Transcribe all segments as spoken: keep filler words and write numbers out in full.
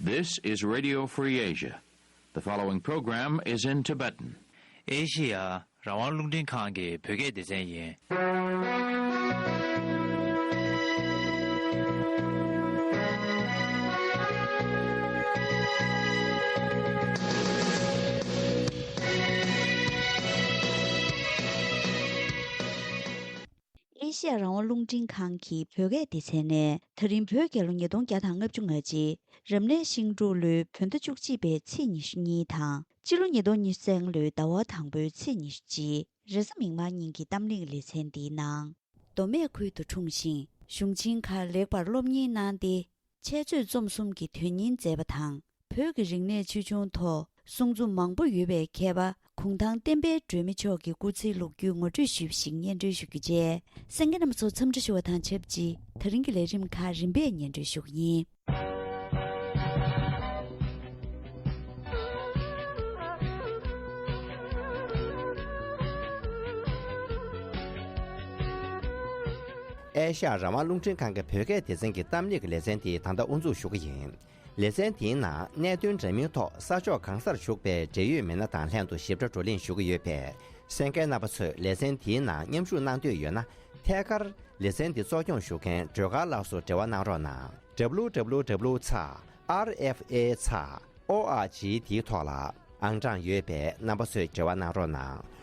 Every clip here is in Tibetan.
This is Radio Free Asia. The following program is in Tibetan. ཨེ་ཤི་ཡ་རང་དབང་རླུང་འཕྲིན་ཁང་གི་བོད་སྐད་སྡེ་ཚན་ཡིན། ཨེ་ཤི་ཡ་རང་དབང་རླུང་འཕྲིན་ཁང་གི་བོད་སྐད་སྡེ་ཚན་ནས། ད་རིང་བོད་རྒྱལ་ལོ་ཉིས་སྟོང་བརྒྱ་དང་ལྔ་བཅུ་ང་གཅིག་རབ་གནས་ཤིང་འབྲུག་ལོའི་བོད་ཟླ་བཅུ་གཅིག་པའི་ཚེས་ཉི་ཤུ་གཉིས་དང་། སྤྱི་ལོ་ཉིས་སྟོང་ཉི་ཤུ་རྩ་ལྔ་ལོའི་ཟླ་བ་དང་པོའི་ཚེས་ཉི་ཤུ་གཅིག་རེས་གཟའ་མིག་དམར་ཉིན་གྱི་གཏམ་གླེང་ལེ་ཚན་འདིའི་ནང་། མདོ་སྨད་ཁུལ་དུ་འཁྲུངས་ཤིང་གཞུང་ཆེན་ཁག་ལེགས་པར་སློབ་གཉེར་གནང་སྟེ། འཆད་རྩོད་རྩོམ་གསུམ་གྱི་དོན་གཉེར་མཛད་པ་དང་། བོད་ཀྱི་རིག་གནས་ཆེ་ཆུང་ཐོག་གསུང་རྩོམ་མང་པོ་ཡོད་པའི་མཁས་པ་གུང་ཐང་བསྟན་པའི་སྒྲོན་མེ་མཆོག་གི་སྐུ་ཚེའི་ལོ་རྒྱུས་ངོ་སྤྲོད་ཞུས་པ་ཞིག་སྙན་སྒྲོན་ཞུ་རྒྱུ་བཅས། གསན་མཁན་རྣམ་པ་ཚོ་འཚམས་འདྲི་ཞུ་བ་དང་ཆབས་ཅིག་ད་རིང་གི་ལས་རིམ་ཁག་རིམ་པས་སྙན་སྒྲོན་ཞུ་གི་ཡིན། ཨེ་ཤ་ཡ་རང་དབང་རླུང་འཕྲིན་ཁང་གི་བོད་སྐད་སྡེ་ཚན་གྱི་གཏམ་གླེང་གི་ལེ་ཚན་དེ་ད་ལྟ་དབུ་འཛུགས་ཞུ་གི་ཡིན། ལེ་ཚན་དེའི་ནང་གནད་དོན་འདྲ་མིན་ཐོག་ས་ཕྱོགས་གང་སར་བཞུགས་པའི་འབྲེལ་ཡོད་མི་སྣ་དང་ལྷན་དུ་ཞིབ་ཕྲ་བགྲོ་གླེང་ཞུ་གི་ཡོད་པས། གསན་མཁན་རྣམ་པ་ཚོས་ལེ་ཚན་དེའི་ནང་མཉམ་ཞུགས་གནང་འདོད་ཡོད་ན། ཐད་ཀར་ལེ་ཚན་འདི་གཙོ་སྐྱོང་ཞུ་མཁན་སྒྲོལ་དཀར་ལགས་སུ་འབྲེལ་བ་གནང་རོགས་གནང་། W W W ཚེག་R F A ཚེག O R G འདིའི་ཐོག་ལ་ཨང་གྲངས་ཡོད་པས་རྣམ་པ་ཚོས་འབྲེལ་བ་གནང་རོགས་གནང་།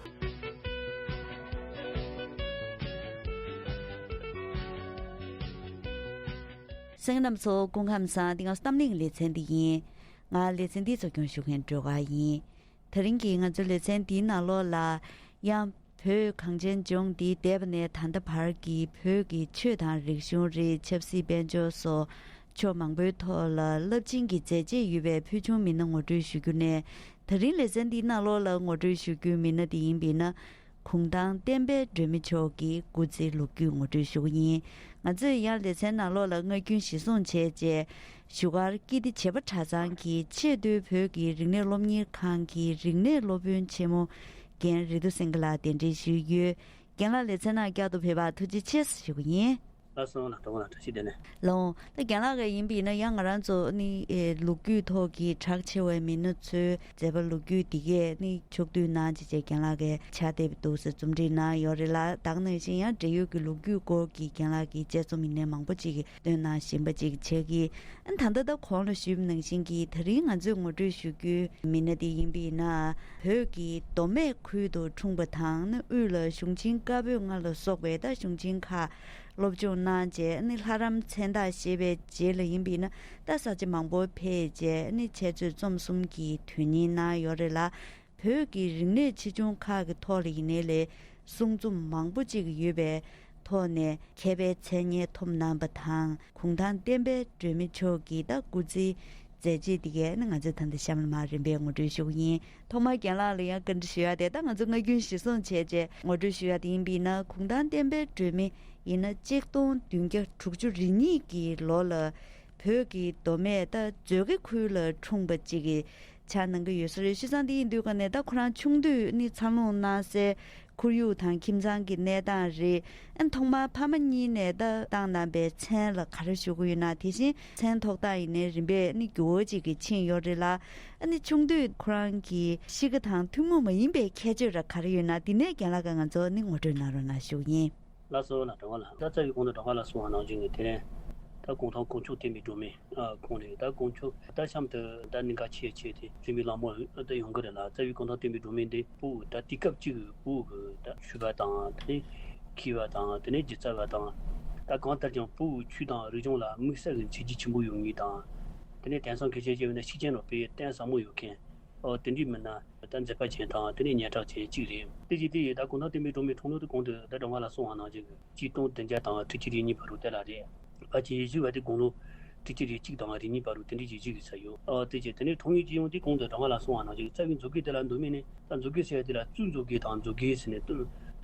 གསན་མཁན་རྣམ་པ་ཚོ་སྐུ་ཁམས་བཟང་། འདི་ང་ཚོ་གཏམ་གླེང་ལེ་ཚན་འདི་ཡིན། ང་ལེ་ཚན་འདི་གཙོ་སྐྱོང་ཞུ་མཁན་སྒྲོལ་དཀར་ཡིན། དེ་རིང་གི་ང་ཚོའི་ལེ་ཚན་འདིའི་ནང་ལོགས་ལ་ཡང་བོད་གངས་ཅན་ལྗོངས་འདིའི་འདས་པ་ནས་ད་ལྟ་བར་གྱི་བོད་ཀྱི་ཆོས་དང་རིག་གཞུང་རེད། ཆབ་སྲིད་དཔལ་འབྱོར་སོགས་ཕྱོགས་མང་པོའི་ཐོག་ལ་རླབས་ཆེན་གྱི་མཛད་རྗེས་ཡོད་པའི་ཕུལ་བྱུང་མི་སྣ་ངོ་སྤྲོད་ཞུ་རྒྱུ་ནས། དེ་རིང་ལེ་ཚན་འདིའི་ནང་ལོགས་ལ་ངོ་སྤྲོད་ཞུ་རྒྱུའི་མི་སྣ་དེ་ཡིན་པས་ན། གུང་ཐང་བསྟན་པའི་སྒྲོན་མེ་མཆོག་གི་སྐུ་ཚེའི་ལོ་རྒྱུས་ངོ་སྤྲོད་ཞུ་གི་ཡིན། ང་ཚོས་ཡང་ལེ་ཚན་ནང་ལོགས་ལ་ངག་རྒྱུན་གཞིར་བཟུང་བྱས་རྗེས། བཞུགས་སྒར་ཀིརྟི་བྱེས་པ་གྲྭ་ཚང་གི་ཆེས་མཐོའི་བོད་ཀྱི་རིག་གནས་སློབ་གཉེར་ཁང་གི་རིག་གནས་སློབ་དཔོན་ཆེན་མོ་རྒན་རེ་ཏུ་སེང་གེ་ལགས་གདན་འདྲེན་ཞུས་ཡོད། རྒན་ལགས་ལེ་ཚན་ནང་བསྐྱར་དུ་ཕེབས་པར་ཐུགས་རྗེ་ཆེ་ཞུ་གི་ཡིན། ལགས་སོ། ལགས་སོ། བཀྲ་ཤིས་བདེ་ལེགས། ལགས་འོང་། ད་རྒན་ལགས་ཀྱི་ཡིན་པ་ཡིན་ན་ཡང་ང་རང་ཚོ་ནི་ཨེ་ལོ་རྒྱུས་ཐོག་གི་གྲགས་ཆེ་བའི་མི་སྣ་ཚོའི་མཛད་པ་ལོ་རྒྱུས་འདི་གས་ནི་ཕྱོགས་བསྡུས་གནང་བྱས་བྱས་རྒན་ལགས་ཀྱིས་ཕྱག་དེབ་འདུག་སེ་རྩོམ་སྒྲིག་གནང་ཡོད་རེད་ལ། ད་ག་ནང་བཞིན་ཡང་འབྲེལ་ཡོད་ཀྱི་ལོ་རྒྱུས་སྐོར་གྱི་རྒན་ལགས་ཀྱིས་དཔྱད་རྩོམ་ཡིན་ནའི་མང་པོ་ཅིག་བཏོན་གནང་བཞིན་པ་ཅིག་བྱས་ཀྱི། ཨ་ད་ལྟ་ད་གོང་ལ་ཞུས་པ་ནང་བཞིན་གྱི་ད་རིང་ང་ཚོས་ངོ་སྤྲོད་ཞུ་རྒྱུའི་མི་སྣ་དེ་ཡིན་པ་ཡིན་ན། བོད་ཀྱི་མདོ་སྨད་ཁུལ་དུ་འཁྲུངས་པ་དང་ནི་དབུས་ལ་གཞུང་ཆེན་བཀའ་པོད་ལྔ་ལ་སོགས་པའི་ད་གཞུང་ཆེན་ཁག་སློབ་སྦྱོང་གནང་རྗེས་ནི་ལྷ་རམས་མཚན་རྟགས་བཞེས་པའི་རྗེས་ལ་ཡིན་པ་ཡིན་ན། ད་ས་ཆ་མང་པོར་ཕེབས་རྗེས་ནི་འཆད་རྩོད་རྩོམ་གསུམ་གྱི་དོན་གཉེར་གནང་ཡོད་རེད་ལ། བོད་ཀྱི་རིག་གནས་ཆེ་ཆུང་ཁག་གི་ཐོག་ལ་ཡིན་ནའི་ལས་གསུང་རྩོམ་མང་པོ་ཅིག་ཡོད་པའི་ཐོག་ནས་མཁས་པའི་མཚན་སྙན་ཐོབ་གནང་པ་དང་། གུང་ཐང་བསྟན་པའི་སྒྲོན་མེ་མཆོག་གི་ད་སྐུ་ཚེའི་མཛད་རྗེས་འདི་གས་ནི་ང་ཚོས་ད་ལྟ་གཤམ་ལ་མར་རིམ་པས་ངོ་སྤྲོད་ཞུ་གི་ཡིན། ཐོག་མར་རྒན་ལགས་ལ་ཡང་བཀའ་འདྲི་ཞུ་ཡ་དེ། ད་ང་ཚོ་ངག་རྒྱུན་གཞིར་བཟུང་བྱས་རྗེས་ངོ་སྤྲོད་ཞུ་ཡ་དེ་ཡིན་པ་ཡིན་ན། གུང་ཐང་བསྟན་པའི་སྒྲོན་མེ་ཡིན་ན་གཅིག་སྟོང་བདུན་བརྒྱ་དྲུག་ཅུ་རེ་གཉིས་ཀྱི་ལོ་ལ་བོད་ཀྱི་མདོ་སྨད་ད་མཛོད་དགེ་ཁུལ་ལ་འཁྲུངས་པ་ཅིག་གི་ཆགས་གནང་གི་ཡོད་ས་རེད། བྱས་ཙང་དེ་ཡིན་དུས་ཀ་ནས་ད་ཁོ་རང་ཆུང་དུས་ནི་འཚར་ལོངས་གནང་སའི་ཁོར་ཡུག་དང་ཁྱིམ་ཚང་གི་གནས་སྟངས་རེད། ཨ་ཐོག་མར་ཕ་མ་གཉིས་ནས་ད་བཏང་གནང་པའི་མཚན་ལ་ག་རེ་ཞུ་གི་ཡོད་ན། དེ་བཞིན་མཚན་ཐོགས་སྟངས་ཡིན་ནའི་རིམ་པས་ནི་འགྱུར་བ་ཅིག་གི་ཕྱིན་ཡོད་རེད་ལ། ཨ་ནི་ཆུང་དུས་ཁོ་རང་གི་གཤིས་ཀ་དང་ཐུན་མོང་མ་ཡིན་པའི་ཁྱད་ཆོས་ར་ག་རེ་ཡོད་ན། དེ་ནས་རྒན་ལགས་ཀྱིས་ང་ཚོ་ནི་ངོ་སྤྲོད་གནང་རོགས་གནང་ཞུ་གི་ཡིན། ལགས་སོ། ལགས་སོ། ལགས་སོ། ད་རྩ་བའི་གོང་དུ་སྒྲོལ་དཀར་ལགས་གསུངས་པ་ནང་བཞིན་གྱི་དེ་རིང་ད་གུང་ཐང་དཀོན་མཆོག་བསྟན་པའི་སྒྲོན་མེ། ཨ་ཁོང་རེད། ད་དཀོན་མཆོག་ད་གཤམ་དུ་ད་གནད་འགག་ཆེ་ཆེ་དེ་རིས་མེད་གླེང་མོལ་ད་ཡོང་གི་རེད་ལ། རྩ་བའི་གུང་ཐང་བསྟན་པའི་སྒྲོན་མེ་འདི་བོད་ད་དུས་སྐབས་གཅིག་གི་བོད་ཀྱི་ད་ཆོས་པ་དང་། དེ་ནས་མཁས་པ་དང་། དེ་ནས་སྒྱུ་རྩལ་བ་དང་། ད་གང་ལྟར་ཀྱང་བོད་ཀྱི་ཆོས་དང་རིག་གཞུང་ལ་དམིགས་བསལ་གྱི་མཛད་རྗེས་ཆེན་པོ་ཡོད་མཁན་དང་། དེ་ནས་དེང་སང་སྐད་ཆ་བཤད་པ་ཡིན་ན་ཤུགས་རྐྱེན་རབ་སྤེལ་གཏིང་ཟབ་མོ་ཡོད་མཁན། ཨོ་དེ་འདྲའི་མི་སྣ་ད་མཛད་པ་ཅན་དང་། དེ་ནས་སྙན་གྲགས་ཅན་གཅིག་རེད། དེ་བཞིན་དེ་ཡི་ད་གུང་ཐང་བསྟན་པའི་སྒྲོན་མེ་འཁྲུངས་ལོ་དེ་གོང་དུ་ད་སྒྲོལ་དཀར་ལགས་གསུངས་པ་ནང་བཞིན་གྱི་གཅིག་སྟོང་བདུན་བརྒྱ་དང་དྲུག་ཅུ་རེ་གཉིས་བར་དུ་དེ་ལ་རེད། ཕལ་ཆེར་ཡིག་ཆ་བ་དེ་དགུང་ལོ་དྲུག་ཅུ་རེ་གཅིག་དང་རེ་གཉིས་བར་དུ་དེ་འདྲའི་ཡིག་ཆ་ཞིག་ཡོད། ཨོ་དེ་བཞིན་དེ་ནས་འཁྲུངས་ཡུལ་སྤྱི་ཡོངས་དེ་གོང་དུ་སྒྲོལ་དཀར་ལགས་གསུངས་པ་ནང་བཞིན་རྩ་བའི་མཛོད་དགེ་དེ་ལ་འདུག་མིན་ནི། ད་མཛོད་དགེ་ཟེར་ཡ་དེ་ལ་གཙུག་མཛོད་དགེ་དང་མཛོད་དགེ་ཟེར་ནས་ད་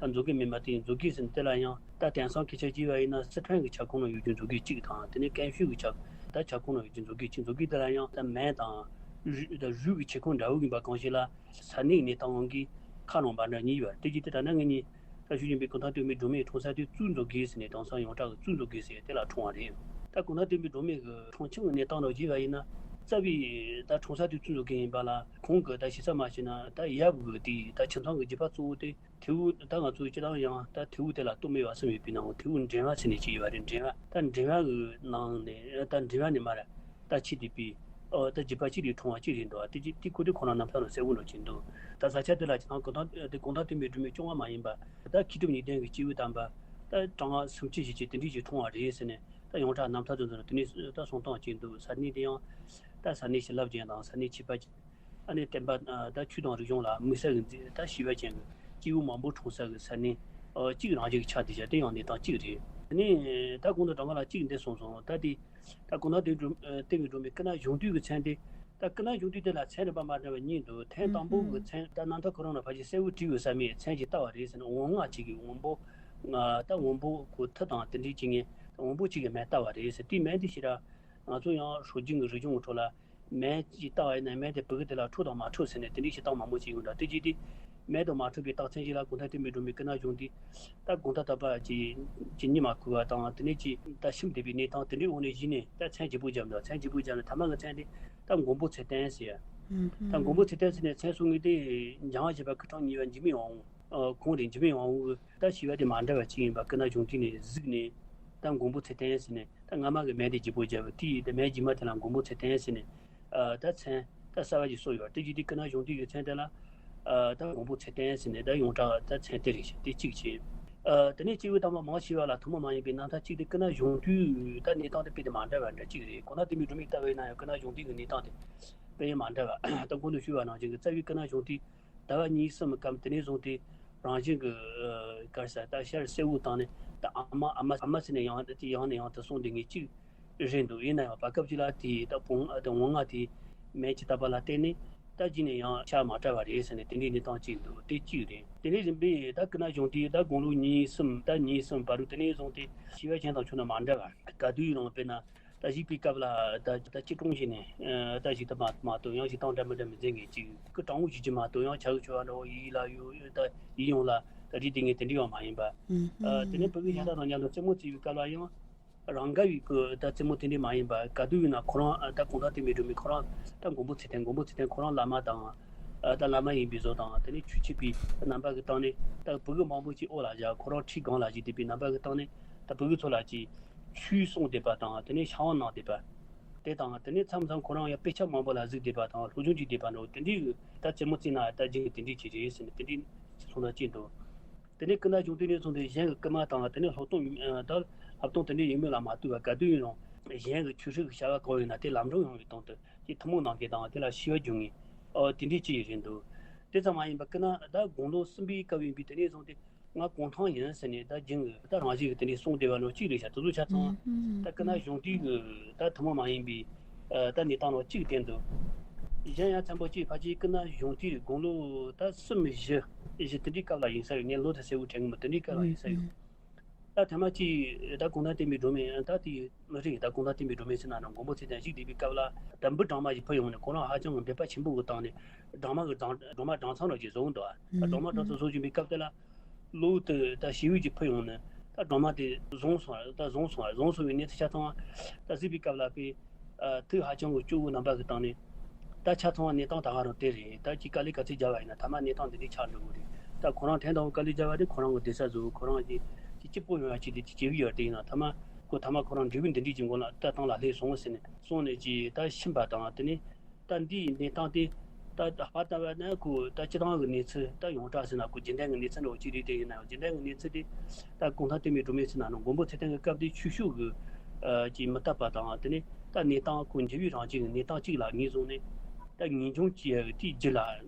མཛོད་དགེ་མིན་པ་དེ་མཛོད་དགེ་ཟེར་ནས་དེ་ལ་ཡང་ད་དེང་སང་སྐད་ཆ་བྱས་པ་ཡིན་ན་སི་ཁྲོན་གྱི་ཁྱབ་ཁོངས་ནང་ཡོད་རྒྱུ་མཛོད་དགེ་གཅིག་དང་། དེ་ནས་ཀན་ཤུའི་གི་ཁྱབ་ད་ཁྱབ་ཁོངས་ནང་ཡོད་རྒྱུ་མཛོད་དགེ་གཅིག་མཛོད་དགེ་དེ་ལ་ཡང་ད་མན་དང་རུ་ད་རུས་ཀྱི་ཁྱབ་ཁོངས་འདྲ་བོ་ཡིན་པ་གང་ཞིག་ལ། ས་གནས་གནས་སྟངས་ཀྱི་ཁ་ནང་འབའ་འདྲ་གཉིས་ཡོད་པ་དེ་གྱིས་དེ་ད་ནང་ངེད་གཉིས་ད་ཞུ་བཞིན་པའི་གུང་ཐང་བསྟན་པའི་སྒྲོན་མེ་འཁྲུངས་ས་དེ་གཙུག་མཛོད་དགེ་ཟེར་ནས་དེང་སང་ཡོངས་གྲགས་ཀྱི་གཙུག་མཛོད་དགེ་ཟེར་དེ་ལ་འཁྲུངས་པ་རེད། ད་གུང་ཐང་བསྟན་པའི་སྒྲོན་མེ་གི་འཁྲུངས་ཁྱིམ་གྱི་གནས་སྟངས་ལ་བྱས་པ་ཡིན་ན། རྩ་བའི་ད་འཁྲུངས་ས་དེ་བཙུགས་འགྲོ་མཁན་ཡིན་པ་ལ། ཁོང་གི་ད་ཞེ་ས་མ་བྱས་ན་ད་ཡབ་གི་དེ་ད་ཁྱིམ་ཚང་གི་རྒྱུད་པ་གཙོ་བོ་དེ་ཐེའུ། ད་ང་ཚོ་སྤྱིར་བཏང་ཡང་ད་ཐེའུ་དེ་ལ་སྟོད་སྨད་བར་གསུམ་ཡོད་པའི་ནང་ཐེའུ་འབྲིང་བ་ཟེར་ནས་ཅིག་ཡོད་པ་རེད། འབྲིང་བ། ད་འབྲིང་བ་གི་ནང་ནས་ད་འབྲིང་བ་ནས་མར་ད་ཆེ་དེ་པའི་ཨོ་ད་རྒྱུད་པ་གཅིག་ལས་འཁྲུངས་པ་གཅིག་རེད་འདུག་དེ་ཅི་དེ་ཁོ་དེ་ཁོ་རང་རྣམ་ཐར་ནང་གསལ་བོ་འགྲོ་གི་འདུག་ད་ས་ཆ་དེ་ལ་ཅི་ཐང་གོ་ཐང་དེ་གུང་ཐང་བསྟན་པའི་སྒྲོན་མེ་སྐྱོང་བ་མ་ཡིན་པ། ད་མཁས་གྲུབ་གཉིས་ལྡན་གྱི་སྐྱེས་བུ་དམ་པ་ད་གྲངས་སུམ་ཅུ་ཞིག་ཅིག་དེ་འདྲས་ཅིག་འཁྲུངས་པ་རེད་ཟེར་ནས། ད་ཡོངས་གྲགས་རྣམ་ཐར་དེ་ཚོ་ནང་དེ་ནས་ད་གསུང་སྟངས་ཅིག་འདུག་ས་གནས་དེ་ཡང་ད་ས་གནས་བྱིན་རླབས་ཅན་དང་ས་གནས་ཁྱད་པར་ཅན། ཨ་ནི་བསྟན་པ་ད་ཆོས་དང་རིག་གཞུང་ལ་དམིགས་བསལ་གྱི་མཛད་ད་ཞི་བ་ཅན་གྱི་སྐྱེས་བུ་མང་པོ་འཁྲུངས་ས་གི་ས་གནས་ཨ་གཅིག་རང་བཞིན་གྱི་ཆ་དེ་བཞག་དེ་ཡང་གནས་སྟངས་གཅིག་རེད། དེ་ནས་ད་གོང་དུ་དྲང་ག་ལ་གཅིག་འདི་གསུངས་སོང་། ད་དེ་ད་གོང་ཐང་དེ་སྒྲོན་སྟེང་གི་སྒྲོན་མེ་ཀུན་ན་གཞོན་དུས་ཀྱི་མཚན་དེ། ད་ཀུན་ན་གཞོན་དུས་དེ་ལ་མཚན་རིག་པ་མ་འདྲ་བ་གཉིས་འདུག་མཚན་དང་པོ་གི་མཚན་ད་རྣམ་ཐར་ཁོ་རང་ལ་ཕལ་ཆེར་གསལ་བོ་བྲིས་ཡོད་ས་མེད། མཚན་ཞིག་བཏགས་པ་རེད་ཟེར་ན། འོང་ང་ཅིག་གིས་འོང་པོ། ང་ད་འོང་པོ་ཁོ་མཐུ་དང་དེ་འདྲའི་ཅིག་ངས་འོང་པོ་ཅིག་གི་མིང་བཏགས་པ་རེད་ཟེར། དེའི་མིང་དེ་ཞེ་དྲག་ང་ཚོ་ཡང་སྲོལ་རྒྱུན་གྱི་རིག་གཞུང་གི་ཁྲོད་ལ་མིང་ཅིག་བཏགས་པ་ཡིན་ན་མིང་དེ་བོད་སྐད་དེ་ལ་འཕྲོད་དང་མ་འཕྲོད་ཟེར་ནས་དེ་འདྲའི་བཤད་སྟངས་མང་པོ་ཅིག་ཡོད་འདྲ། དེ་རྗེས་དེ་མིང་དང་མ་འཕྲོད་པའི་རྟགས་མཚན་ཞིག་ལ་གུང་ཐང་བསྟན་པའི་སྒྲོན་མེ་ཀུན་ན་གཞོན་དུས། ད་གུང་ཐང་དམ་པ་ཅིག་ཅིག་གཉིད་མ་ཁུག་པ་དང་དེ་ནས་ཅིག་ད་ཤི་འདས་པའི་གནས་སྟངས་དེ་འདྲའི་འོག་ནས་གཞི་ནས་ད་མཚན་བརྗེ་པོ་བརྒྱབ་འདུག་མཚན་བརྗེ་པོ་བརྒྱབ་ནས་ཐ་མ་གི་མཚན་དེ་ད་མགོན་པོ་ཚེ་བརྟན་ཟེར་ཡ། ད་མགོན་པོ་ཚེ་བརྟན་ཟེར་ནས་མཚན་གསོལ་མཁན་དེ་འཇང་བ་བཞད་པ་ཁུ་ཁྲང་གཉིས་པ་འཇིགས་མེད་དབང་པོ། ཁོང་རེད། འཇིགས་མེད་དབང་པོ་གི་ད་ཞི་བ་དེ་མ་འདྲ་བ་ཅིག་ཡིན་པ། ཀུན་ན་གཞོན་དུས་ནས་གཟིགས་ནས་ད་མགོན་པོ་ཚེ་བརྟན་ཟེར་ནས་ད་སྔ་མ་གི་མིང་དེ་བརྗེ་པོ་བརྒྱབ་པ་དེ་ཡིས་ད་མིང་རྗེས་མ་དེ་ལ་མགོན་པོ་ཚེ་བརྟན་ཟེར་ནས་ཨ་ད་མཚན་ད་གསར་བ་ཞིག་གསོལ་ཡོད་པ། དེ་བཞིན་དེ་ཀུན་ན་གཞོན་དུས་ཀྱི་མཚན་དེ་ལ་ཨ་ད་མགོན་པོ་ཚེ་བརྟན་ཟེར་ནས་ད་ཡོངས་གྲགས་ད་མཚན་དེ་རེད་ཤག་དེ་གཅིག་བྱས། ཨ་དེ་ནས་སྐྱེས་བུ་དམ་པ་མང་ཆེ་བ་ལ་ཐུན་མོང་མ་ཡིན་པའི་རྣམ་ཐར་གཅིག་དེ་ཀུན་ན་གཞོན་དུས་ད་གནས་སྟངས་དེ་དཔེ་དེ་མ་འདྲ་བ་འདྲ་གཅིག་རེད། གོ་ན་དེ་མི་སྒྲོན་མེ་ལྟ་བས་ན་ཡང་ཀུན་ན་གཞོན་དུས་ཀྱི་གནས་སྟངས་དེ་དཔེ་མ་འདྲ་བ། ད་གོང་དུ་ཞུས་པ་ནང་བཞིན་གྱི་རྩ་བའི་ཀུན་ན་གཞོན་དུས་ཟླ་བ་གཉིས་གསུམ་སྐབས་དེ་ནས་བཟུང་སྟེ་རང་བཞིན་གྱི་གར་ས་ད་ཤར་གསལ་བོ་བཏང་ནས་ད་ཨ་མ་ཨ་མ་ཨ་མ་ཟེར་ནས་ཡང་དེ་ཡང་ནས་ཡང་དུ་སོང་དེ་ངེས་གཅིག་རེད་འདུག་ཡིན་ན་ཡང་བར་སྐབས་ཅིག་ལ་དེ་ད་བོང་ད་ངོ་ང་དེ་མེད་ཀྱི་ལྟ་བ་ལ་བརྟེན་ནས་ད་རྗེས་ནས་ཡང་ཤ་མ་བཀྲ་བ་རེད་ཟེར་ནས་དེ་འདྲའི་གནས་སྟངས་ཅིག་འདུག་དེ་གཅིག་རེད། དེ་ནས་རིམ་པས་ད་ཀུན་ན་གཞོན་དུས་ད་དགུང་ལོ་གཉིས་གསུམ་ད་གཉིས་གསུམ་བར་དུ་དེ་ནས་བཟུང་སྟེ་ཤེས་པ་ཅན་དང་ཆུང་ན་མ་འདྲ་བ། ག་དུས་ཡིན་རུང་དཔེར་ན། ད་གཞིས་པའི་སྐབས་ལ་ད་ད་སྐྱིད་གྲོང་ཞིག་ནས་ད་ཞིག་ད་མ་མ་གཏོགས་ཡང་ཞིག་དང་འདྲ་མི་འདྲ་མི་འཛིན་ངེས་ཅིག་ཀི་དྲང་བོ་ཞིག་ཅིག་མ་གཏོགས་ཡང་ཆ་གི་ཆོ་བ་འདྲ་བོ་ཡིད་ལ་ཡོད་ད་ཡིད་ཡོང་ལ་ད་རིགས་དེ་ངས་དེ་འདྲ་ཡང་མ་ཡིན་པ། ཨ་དེ་ནས་བུ་གུ་གཞན་དག་དང་མཉམ་དུ་རྩེད་མོ་རྩེ་བའི་སྐབས་ལ་ཡང་རང་དགའ་བའི་ཀི་ད་རྩེད་མོ་དེ་འདྲ་མ་ཡིན་པ། ག་དུས་ཡིན་ན་ཁོ་རང་ད་གུང་ཐང་བསྟན་པའི་སྒྲོན་མེ་ཁོ་རང་ད་མགོན་པོ་ཚེ་བརྟན་མགོན་པོ་ཚེ་བརྟན་ཁོ་རང་བླ་མ་དང་ད་བླ་མ་ཡིན་པའི་བཟོ་དང་དེ་ནས་ཆོས་བྱེད་པའི་རྣམ་པ་གི་སྟེང་ནས་ད་བུ་གུ་མང་པོ་ཅིག་འོག་ལ་བཞག་ཁོ་རང་ཁྲིའི་སྒང་ལ་བཞུགས་བསྡད་པའི་རྣམ་པ་གི་སྟེང་ནས། ད་བུ་གུ་ཚོ་ལ་ཅིག་ཆོས་གསུང་བསྡད་པ་དང་དེ་ནས་ཕྱག་དབང་གནང་བསྡད་པ། དེ་དང་དེ་ནས་མཚམས་མཚམས་ཁོ་རང་ཡང་དཔེ་ཆ་མང་པོ་ལ་གཟིགས་བསྡད་པ་དང་སློབ་སྦྱོང་བྱེད་བསྡད་པ་འདྲ་བོ་དེ་འདྲའི་ད་རྩེད་མོ་རྩེ་ན་ད་རྒྱུན་གྱི་དེ་འདྲའི་ཅིག་རེད་ཟེར་ནས་དེ་འདྲའི་གསུང་ད་ཅིག་འདུག་དེ་ནས་སྐུ་ན་གཞོན་དུས་ནས་བཟུང་སྟེ་གཞན་གྱི་སྐུལ་མ་དང་དེ་ནས་སློབ་སྟོན་ད་བསླབ་སྟོན་དེ་འདྲའི་ཡོད་མེད་ལ་མ་ལྟོས་པར་ག་དུས་ཡིན་རུང་གཞན་གྱི་ཆོས་སྲིད་ཀྱི་བྱ་བ་གང་ཡིན་ན་དེ་ལམ་འགྲོ་ཡོང་བའི་དོན་དུ་ཅིག་ཐུན་མོང་གནང་མཁན་དང་དེ་ལ་ཤེས་པ་སྦྱོང་མཁན་ཨོ་དེ་འདྲའི་ཅིག་རེད་འདུག་དེ་ཙམ་མ་ཡིན་པར་སྐུ་ན་ད་དགུང་ལོ་གསུམ་པའི་སྐབས་ཡིན་པའི་དེ་ནས་བཟུང་སྟེ། ང་གུང་ཐང་ཡིན་ཟེར་ནས་ད་རྒྱུན་གྱི་ད་རང་བཞིན་གྱི་དེ་འདྲའི་གསུང་བསྡད་པ་ནང་གཅིག་རེད་ཤག་དེ་ཚོ་ཆ་ཚང་ད་སྐུ་ན་གཞོན་དུས་ཀྱི་ད་ཐུན་མོང་མ་ཡིན་པའི་ད་གནས་སྟངས་ནང་གཅིག་བསྟན་འདུག་གཞན་ཡང་ཚན་པོ་གཅིག་ཕལ་ཆེར་སྐུ་ན་གཞོན་དུས་དགུང་ལོ་ད་གསུམ་བཞི་བཞི་དེ་འདྲའི་སྐབས་ལ་ཡིན་ས་ཡོད། ངས་ལོ་དེ་གསལ་བོ་དྲན་གི་མེད། དེ་འདྲའི་སྐབས་ལ་ཡིན་ས་ཡོད། ད་ཐེངས་མ་གཅིག་ད་གུང་ཐང་བསྟན་པའི་སྒྲོན་མེ་ད་དེ་མི་རིགས་ད་གུང་ཐང་བསྟན་པའི་སྒྲོན་མེ་ཟེར་ན་ནང་མགོན་པོ་ཚེ་བརྟན་བཞུགས་བསྡད་པའི་སྐབས་ལ་དམ་བུ་སྦྲང་མ་ཞིག་འཕུར་ཡོང་ནས་ཁོ་རང་ཧ་ཅང་གི་འབད་པ་ཆེན་པོ་གི་སྟེང་ནས་སྦྲང་མ་གི་སྦྲང་སྦྲང་མ་སྦྲང་ཚང་རོགས་ཀྱིས་བཟོ་འདུག་ད་སྦྲང་མ་སྦྲང་ཚང་བཟོ་བཞིན་པའི་སྐབས་དེ་ལ། གློ་བུར་དུ་ད་ཞེ་པོ་ཅིག་འཕུར་ཡོང་ནས་ད་སྦྲང་མ་དེ་བཟུང་སོང་བ། ད་བཟུང་སོང་བ། བཟུང་སོང་བའི་གནས་ཚུལ་ཆ་ཚང་བ་ད་གཟིགས་པའི་སྐབས་ལ་དཔེ་ཨ་ཐུགས་ཧ་ཅང་གི་སྐྱོ་བོའི་རྣམ་པ་གི་སྟེང་ནས་ད་ཆ་ཚང་བ་གནས་སྟངས་ད་ག་རང་དེ་རེད། ད་ཅིག་དཀའ་ལས་ག་ཚོད་རྒྱབ་པ་ཡིན་ན་ཐ་མ་གནས་སྟངས་འདི་འདྲའི་ཆགས་འགྲོ་གི་རེད། ད་ཁོ་རང་ཐེངས་དང་པོ་དཀའ་ལས་རྒྱབ་པ་དེ་ཁོ་རང་གི་བསྡད་ས་བཟོ། ཁོ་རང་གི་ཅིག་སྐྱིད་པོ་ཡོང་ཡ་ཅིག་དེ་ཅིག་བྱེད་ཀྱི་ཡོད་དེ་ཡིན་ན་ཐ་མ་ཁོ་ཐ་མ་ཁོ་རང་འབྲས་བུ་འདི་འདྲའི་ཅིག་མགོ་ལ་ད་སྟེང་ལ་སླེབས་སོང་ཟེར་ནས་སོང་ནས་ཅིག་ད་ཕྱིན་པ་དང་དེ་ནས། ད་འདིའི་གནས་སྟངས་དེ་ད་ཧ་ལྟ་བ་ན་ཁོ་ད་སྤྱི་བཏང་གི་གནས་ཚུལ་ད་ཡོངས་གྲགས་ཟེར་ན་ཁོ་རྒྱུན་ལྡན་གྱི་གནས་ཚུལ་འདྲ་བོ་ཅིག་རེད། དེ་ཡིན་ན་ཡང་རྒྱུན་ལྡན་གྱི་གནས་ཚུལ་དེ་ད་གུང་ཐང་བསྟན་པའི་སྒྲོན་མེ་ཟེར་ན་ནང་མགོན་པོ་ཚེ་བརྟན་གྱི་སྐབས་དེ་ཆོས་ཕྱོགས་ཀྱི་ཨ་ཅིག་མི་དད་པ་དང་དེ་ནས་ད་གནས་སྟངས་ཁོ་འཇིགས་པའི་རང་བཞིན་གྱི་གནས་སྟངས་གཅིག་ལ་ངོས་བཟུང་ནས་ད་ངེས་འབྱུང་ཅིག་ཡ་གི་དེའི་རྒྱུ་ལ་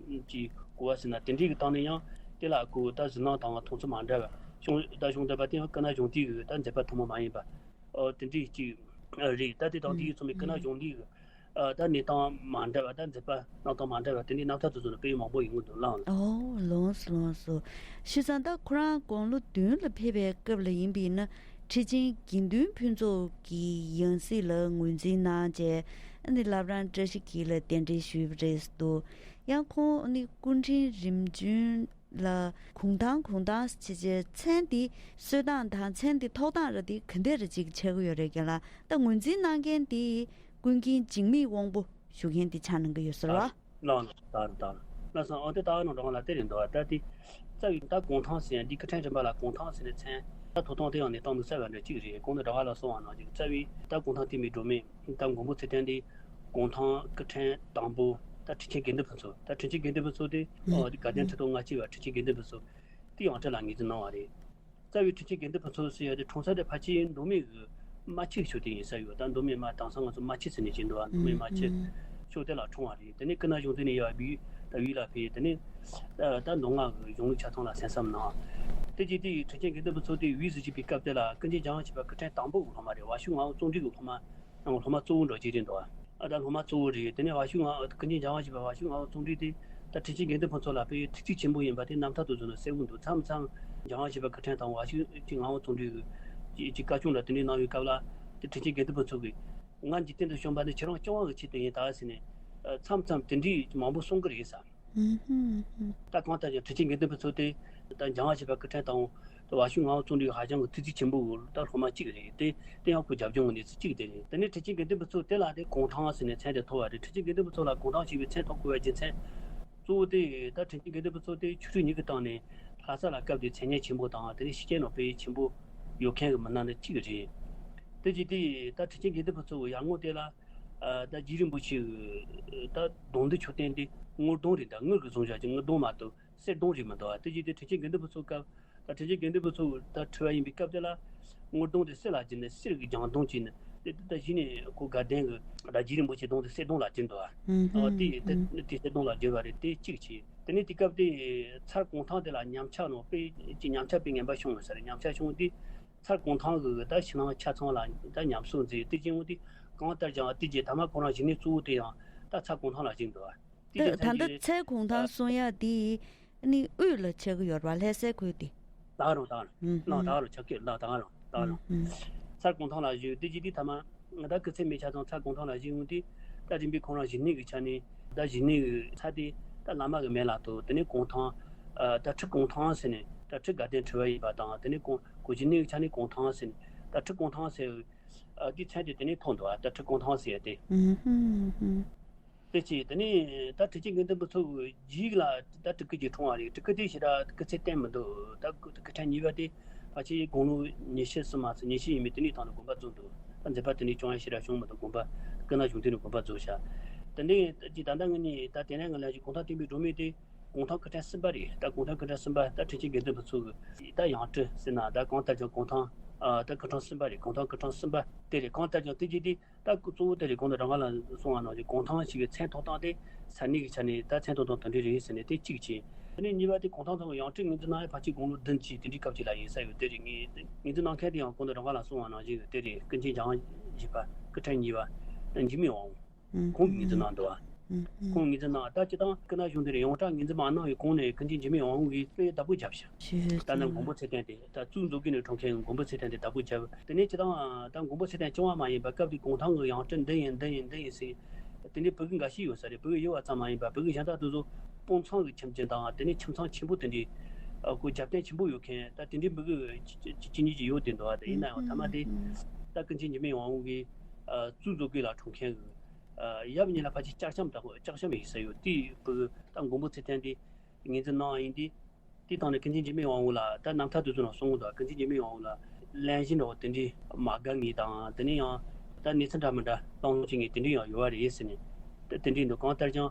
ཅིག་གོ་བ་ཟེར་ན་དེ་འདྲའི་གི་སྟེང་ནས་ཡང་དེ་ལ་ཁོ་ད་གཟིགས་སྣང་དང་མཐོང་ཚུལ་མ་འདྲ་བ་བྱུང་། ད་བྱུང་བསྡད་པ་དེ་ཡང་སྐུ་ན་གཞོན་དུས་ཀྱི་ད་མཛད་པ་ཐུན་མོང་མ་ཡིན་པ་ཨོ་དེ་འདྲའི་ཅིག་རེད། ད་དེ་དང་དེའི་མཚུངས་པའི་སྐུ་ན་གཞོན་དུས་ཀྱི། ཨ་ད་གནས་སྟངས་མ་འདྲ་བ་ད་མཛད་པ་གནང་སྟངས་མ་འདྲ་བ་དེ་འདྲའི་རྣམ་ཐར་དེ་ཚོ་ནི་དཔེ་མང་པོ་ཡོང་གི་འདུག་ལགས། ཨོ་ལགས་སོ་ལགས་སོ། བྱས་ཙང་ད་ཁོ་རང་དགུང་ལོ་བདུན་ལ་ཕེབས་པའི་སྐབས་ལ་ཡིན་པས་ན་ཁྲི་ཆེན་དགེ་འདུན་ཕུན་ཚོགས་ཀྱི་ཡང་སྲིད་ལ་ངོས་འཛིན་གནང་རྗེས་ཨ་ནི་བླ་བྲང་བཀྲ་ཤིས་འཁྱིལ་ལ་གདན་འདྲེན་ཞུས་པ་རེད་འདུག་ཡང་ཁོང་ཨ་ནི་སྐུ་ཕྲེང་རིམ་བྱོན་ལ་གུང་ཐང་གུང་ཐང་ཟེར་བྱས་མཚན་དེ་གསོལ་སྟངས་དང་མཚན་དེ་ཐོགས་སྟངས་ར་དེ་ག་འདྲ་ར་ཅིག་ཆགས་ཀྱི་ཡོད་རེད་ཀྱང་ལ། ད་ངོས་འཛིན་གནང་མཁན་དེ་ཀུན་མཁྱེན་འཇིགས་མེད་དབང་པོ་ ཞུ་མཁན་དེ་ཆགས་གནང་གི་ཡོད་ཟེར་བ། ལགས་ལགས་ལགས་ལགས་སོང་། ཨོ་དེ་ད་ནང་རང་ལ་དེ་རེད་འདུག་ད་དེ་རྩ་བའི་ད་གུང་ཐང་ཟེར་ཡང་འདི་སྐུ་ཕྲེང་རིམ་པ་ལ་གུང་ཐང་ཟེར་ནས་མཚན་ད་ཐོག་ཐོག་དེ་ཡང་ནས་གཏོང་དགོས་ས་བ་འདྲ་གཅིག་རེད། གོང་དུ་རང་ལ་གསུངས་པ་ནང་བཞིན་རྩ་བའི་ད་གུང་ཐང་བསྟན་པའི་སྒྲོན་མེ་ད་མགོན་པོ་ཚེ་བརྟན་འདི་གུང་ཐང་སྐུ་ཕྲེང་དང་པོ་ད་ཁྲི་ཆེན་དགེ་འདུན་ཕུན་ཚོགས། ད་ཁྲི་ཆེན་དགེ་འདུན་ཕུན་ཚོགས་དེ་ཨོ་དེ་དགའ་ལྡན་ཁྲི་ཐོག་ལྔ་བཅུ་པ་ཁྲི་ཆེན་དགེ་འདུན་ཕུན་ཚོགས་དེ་ཡང་ཁྲི་ལ་ངོས་འཛིན་གནང་བ་རེད། རྩ་བའི་ཁྲི་ཆེན་དགེ་འདུན་ཕུན་ཚོགས་ཟེར་ཡ་དེ་འཁྲུངས་ས་དེ་ཕལ་ཆེར་མདོ་སྨད་ཀྱི་རྨ་ཆུ་ཕྱོགས་དེ་ཡིན་ས་ཡོད། ད་མདོ་སྨད་རྨ་དེང་སང་ང་ཚོ་རྨ་ཆུ་ཟེར་ནས་ཅིག་འདུག་བ། མདོ་སྨད་རྨ་ཆུ་ཕྱོགས་དེ་ལ་འཁྲུངས་པ་རེད། དེ་ནས་སྐུ་ན་གཞོན་དུས་ནས་ཡར་བོད་ད་བོད་ལ་ཕེབས། དེ་ནས་ད་མདོ་སྔགས་ཀྱི་གཞུང་ལུགས་ཆ་ཚང་ལ་གསན་བསམ་གནང་། དེ་རྗེས་དེ་ཁྲི་ཆེན་དགེ་འདུན་ཕུན་ཚོགས་དེ་འོད་ཟེར་གྱུར་པའི་སྐབས་དེ་ལ་ཀུན་མཁྱེན་འཇམ་དབྱངས་བཞད་པ་སྐུ་ཕྲེང་དང་པོ་གི་སློབ་མ་རེད། ཝ་ཤུ་ངག་དབང་བརྩོན་འགྲུས་ཀྱི་སློབ་མ། ཨང་། སློབ་མ་གཙོ་བོ་འདྲ་ཅིག་རེད་འདུག་ཨ། ཨ་ད་སློབ་མ་གཙོ་བོ་རེད། དེ་ནས་ཝ་ཤུ་ངག་ཀུན་མཁྱེན་འཇམ་དབྱངས་བཞད་པ་ཝ་ཤུ་ངག་དབང་བརྩོན་འགྲུས་དེ་ད་ཁྲི་ཆེན་དགེ་འདུན་ཕུན་ཚོགས་ལ་དཔེ་ཐུགས་རྩིས་ཆེན་པོ་ཡིན་པ་དེ་རྣམ་ཐར་དུ་བཟུང་ནས་གསལ་པོ་འདུག་མཚམས་མཚམས་འཇམ་དབྱངས་བཞད་པ་སྐུ་ཕྲེང་དང་ཝ་ཤུ་ངག་དབང་བརྩོན་འགྲུས་ཀྱི་ཅིག་བཀའ་སྐྱོང་འདྲ་དེ་འདྲའི་གནང་བའི་སྐབས་ལ་དེ་ཁྲི་ཆེན་དགེ་འདུན་ཕུན་ཚོགས་ཀྱིས་ང་འཇིག་རྟེན་དུ་བྱོན་པ་ནི་ཁྱེད་རང་སྐྱོང་བ་གི་ཆེད་དུ་ཡིན་ད་ཟེར་ནས་མཚམས་མཚམས་དེ་འདྲའི་མང་པོ་གསུང་གི་རེད་ས། ཨུ་ཧུམ་ཧུམ། ད་གང་ལྟར་ཀྱང་ཁྲི་ཆེན་དགེ་འདུན་ཕུན་ཚོགས་དེ་ད་འཇམ་དབྱངས་བཞད་པ་སྐུ་ཕྲེང་དང་ཝ་ཤུ་ངག་དབང་བརྩོན་འགྲུས་ཧ་ཅང་གི་ཐུགས་རྩིས་ཆེན་པོ་ཡོད་ད་སློབ་མ་གཅིག་རེད། དེ་དེ་ཡང་ཁོ་རྒྱབ་ལྗོངས་ཀྱི་གནས་ཚུལ་གཅིག་དེ་རེད། དེ་ནས་ཁྲི་ཆེན་དགེ་འདུན་ཕུན་ཚོགས་དེ་ལ་དེ་གུང་ཐང་ཟེར་ནས་མཚན་དེ་ཐོབ་པ་རེད། ཁྲི་ཆེན་དགེ་འདུན་ཕུན་ཚོགས་ལ་གུང་ཐང་ཞེས་པའི་མཚན་ཐོབ་དགོས་པའི་རྒྱུ་མཚན་གཙོ་བོ་དེ་ད་ཁྲི་ཆེན་དགེ་འདུན་ཕུན་ཚོགས་དེ་ཆོས་རིག་གཉིས་ཀྱི་སྟེང་ནས་ལྷ་ས་ལ་སྐབས་དེའི་མཚན་སྙན་ཆེན་པོ་དང་དེ་ནས་ཕྱི་རྒྱལ་ནང་དཔེ་ཆེན་པོ་ཡོད་མཁན་གྱི་མི་སྣ་ནི་གཅིག་རེད། དེ་བྱས་དེ་ད་ཁྲི་ཆེན་དགེ་འདུན་ཕུན་ཚོགས་ཀྱི་ཡར་ངོ་དེ་ལ། ཨ་ད་རྗེ་རིན་པོ་ཆེ་གི་ད་གདུང་འདི་མཆོད་རྟེན་འདི་དངུལ་གདུང་རེད། ད་དངུལ་གྱི་བཟུང་བྱ་ཅིག་དངུལ་གདུང་མ་གཏོགས་གསེར་གདུང་རེད་མི་འདུག་ཨ་དེ་བཞིན་དུ་ཁྲི་ཆེན་དགེ་འདུན་ཕུན་ཚོགས་སྐབས་ད་ཁྲི་ཆེན་དགེ་འདུན་ཕུན་ཚོགས་ད་ཁྲི་པ་ཡིན་པའི་སྐབས་དེ་ལ་དངུལ་གདུང་དེ་གསེར་ལ་བསྒྱུར་ནས་གསེར་གྱི་ལྗང་གདུང་བྱས་ནས་དེ་ད་གཞི་ནས་ཁོ་དགའ་ལྡན་གྱི་ད་རྗེ་རིན་པོ་ཆེ་གདུང་དེ་གསེར་གདུང་ལ་བསྒྱུར་འདུག་ཨ་ཨོ་དེ་དེ་དེ་གསེར་གདུང་ལ་བསྒྱུར་བ་རེད། དེ་གཅིག་བྱས། དེ་ནས་དེ་སྐབས་དེ་ཚར་གུང་ཐང་དེ་ལ་ཉམས་ཆག་ནང་དཔེ་ཅིག་ཉམས་ཆག་དཔེ་ངན་པ་བྱུང་ཡོད་ས་རེད། ཉམས་ཆག་བྱུང་དེ། ཚར་གུང་ཐང་གི་ད་ཕྱི་ནང་ཆ་ཚང་ལ་ད་ཉམས་གསོ་མཛད་དེ་བྱུང་དེ་གང་ལྟར་ཀྱང་དེ་རྗེས་ཐ་མ་ཁོ་རང་གཞི་གནས་གཙོ་བོ་དེ་ཡང་ད་ཚར་གུང་ཐང་ལ་བཞེངས་འདུག་ཨ་དེ་ད་ད་ལྟ་ཚར་གུང་ཐང་གསུང་ཡག་དེ་ནི་དབུས་ལ་ཆགས་ཀྱི་ཡོད་རེད་པ། ལྷ་སའི་ཁུལ་དེ། ད་རུང་ད་རུང་ཨུ་ནང་ད་ཧུམ་རུང་ཆགས་ཀྱི་ལ་ད་རུང་ད་ཨུ་རུང་ཧུམ། ཚར་གུང་ཐང་ལ་བཞེངས་དེ་རྗེས་དེ་ཐ་མ། ད་སྐུ་ཚེ་མི་ཆ་ཚང་ཚར་གུང་ཐང་ལ་བཞེངས་ཡོང་དུས་ད་རིམ་པས་ཁོང་རང་གཞི་གནས་ཀྱི་ཆ་ནས་ད་གཞི་གནས་ཀྱི་ཚར་དེ་ད་བླ་མ་གི་མེ་ལ་ཐོག་དེ་ནས་གུང་ཐང་ཨ་ད་ཁྲི་གུང་ཐང་ཟེར་ནས་ད་ཁྲི་དགའ་ལྡན་ཁྲི་པ་ཡིན་པ་དང་དེ་ནས་གུང་གུང་གཞི་གནས་ཀྱི་ཆ་ནས་གུང་ཐང་ཟེར་ནས་ད་ཁྲི་གུང་ཐང་ཟེར་ཨ་དེ་མཚན་དེ་དེ་ནས་ཐོགས་འདུག་ཨ་ད་ཁྲི་གུང་ཐང་ཟེར་ཡ་དེ། ཨུ་ཧུམ་ཧུམ། དེ་ཅི་དེ་ནས་ད་ཁྲི་ཆེན་དགེ་འདུན་པ་ཚོ་རྗེས་ལ་ད་སྤྲུལ་སྐུ་ཅིག་འཁྲུངས་པ་རེད། སྤྲུལ་སྐུ་དེ་ཞེ་དྲག་སྐུ་ཚེ་བརྟན་མི་འདུག་ད་སྐུ་ཕྲེང་གཉིས་པ་དེ་ཕལ་ཆེར་དགུང་ལོ་ཉི་ཤུ་ཙམ་མ་ཟད་ཉི་ཤུ་ཡས་མས་དེ་ནས་ཐང་ནས་དགོངས་པ་རྫོགས་འདུག་ད་མཛད་པ་དེ་ནས་སྐྱོང་ཡ་ཞེ་དྲག་བྱུང་མི་འདུག་དགོངས་པ་སྐུ་ན་གཞོན་དུས་ནས་དགོངས་པ་རྫོགས་ཤག་དེ་ནས་ད་ཅི་ད་ལྟ་ངེད་གཉིས་ད་དེ་ནས་ང་ལ་ཅིག་གུང་ཐང་བསྟན་པའི་སྒྲོན་མེ་དེ་གུང་ཐང་སྐུ་ཕྲེང་གསུམ་པ་རེད། ད་གུང་ཐང་སྐུ་ཕྲེང་གསུམ་པ་ད་ཁྲི་ཆེན་དགེ་འདུན་པ་ཚོ་གི་ད་ཡང་སྤྲུལ་ཟེར་ན་ད་གང་ལྟར་ཀྱང་གུང་ཐང་ད་སྐུ་ཕྲེང་གསུམ་པ་རེད། གུང་ཐང་སྐུ་ཕྲེང་གསུམ་པ་དེ་རེད། གང་ལྟར་ཀྱང་དེ་རྗེས་དེ། ད་གཙོ་བོ་དེ་རེད། གོང་དུ་རང་ག་ལ་གསུངས་པ་ནང་བཞིན་གུང་ཐང་ཞེས་པའི་མཚན་ཐོགས་སྟངས་དེ་ས་གནས་ཀྱི་ཆ་ནས་ད་མཚན་ཐོགས་སྟངས་དེ་འདྲ་རེད་ཟེར་ནས་དེ་གཅིག་བྱས། དེ་ནས་གཉིས་པ་དེ་གུང་ཐང་ཐོག་ཡང་སྤྲུལ་ངོས་འཛིན་གནང་ཡ་ཕལ་ཆེར་དགུང་ལོ་བདུན་ཅིག་དེ་འདྲའི་སྐབས་ཅིག་ལ་ཡིན་ས་ཡོད། དེ་རེད། ངོས་ངོས་འཛིན་གནང་མཁན་དེ་ཡང་གོང་དུ་རང་ག་ལ་གསུངས་པ་ནང་བཞིན་དེ་རེད། ཀུན་མཁྱེན་འཇམ་དབྱངས་བཞད་པ་སྐུ་ཕྲེང་གཉིས་པ་འཇིགས་མེད་དབང་པོ་ཁོང་གིས་ངོས་འཛིན་གནང་འདུག་བ། ཁོང་ངོས་འཛིན་གནང་ད་སྤྱིར་བཏང་སྐུ་ན་གཞོན་དེ་རེད། ཡོངས་གྲགས་ངོས་འཛིན་མ་གནང་བའི་གོང་ནས་ཀུན་མཁྱེན་འཇིགས་མེད་དབང་པོ་གིས་དཔེ་བདག་པོ་བརྒྱབ་ཤག་ད་ནི་མགོན་པོ་ཚེ་བརྟན་དེ་ད་གཙུག་ནས་བཟུང་ནས་འཁྲུངས་མཁན་མགོན་པོ་ཚེ་བརྟན་དེ་བདག་པོ་བརྒྱབ། དེ་ནས་སྤྱིར་བཏང་ད་མགོན་པོ་ཚེ་བརྟན་སྐྱོང་བ་མ་ཡིན་པ་སྐབས་དེའི་གུང་ཐང་གི་ཡང་སྤྲུལ་འདི་ཡིན་འདི་ཡིན་འདི་ཡིན་ཟེར། དེ་འདྲའི་ཕྲུ་གུ་འགའ་ཤས་ཡོད་ས་རེད། ཕྲུ་གུ་ཡོད་པ་ཙམ་མ་ཡིན་པ་ཕྲུ་གུ་གཞན་དག་དེ་ཚོ་དཔོན་ཚང་གི་ཁྱིམ་ཚང་དང་དེ་ནས་ཁྱིམ་ཚང་ཆེན་པོ་དེ་འདྲའི་ཁོ་རྒྱབ་རྟེན་ཆེན་པོ་ཡོད་མཁན་ད་དེ་འདྲའི་མི་གི་ཅི་ཅི་ཉིད་ཅིག་ཡོད་དེ་འདུག་བ། དེ་ཡིན་ན་ཡང་ཐ་མ་དེ་ད་ཀུན་མཁྱེན་འཇིགས་མེད་དབང་པོ་གིས་གཙུག་ནས་བཟུང་ལ་འཁྲུངས་མཁན་གི་ཡབ་གཉིས་ལ་ཕལ་ཆེར་ལྕགས་ཤམ་དང་ལྕགས་ཤམ་ཡིན་ས་ཡོད། དེའི་ཕྲུ་གུ་ད་མགོན་པོ་ཚེ་བརྟན་དེ་ངོས་འཛིན་གནང་ཡིན་དུས། དེའི་སྟེང་ནས་ཀུན་མཁྱེན་འཇིགས་མེད་དབང་པོ་ལ་ད་རྣམ་ཐར་དེ་ཚོ་ནང་གསུངས་འདུག་ཀུན་མཁྱེན་འཇིགས་མེད་དབང་པོ་ལ་གླེན་གཤིན་འདྲ་བོ་དེ་འདྲའི་མ་དགའ་ངེས་དང་དེ་ནས་ཡང་ད་གནས་ཚུལ་འདྲ་མི་འདྲ་གཏོང་ལོང་བྱེད་ངེས་དེ་འདྲའི་ཡང་ཡོད་པ་རེད་ཟེར་ནས་ད་དེ་འདྲའི་འདུག་གང་ལྟར་ཀྱང་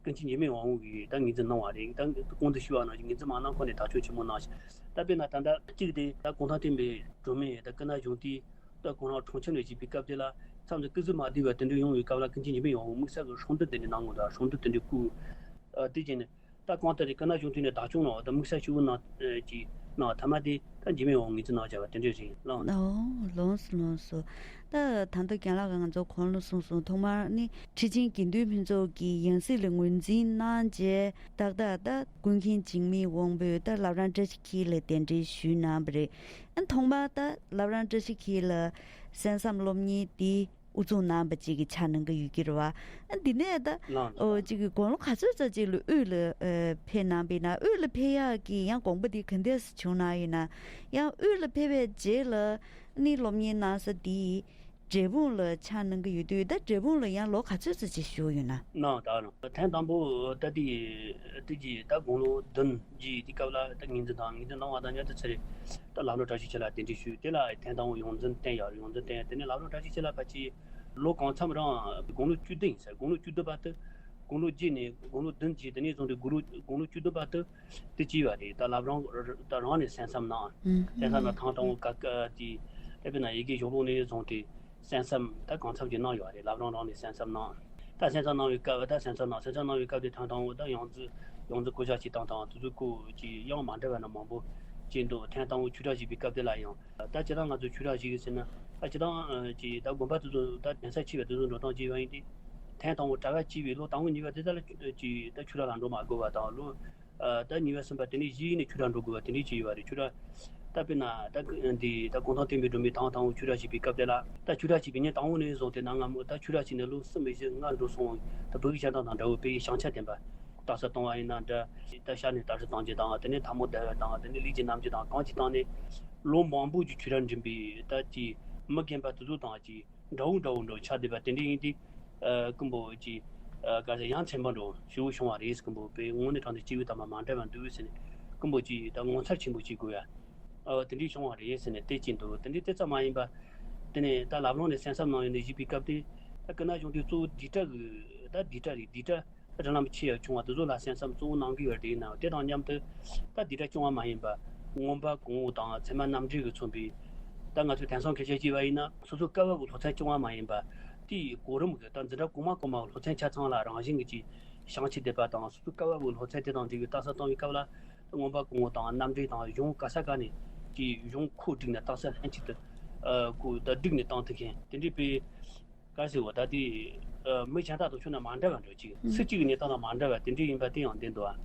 ཀུན་མཁྱེན་འཇིགས་མེད་དབང་པོ་གིས་ད་ངོས་འཛིན་གནང་བ་རེད། ད་གོང་དུ་ཞུས་པ་ནང་བཞིན་ངོས་འཛིན་མ་གནང་གོང་ནས་དག་སྐྱོང་ཆེན་མོ་གནང་ཞིང་། ད་དཔེར་ན་ད་ལྟ་གཅིག་དེ་ད་གུང་ཐང་བསྟན་པའི་སྒྲོན་མེ་ད་སྐུ་ན་གཞོན་དུས་ད་ཁོང་རང་འཁྲུངས་ཆེན་ལ་བྱེད་པའི་སྐབས་དེ་ལ་མཚམས་སུ་སྐུ་གཟུགས་མ་བདེ་བ་དེ་འདྲ་ཡོང་བའི་སྐབས་ལ་ཀུན་མཁྱེན་འཇིགས་མེད་དབང་པོ་དམིགས་བསལ་གྱི་སྲུང་མདུད་དེ་འདྲ་གནང་དགོས་འདུག་སྲུང་མདུད་དེ་འདྲ་བསྐུར། ཨ་དེ་བཞིན་ད་གང་ལྟར་རེད། སྐུ་ན་གཞོན་དུས་ནས་བདག་སྐྱོང་གནང་བ་དང་དམིགས་བསལ་ཞུ་སྒོ་གནང་ཅིག་གནང་བ་ཐ་མ་དེ་ད་འཇིགས་མེད་དབང་པོ་ངོས་འཛིན་གནང་བྱ་བ་དེ་འདྲ་རེད་ལགས། ཨོ་ལགས་སོ་ལགས་སོ། ད་ད་ལྟ་རྒན་ལགས་ཀྱིས་ང་ཚོ་གོང་ལ་གསུངས་སོང་། ཐོག་མར་ནི་ཁྲི་ཆེན་དགེ་འདུན་ཕུན་ཚོགས་ཀྱི་ཡང་སྲིད་ལ་ངོས་འཛིན་གནང་རྗེས་ཏག་ཏག་ད་ཀུན་མཁྱེན་འཇིགས་མེད་དབང་པོས་ད་བླ་བྲང་བཀྲ་ཤིས་འཁྱིལ་ལ་གདན་འདྲེན་ཞུས་གནང་བ་རེད། ཨ་ཐོག་མར་ད་བླ་བྲང་བཀྲ་ཤིས་འཁྱིལ་ལ་གསན་བསམ་སློབ་གཉེར་དེ་དབུ་འཛུགས་གནང་བ་ཅིག་གི་ཆ་གནང་གི་ཡོད་ཀྱི་རེད་བ། ཨ་འདི་ནས་ད་ལགས་ཨོ་ཅིག་གི་དགུང་ལོ་ག་ཚོད་ཙམ་ཅིག་ལ་དབུས་ལ་ཨ་ཕེབས་གནང་བས་ན་དབུས་ལ་ཕེབས་ཡག་གི་ཡང་དགོངས་པ་འདི་ག་འདྲས་བྱུང་གནང་ཡོད་ན། ཡང་དབུས་ལ་ཕེབས་པའི་རྗེས་ལ་ནི་སློབ་གཉེར་གནང་ས་འདི་ འབྲས་སྤུངས་ལ་ཕྱག་གནང་གི་ཡོད་དུས། ད་འབྲས་སྤུངས་ལ་ཡང་ལོ་ག་ཚོད་ཙམ་ཅིག་བཞུགས་ཡོད་ན། གནང་ད་རུང་ཐེངས་དང་པོ་ད་དེ་དེ་གྱི་ད་དགུང་ལོ་བདུན་བརྒྱད་དེ་སྐབས་ལ་ད་ངོས་འཛིན་དང་ངོས་འཛིན་གནང་བ་དང་མཉམ་དུ་ཚེ་རིང་ད་ལམ་རོགས་བཀྲ་ཤིས་ཆོས་ལགས་གདན་འདྲེན་ཞུས། དེ་ལ་ཐེངས་དང་པོ་ཡོངས་འཛིན་བསྟེན་ཡག་ཡོངས་འཛིན་བསྟེན། དེ་ནས་ལམ་རོགས་བཀྲ་ཤིས་ཆོས་ལགས་ཕལ་ཆེར་ལོ་གང་འཚམ་རང་དགུང་ལོ་བཅུ་བདུན་ཡིན་ས། དགུང་ལོ་བཅུ་བདུན་བར་དུ་དགུང་ལོ་བརྒྱད་ནས་དགུང་ལོ་བདུན་བརྒྱད་དེ་ནས་བཟུང་སྟེ་དགུང་ལོ་དགུང་ལོ་བཅུ་བདུན་བར་དུ་དེ་བྱས་པ་རེད། ད་བླ་བྲང་ད་རང་ནས་གསན་བསམ་གནང་། ཨུམ། གསན་བསམ་གནང་། ཐེངས་དང་པོ་ཀ་ཀ་དེ་ད་དཔེར་ན་ཡི་གེ་ཞོག་ལོག་ནས་བཟུང་སྟེ་གསན་བསམ་ད་གང་འཚམ་ཅིག་གནང་ཡོད་རེད། བླ་བྲང་རང་ནས་གསན་བསམ་གནང་། ད་གསན་བསམ་གནང་བའི་སྐབས། ད་གསན་བསམ་གནང་། གསན་བསམ་གནང་བའི་སྐབས་དེ་ཐེངས་དང་པོ་ད་ཡོངས་འཛིན་ཡོངས་འཛིན་བསྐོ་བཞག་ཅིག་བཏང་དང་དེ་ཚོའི་སྐོར་གྱི་ཡང་མ་འདྲ་བ་ན་མང་པོ་ཅིག་འདུག་ཐེངས་དང་པོ་ཆོས་གྲྭ་བཞུགས་པའི་སྐབས་དེ་ལ་ཡང་ད་སྤྱིར་བཏང་ང་ཚོ་ཆོས་གྲྭ་བཞུགས་ཟེར་ན་ད་སྤྱིར་བཏང་ཅིག་ད་དགོན་པ་དེ་ཚོ་ད་གདན་ས་ཆེ་བའི་དེ་ཚོ་འགྲོ་སྟངས་ཅིག་ཡོད་པ་ཡིན་ཏེ། ཐེངས་དང་པོ་གྲྭ་པ་བྱས་པའི་ལོ་དང་པོ་གཉིས་པ་དེ་ད་ལ་ཅིག་ད་ཆོས་གྲྭ་ལ་འགྲོ་མ་དགོས་པ་དང་། ལོ་ཨ་ད་གཉིས་པ་གསུམ་པ་དེ་ནས་གཞི་ནས་ཆོས་གྲྭ་འགྲོ་དགོས་པ་དེ་འདྲས་ཅིག་ཡོད་པ་རེད། ཆོས་གྲྭ་ད་དཔེར་ན་ད་འདི་ད་གུང་ཐང་བསྟན་པའི་སྒྲོན་མེ་དང་དང་པོ་ཆོས་གྲྭ་བཞུགས་པའི་སྐབས་དེ་ལ་ད་ཆོས་གྲྭ་བཞུགས་པའི་ཉིན་དང་པོ་ནས་བཟུང་སྟེ་ན་སྔ་མོ་ད་ཆོས་གྲྭ་བཞུགས་ནས་ལོ་གསུམ་བཞི་ལྔ་འགྲོ་སོང་། ད་བོད་ཀྱི་ཤ་སྟག་དང་འདྲ་བོ་དཔེ་ཡི་ཤང་ཆ་ལྡན་པ། རྟགས་གསལ་གཏོང་བ་ཡིན་ན་འདྲ། ད་ཤ་ནས་རྟགས་གསལ་གཏོང་རྒྱུ་དང་། དེ་ནས་ཐལ་མོ་སྦྱར་བ་དང་། དེ་ནས་ལས་ཀྱི་རྣམ་འགྱུར་དང་གང་ཅི་བཏང་ནས་ལོ་མང་པོ་ཅིག་ཆོས་གྲྭ་འགྲིམས་པའི་ད་ཅིག་མི་རྒན་པ་དེ་ཚོ་དང་ཅིག་འདྲ་བོ་འདྲ་བོ་འདྲ་བོ་ཆགས་བསྡད་པ་དེ་འདྲ་ཡིན་དུས། ཨ་རྐུན་པོ་ཅིག་ཨ་ག་ཟེར་ཡ་མཚན་པ་འདྲ་བོ་ཞེ་པོ་བྱུང་བ་རེད། རྐུན་པོ་དཔེ་དངོས་གནས་དྲང་གནས་སྐྱེས་བུ་དམ་པ་མ་འདྲ་བ་འདུག་ཟེར་ནས། རྐུན་པོ་ཅིག་ད་ངོ་མཚར་ཆེན་པོ་ཅིག་དགོས་ཡ། ཨ་དེ་འདྲའི་བྱུང་བ་རེད་ཟེར་ནས་བལྟས་ཀྱིན་འདུག་དེ་འདྲའི་བལྟས་ཙམ་མ་ཡིན་པ། དེ་ནས་ད་བླ་བྲང་ནས་གསན་བསམ་གནང་ཡོང་ནས་བཞུགས་པའི་སྐབས་དེ། ད་སྐུ་ན་གཞོན་དུས་གཙོ་བོ་སྡིག་གྲྭ་གི་ད་སྡིག་གྲྭ་རེད། སྡིག་གྲྭ་ད་དྲིན་ལན་ཆེ་ཡ་བྱུང་བ་དེ་ཚོ་ལ་གསན་བསམ་གཙོ་བོ་གནང་གི་ཡོད་རེད། ཡིན་ནའང་དེ་དང་མཉམ་དུ་ད་སྡིག་གྲྭ་སྐྱོང་བ་མ་ཡིན་པ། མངོན་པ་གོང་འོག་དང་ཚད་མ་རྣམ་འགྲེལ་གྱིས་མཚོན་པའི་ད་ང་ཚོས་དེང་སང་སྐད་ཆ་བཤད་པ་ཡིན་ན་སོ་སོ་སྐལ་བ་གི་སློབ་ཚན་སྐྱོང་བ་མ་ཡིན་པ། དེའི་གོ་རིམ་གྱི་ད་འཛིན་གྲྭ་གོང་མ་གོང་མ་གི་སློབ་ཚན་ཆ་ཚང་ལ་རང་བཞིན་གྱི་ཅིག་བྱང་ཆུབ་བསྟན་པ་དང་སོ་སོའི་སྐལ་བ་བའི་སློབ་ཚན་དེ་དང་འབྲེལ་བའི་རྟགས་གསལ་བཏང་བའི་སྐབས་ལ། མངོན་པ་གོང་འོག་དང་རྣམ་འགྲེལ་དང་གཞུང་ག་ས་ག་ནས་ཀྱི་གཞུང་ཁོག་བསྒྲིགས་ནས་རྟགས་གསལ་ལྷན་ཅིག་ཏུ་ཨ་ཁོ་ད་བསྒྲིགས་ནས་བཏང་ཐུབ་མཁན་དེ་འདྲའི་དཔེ་ག་ཟེར་བ། ད་དེ་ཨ་མི་གཞན་དག་དང་ཕྱོགས་ནས་མ་འདྲ་བ་འདྲ་ཅིག་ཨུ། སུ་གཅིག་གི་གནས་སྟངས་དང་མ་འདྲ་བ་དེ་འདྲའི་ཡིན་པ་དེ་ཡང་བདེན་འདུག་ཨ།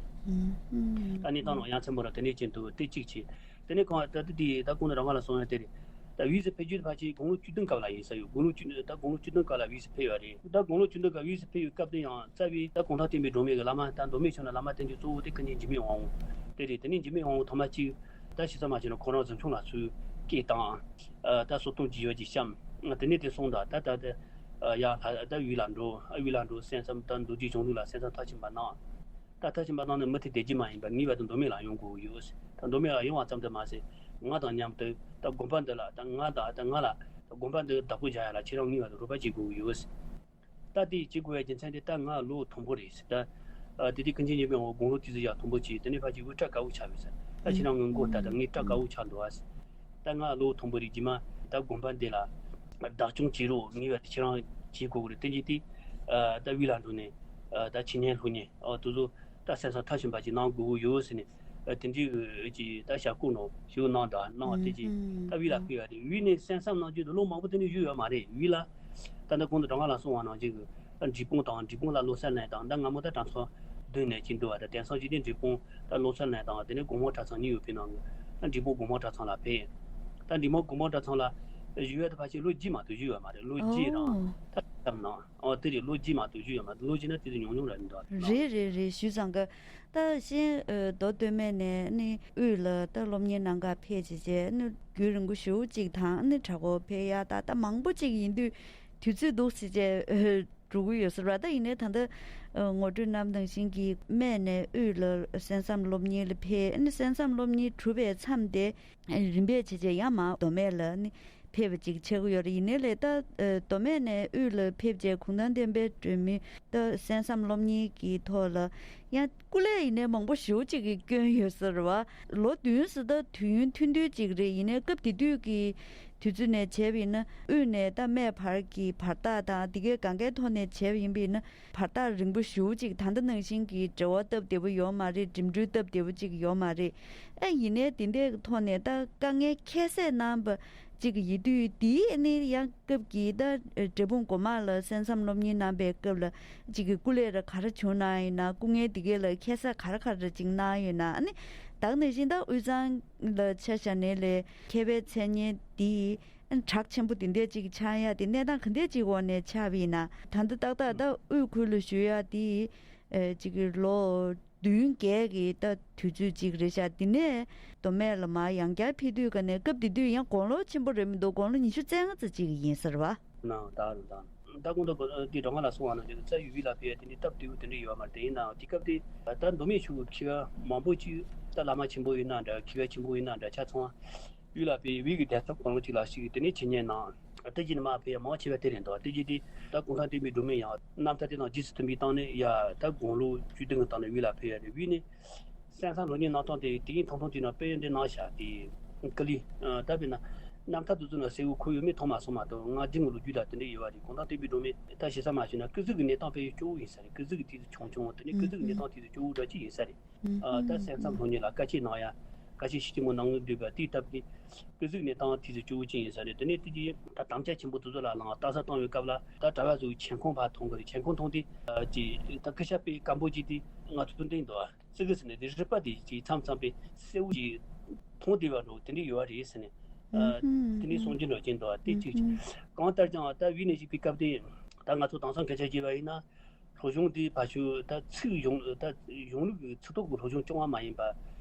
ཨུ། ཨུ། ད་གནས་སྟངས་རང་ཡ་མཚན་པོ་རང་དེ་འདྲའི་ཅན་འདུག་དེ་གཅིག་བྱས། དེ་ནས་གང་ད་ལྟ་དེ་ད་གོང་ནས་རང་ག་ལ་གསུངས་ཡ་དེ་རེད། ད་དབུས་སུ་ཕེབས་རྒྱུ་དེ་ཕལ་ཆེར་དགུང་ལོ་བཅུ་བདུན་སྐབས་ལ་ཡིན་ས་ཡོད། དགུང་ལོ་བཅུ་ད་དགུང་ལོ་བཅུ་བདུན་སྐབས་ལ་དབུས་སུ་ཕེབས་ཡོད་རེད། ད་དགུང་ལོ་བཅུ་བདུན་སྐབས་དབུས་སུ་ཕེབས་ཡོད་སྐབས་དེ་ཡང་རྩ་བའི་ད་གུང་ཐང་བསྟན་པའི་སྒྲོན་མེ་གི་བླ་མ། ད་མདོ་སྨད་ཕྱོགས་ནས་བླ་མ་བསྟེན་རྒྱུ་གཙོ་བོ་དེ་ཀུན་མཁྱེན་འཇིགས་མེད་དབང་པོ་དེ་རེད། དེ་ནས་འཇིགས་མེད་དབང་པོ་ཐོག་མ་གཅིག་ད་ཕྱི་ས་མ་བྱས་ན་ཁོ་རང་གཟིམ་ཆུང་ལ་ཚུར་སྐད་བཏང་། ད་སོ་ཐུང་བགྱིས་པ་ཅིག་བཤམས། དེ་ནས་དེ་སོང་ད་ད་ད་ད་ཡར་ལྷ་ད་དབུས་ལ་འགྲོ། དབུས་ལ་འགྲོ་གསན་བསམ་ད་མདོ་རྒྱུད་གཞུང་ལུགས་ལ་གསན་བསམ་མཐར་ཕྱིན་པ་གནང་། ད་མཐར་ཕྱིན་པ་གནང་ནས་མུ་མཐུད་བསྡད་རྒྱུ་མ་ཡིན་པར་ངེས་པར་དུ་མདོ་སྨད་ལ་ཡོང་དགོས་ཀྱི་ཡོད། ད་མདོ་སྨད་ལ་ཡོང་བ་ཙམ་དུ་མ་ཟད། ང་དང་མཉམ་དུ་ད་དགོན་པ་འདི་ལ་ད་ང་དང་ད་ང་ལ་ད་དགོན་པ་འདི་བདག་པོ་རྒྱག་ཡ་ལ་ཁྱེད་རང་ངེས་པར་དུ་རོགས་པ་བྱེད་དགོས་ཀྱི་ཡོད། ད་དེ་བྱེད་དགོས་པའི་རྒྱུ་མཚན་དེ་ད་ང་ལོ་མཐོན་པོ་རེད་ཟེར། ད་ཨ་དེ་དུས་ཀུན་མཁྱེན་ཆེན་པོའི་དགུང་ལོ་དེ་ཚོ་ཡང་མཐོན་པོ་བྱས། དེ་ནས་ཕལ་ཆེར་དབུ་སྐྲ་དཀར་པོ་ཆགས་པས་ཟེར། ད་ཁྱེད་རང་ངའི་མགོ་ལྟ་ད་ངའི་སྐྲ་དཀར་པོ་ཆགས་འདུག་ཨ་ཟེར། ད་ང་ལོ་མཐོན་པོ་རེད། རྗེས་མ་ད་དགོན་པ་འདི་ལ་བདག་སྐྱོང་བྱེད་རོགས། ངེས་པར་དུ་ཁྱེད་རང་བྱེད་དགོས་ཀྱི་རེད། དེ་རྗེས་དེ་ཨ་ད་དབུས་ལ་འགྲོ་ནས་ཨ་ད་ཕྱི་ཉིན་ལྷོ་ཉིན་ཨ་དེ་ཚོ་ད་གསན་བསམ་མཐར་ཕྱིན་པ་ཅིག་གནང་དགོས་ཀྱི་ཡོད་ཟེར་ནས། ཨ་དེ་འདྲའི་ཅིག་ད་ཞབས་སྐུལ་ནང་ཞུ་གནང་དང་གནང་བ་དེ་ཅིག་ད་དབུས་ལ་ཕེབས་པ་རེད། དབུས་ནས་གསན་བསམ་གནང་རྒྱུ་དེ་ལོ་མང་པོ་དེ་ནས་བཞུགས་ཡོད་མ་རེད། དབུས་ལ་ད་ལྟ་གོང་དུ་གྲངས་ཀ་ལ་གསུངས་པ་ནང་བཞིན་གྱི་ད་འབྲས་སྤུངས་དང་། འབྲས་སྤུངས་ལ་ལོ་གསར་གནས་དང་། ད་སྔ་མོ་ད་གྲྭ་ཚང་བདུན་གནས་ཀྱི་འདུག་བ། ད་དེང་སང་ཅིག་དེ་འབྲས་སྤུངས་ད་ལོ་གསར་གནས་དང་། དེ་ནས་དགོང་མོ་གྲྭ་ཚང་གཉིས་ཡོད་པའི་ནང་གི་ད་འབྲས་སྤུངས་དགོང་མོ་གྲྭ་ཚང་ལ་ཕེབས། ད་འབྲས་སྤུངས་དགོང་མོ་གྲྭ་ཚང་ལ་བཞུགས་ཡོད་དུས་ཕལ་ཆེར་ལོ་བརྒྱད་མ་གཏོགས་བཞུགས་ཡོད་མ་རེད། ལོ་བརྒྱད་རང་ད་ཙམ་ནང་། ཨོ་དེ་རེད། ལོ་བརྒྱད་མ་གཏོགས་བཞུགས་ཡོད་མ་རེད། ལོ་བརྒྱད་ན་དེ་ཚོ་ཉུང་ཉུང་ར་མི་འདུག་ཨ། རེད་རེད་རེད། ཞུས་ཙང་ཀ་ད་གཞན་ཨ་མདོ་སྟོད་སྨད་ནས་ནི་དབུས་ལ་ད་སློབ་གཉེར་གནང་ག་ཕེབས་བྱས་བྱས་ནི་རྒྱུན་རིང་པོ་ཞེ་པོ་ཅིག་དང་ནི་གྲྭ་སྐོར་ཕེབས་ཡ་ད་ད་མང་པོ་ཅིག་ཡིན་དུས་དུས་ཚོད་འདུག་ཟེར་བྱས་ཨ་འགྲོ་གི་ཡོད་ཟེར་བ། ད་ཡིན་ནའི་ད་ལྟ་ཨ་ངོ་སྤྲོད་གནང་ནང་བཞིན་གྱི་སྨད་ནས་དབུས་ལ་གསན་བསམ་སློབ་གཉེར་ལ་ཕེབས། ནི་གསན་བསམ་སློབ་གཉེར་གྲུབ་པའི་མཚམས་དེ་རིམ་པས་བྱས་བྱས་ཡང་མར་མདོ་སྨད་ལ་ནི་ཕེབས་པ་ཅིག་ཆགས་ཀྱི་ཡོད་རེད། ཡིན་ནའི་ལས་ད་ཨ་མདོ་སྨད་ནས་དབུས་ལ་ཕེབས་བྱས་གུང་ཐང་བསྟན་པའི་སྒྲོན་མེ་ད་གསན་བསམ་སློབ་གཉེར་གྱི་ཐོག་ལ་ཡང་སྐུ་ལས་ཡིན་ནའི་མང་པོ་ཞེ་པོ་ཅིག་གིས་བསྐྱོན་ཡོད་ཟེར་བ། ལོ་བདུན་ཟེར་ད་དུས་ཡུན་ཐུང་ཐུང་ཅིག་རེད། ཡིན་ནའི་སྐབས་དེ་དུས་ཀྱི་དུས་ཚོད་ནས་བྱས་པ་ཡིན་ན་དབུས་ནས་ད་སྨད་བར་གྱི་བར་ཐག་དང་དེ་གའི་གང་གའི་ཐོག་ནས་བྱས་པ་ཡིན་པ་ཡིན་ན་བར་ཐག་རིང་པོ་ཞེ་པོ་ཅིག་ད་ལྟ་ནང་བཞིན་གྱི་འབྲེལ་བ་སྟབས་བདེ་པོ་ཡོད་མ་རེད། འགྲིམ་འགྲུལ་སྟབས་བདེ་པོ་ཅིག་ཡོད་མ་རེད། ཨ་ཡིན་ནའི་དེ་འདྲའི་ཐོག་ནས་ད་དཀའ་ངལ་ཁྱད་བསད་གནང་བ་ཅིག་ཡིན་དུས། དེའི་ནི་ཡང་སྐབས་ཀྱི་ད་འབྲས་སྤུངས་སྒོ་མང་ལ་གསན་བསམ་སློབ་གཉེར་གནང་བའི་སྐབས་ལ་ཅིག་གི་སྐུ་ལས་ར་ག་རེ་བྱུང་གནང་ཡིན་ན། སྐུ་ངལ་དེ་གའི་ལ་ཁྱད་བསད་ག་རེ་ག་རེ་ཅིག་གནང་ཡོད་ན། ཨ་ནི་ད་ག་ནང་བཞིན་ད་དབུས་གཙང་ལ་ཆ་བཞག་ནའི་ལས་མཁས་པའི་མཚན་སྙན་དེ་གྲགས་ཆེན་པོ་དེ་འདྲས་ཅིག་ཆགས་ཡ་དེ་གནས་སྟངས་ག་འདྲས་ཅིག་འོག་ནས་ཆགས་པ་ཡིན་ན། ད་ལྟ་ཏག་ཏག་ད་དབུས་ཁུལ་ལ་བཞུགས་ཡ་དེ་ཨ་ཅིག་གི་ལོ་བདུན་བརྒྱད་ཀྱི་ད་དུས་ཚོད་ཅིག་རེད་ཤག་དེ་ནས་མདོ་སྨད་ལ་མར་ཡང་བསྐྱར་ཕེབས་དུས་ཀ་ནས་སྐབས་དེ་དུས་ཡང་དགུང་ལོ་ཆེན་པོ་རེད་མི་འདུག་དགུང་ལོ་ཉི་ཤུ་རྩ་ལྔ་ཙམ་ཅིག་ཡིན་ཟེར་བ། ནའང་ད་རུང་དང་། ད་གོང་དུ་དེ་སྒྲོལ་མ་ལགས་གསུངས་པ་ནང་བཞིན་རྩ་བའི་དབུས་ལ་ཕེབས་ཡ་དེ་འདྲའི་སྟབས་བདེ་བོ་དེ་འདྲ་ཡོད་མ་རེད། དེ་ཡིན་ནའང་དེ་སྐབས་དེ་ད་མདོ་སྨད་ཆོས་ཀྱི་མཁས་པ་མང་པོ་ཅིག་ད་བླ་མ་ཆེན་པོ་ཡིན་ན་འདྲ། མཁས་པ་ཆེན་པོ་ཡིན་ན་འདྲ། ཆ་ཚང་དབུས་ལ་ཕེབས་ཡ། དབུས་ཀྱི་གདན་ས་གང་རུང་ཅིག་ལ་ཞིག་དེ་ནས་འཆད་ཉན་གནང་། དེ་རྗེས་ནས་མར་ཕེབས་ཡ་མང་ཆེ་བ་དེ་རེད་འདུག་དེ་རྗེས་དེ་ད་གུང་ཐང་བསྟན་པའི་སྒྲོན་མེ་ཡང་རྣམ་ཐར་དེ་དང་རྗེས་སུ་མཐུན་པའི་སྟེང་ནས་ཡ་ད་དགུང་ལོ་བཅུ་བདུན་གྱི་སྟེང་ནས་དབུས་ལ་ཕེབས་ཡ་རེད། དབུས་ནས་གསན་བསམ་སློབ་གཉེར་གནང་སྟངས་དེ་དེ་ཡིན་ཐུང་ཐུང་ཅིག་ནང་དཔེ་འདི་གནང་བཞག་དེ་ཀི་ལི། ད་དཔེར་ན་རྣམ་ཐར་དེ་ཚོ་ནང་གསལ་བོ་ཁོ་ཡོད་མེད་མཐོང་མ་སོང་མ་གཏོགས། ང་འདི་ངོ་ལོ་རྒྱུས་ལ་དེ་འདྲ་ཡོད་པ་རེད། གུང་ཐང་བསྟན་པའི་སྒྲོན་མེ་ད་ཞེ་ས་མ་ཞུས་ན་སྐུ་གཟུགས་ཀྱི་གནས་སྟངས་དཔེ་སྐྱོ་བོ་ཡིན་ས་རེད། སྐུ་གཟུགས་ཀྱི་དུས་ཚོད་ཆུང་ཆུང་། དེ་ནས་སྐུ་གཟུགས་གི་གནས་སྟངས་དུས་ཚོད་སྐྱོ་བོ་འདྲ་ཅིག་ཡིན་ས་རེད། ཨ། ད་གསན་བསམ་སློབ་གཉེར་ལ་དཀའ་སྤྱད་གནང་ཡ། དཀའ་སྤྱད་ཤུགས་ཆེན་པོ་གནང་གི་འདུག་པ། དེའི་སྟབས་ཀྱིས་སྐུ་གཟུགས་གནས་སྟངས་དེ་ཚོ་སྐྱོ་བོ་ཅིག་ཡིན་ས་རེད། དེ་ནས་དེ་གྱིས་ད་དམ་བཅའ་ཆེན་པོ་དེ་ཚོ་ལ་ལངས། རྟ་ས་བཏང་བའི་སྐབས་ལ་ད་གྲྭ་བ་ཚོའི་མཆན་ཁུང་ཕར་མཐོང་གི་རེད། མཆན་ཁུང་མཐོང་དུས་ཀྱི་ད་སྐུ་ཞབས་པའི་སྐད་འབོད་ཅིག་དེ་ང་ཚོ་འདི་འདུག་ཨ། ཙི་གི་ཟེར་ནས་དེ་རིག་པ་དེ་ཅིག་མཚམས་མཚམས་པའི་གསལ་བོ་ཅིག་མཐོང་བསྡད་པ་འདྲ་དེ་འདྲ་ཡོད་རེད་ཟེར་ནས། ཨ། དེ་ནས་གསུང་རྒྱུ་འདྲ་ཅིག་འདུག་ཨ། དེ་གཅིག་བྱས། གང་ལྟར་ཀྱང་ད་དབུས་ནས་བཞུགས་པའི་སྐབས་དེ་ད་ང་ཚོ་དེང་སང་སྐད་ཆ་བཤད་པ་ཡིན་ན། སློབ་སྦྱོང་འདི་ཕལ་ཆེར་ད་ཚིག་གཞུང་ད་གཞུང་ལུགས་ཀྱི་ཚིག་ཐོ་གི་སློབ་སྦྱོང་སྐྱོང་བ་མ་ཡིན་པ།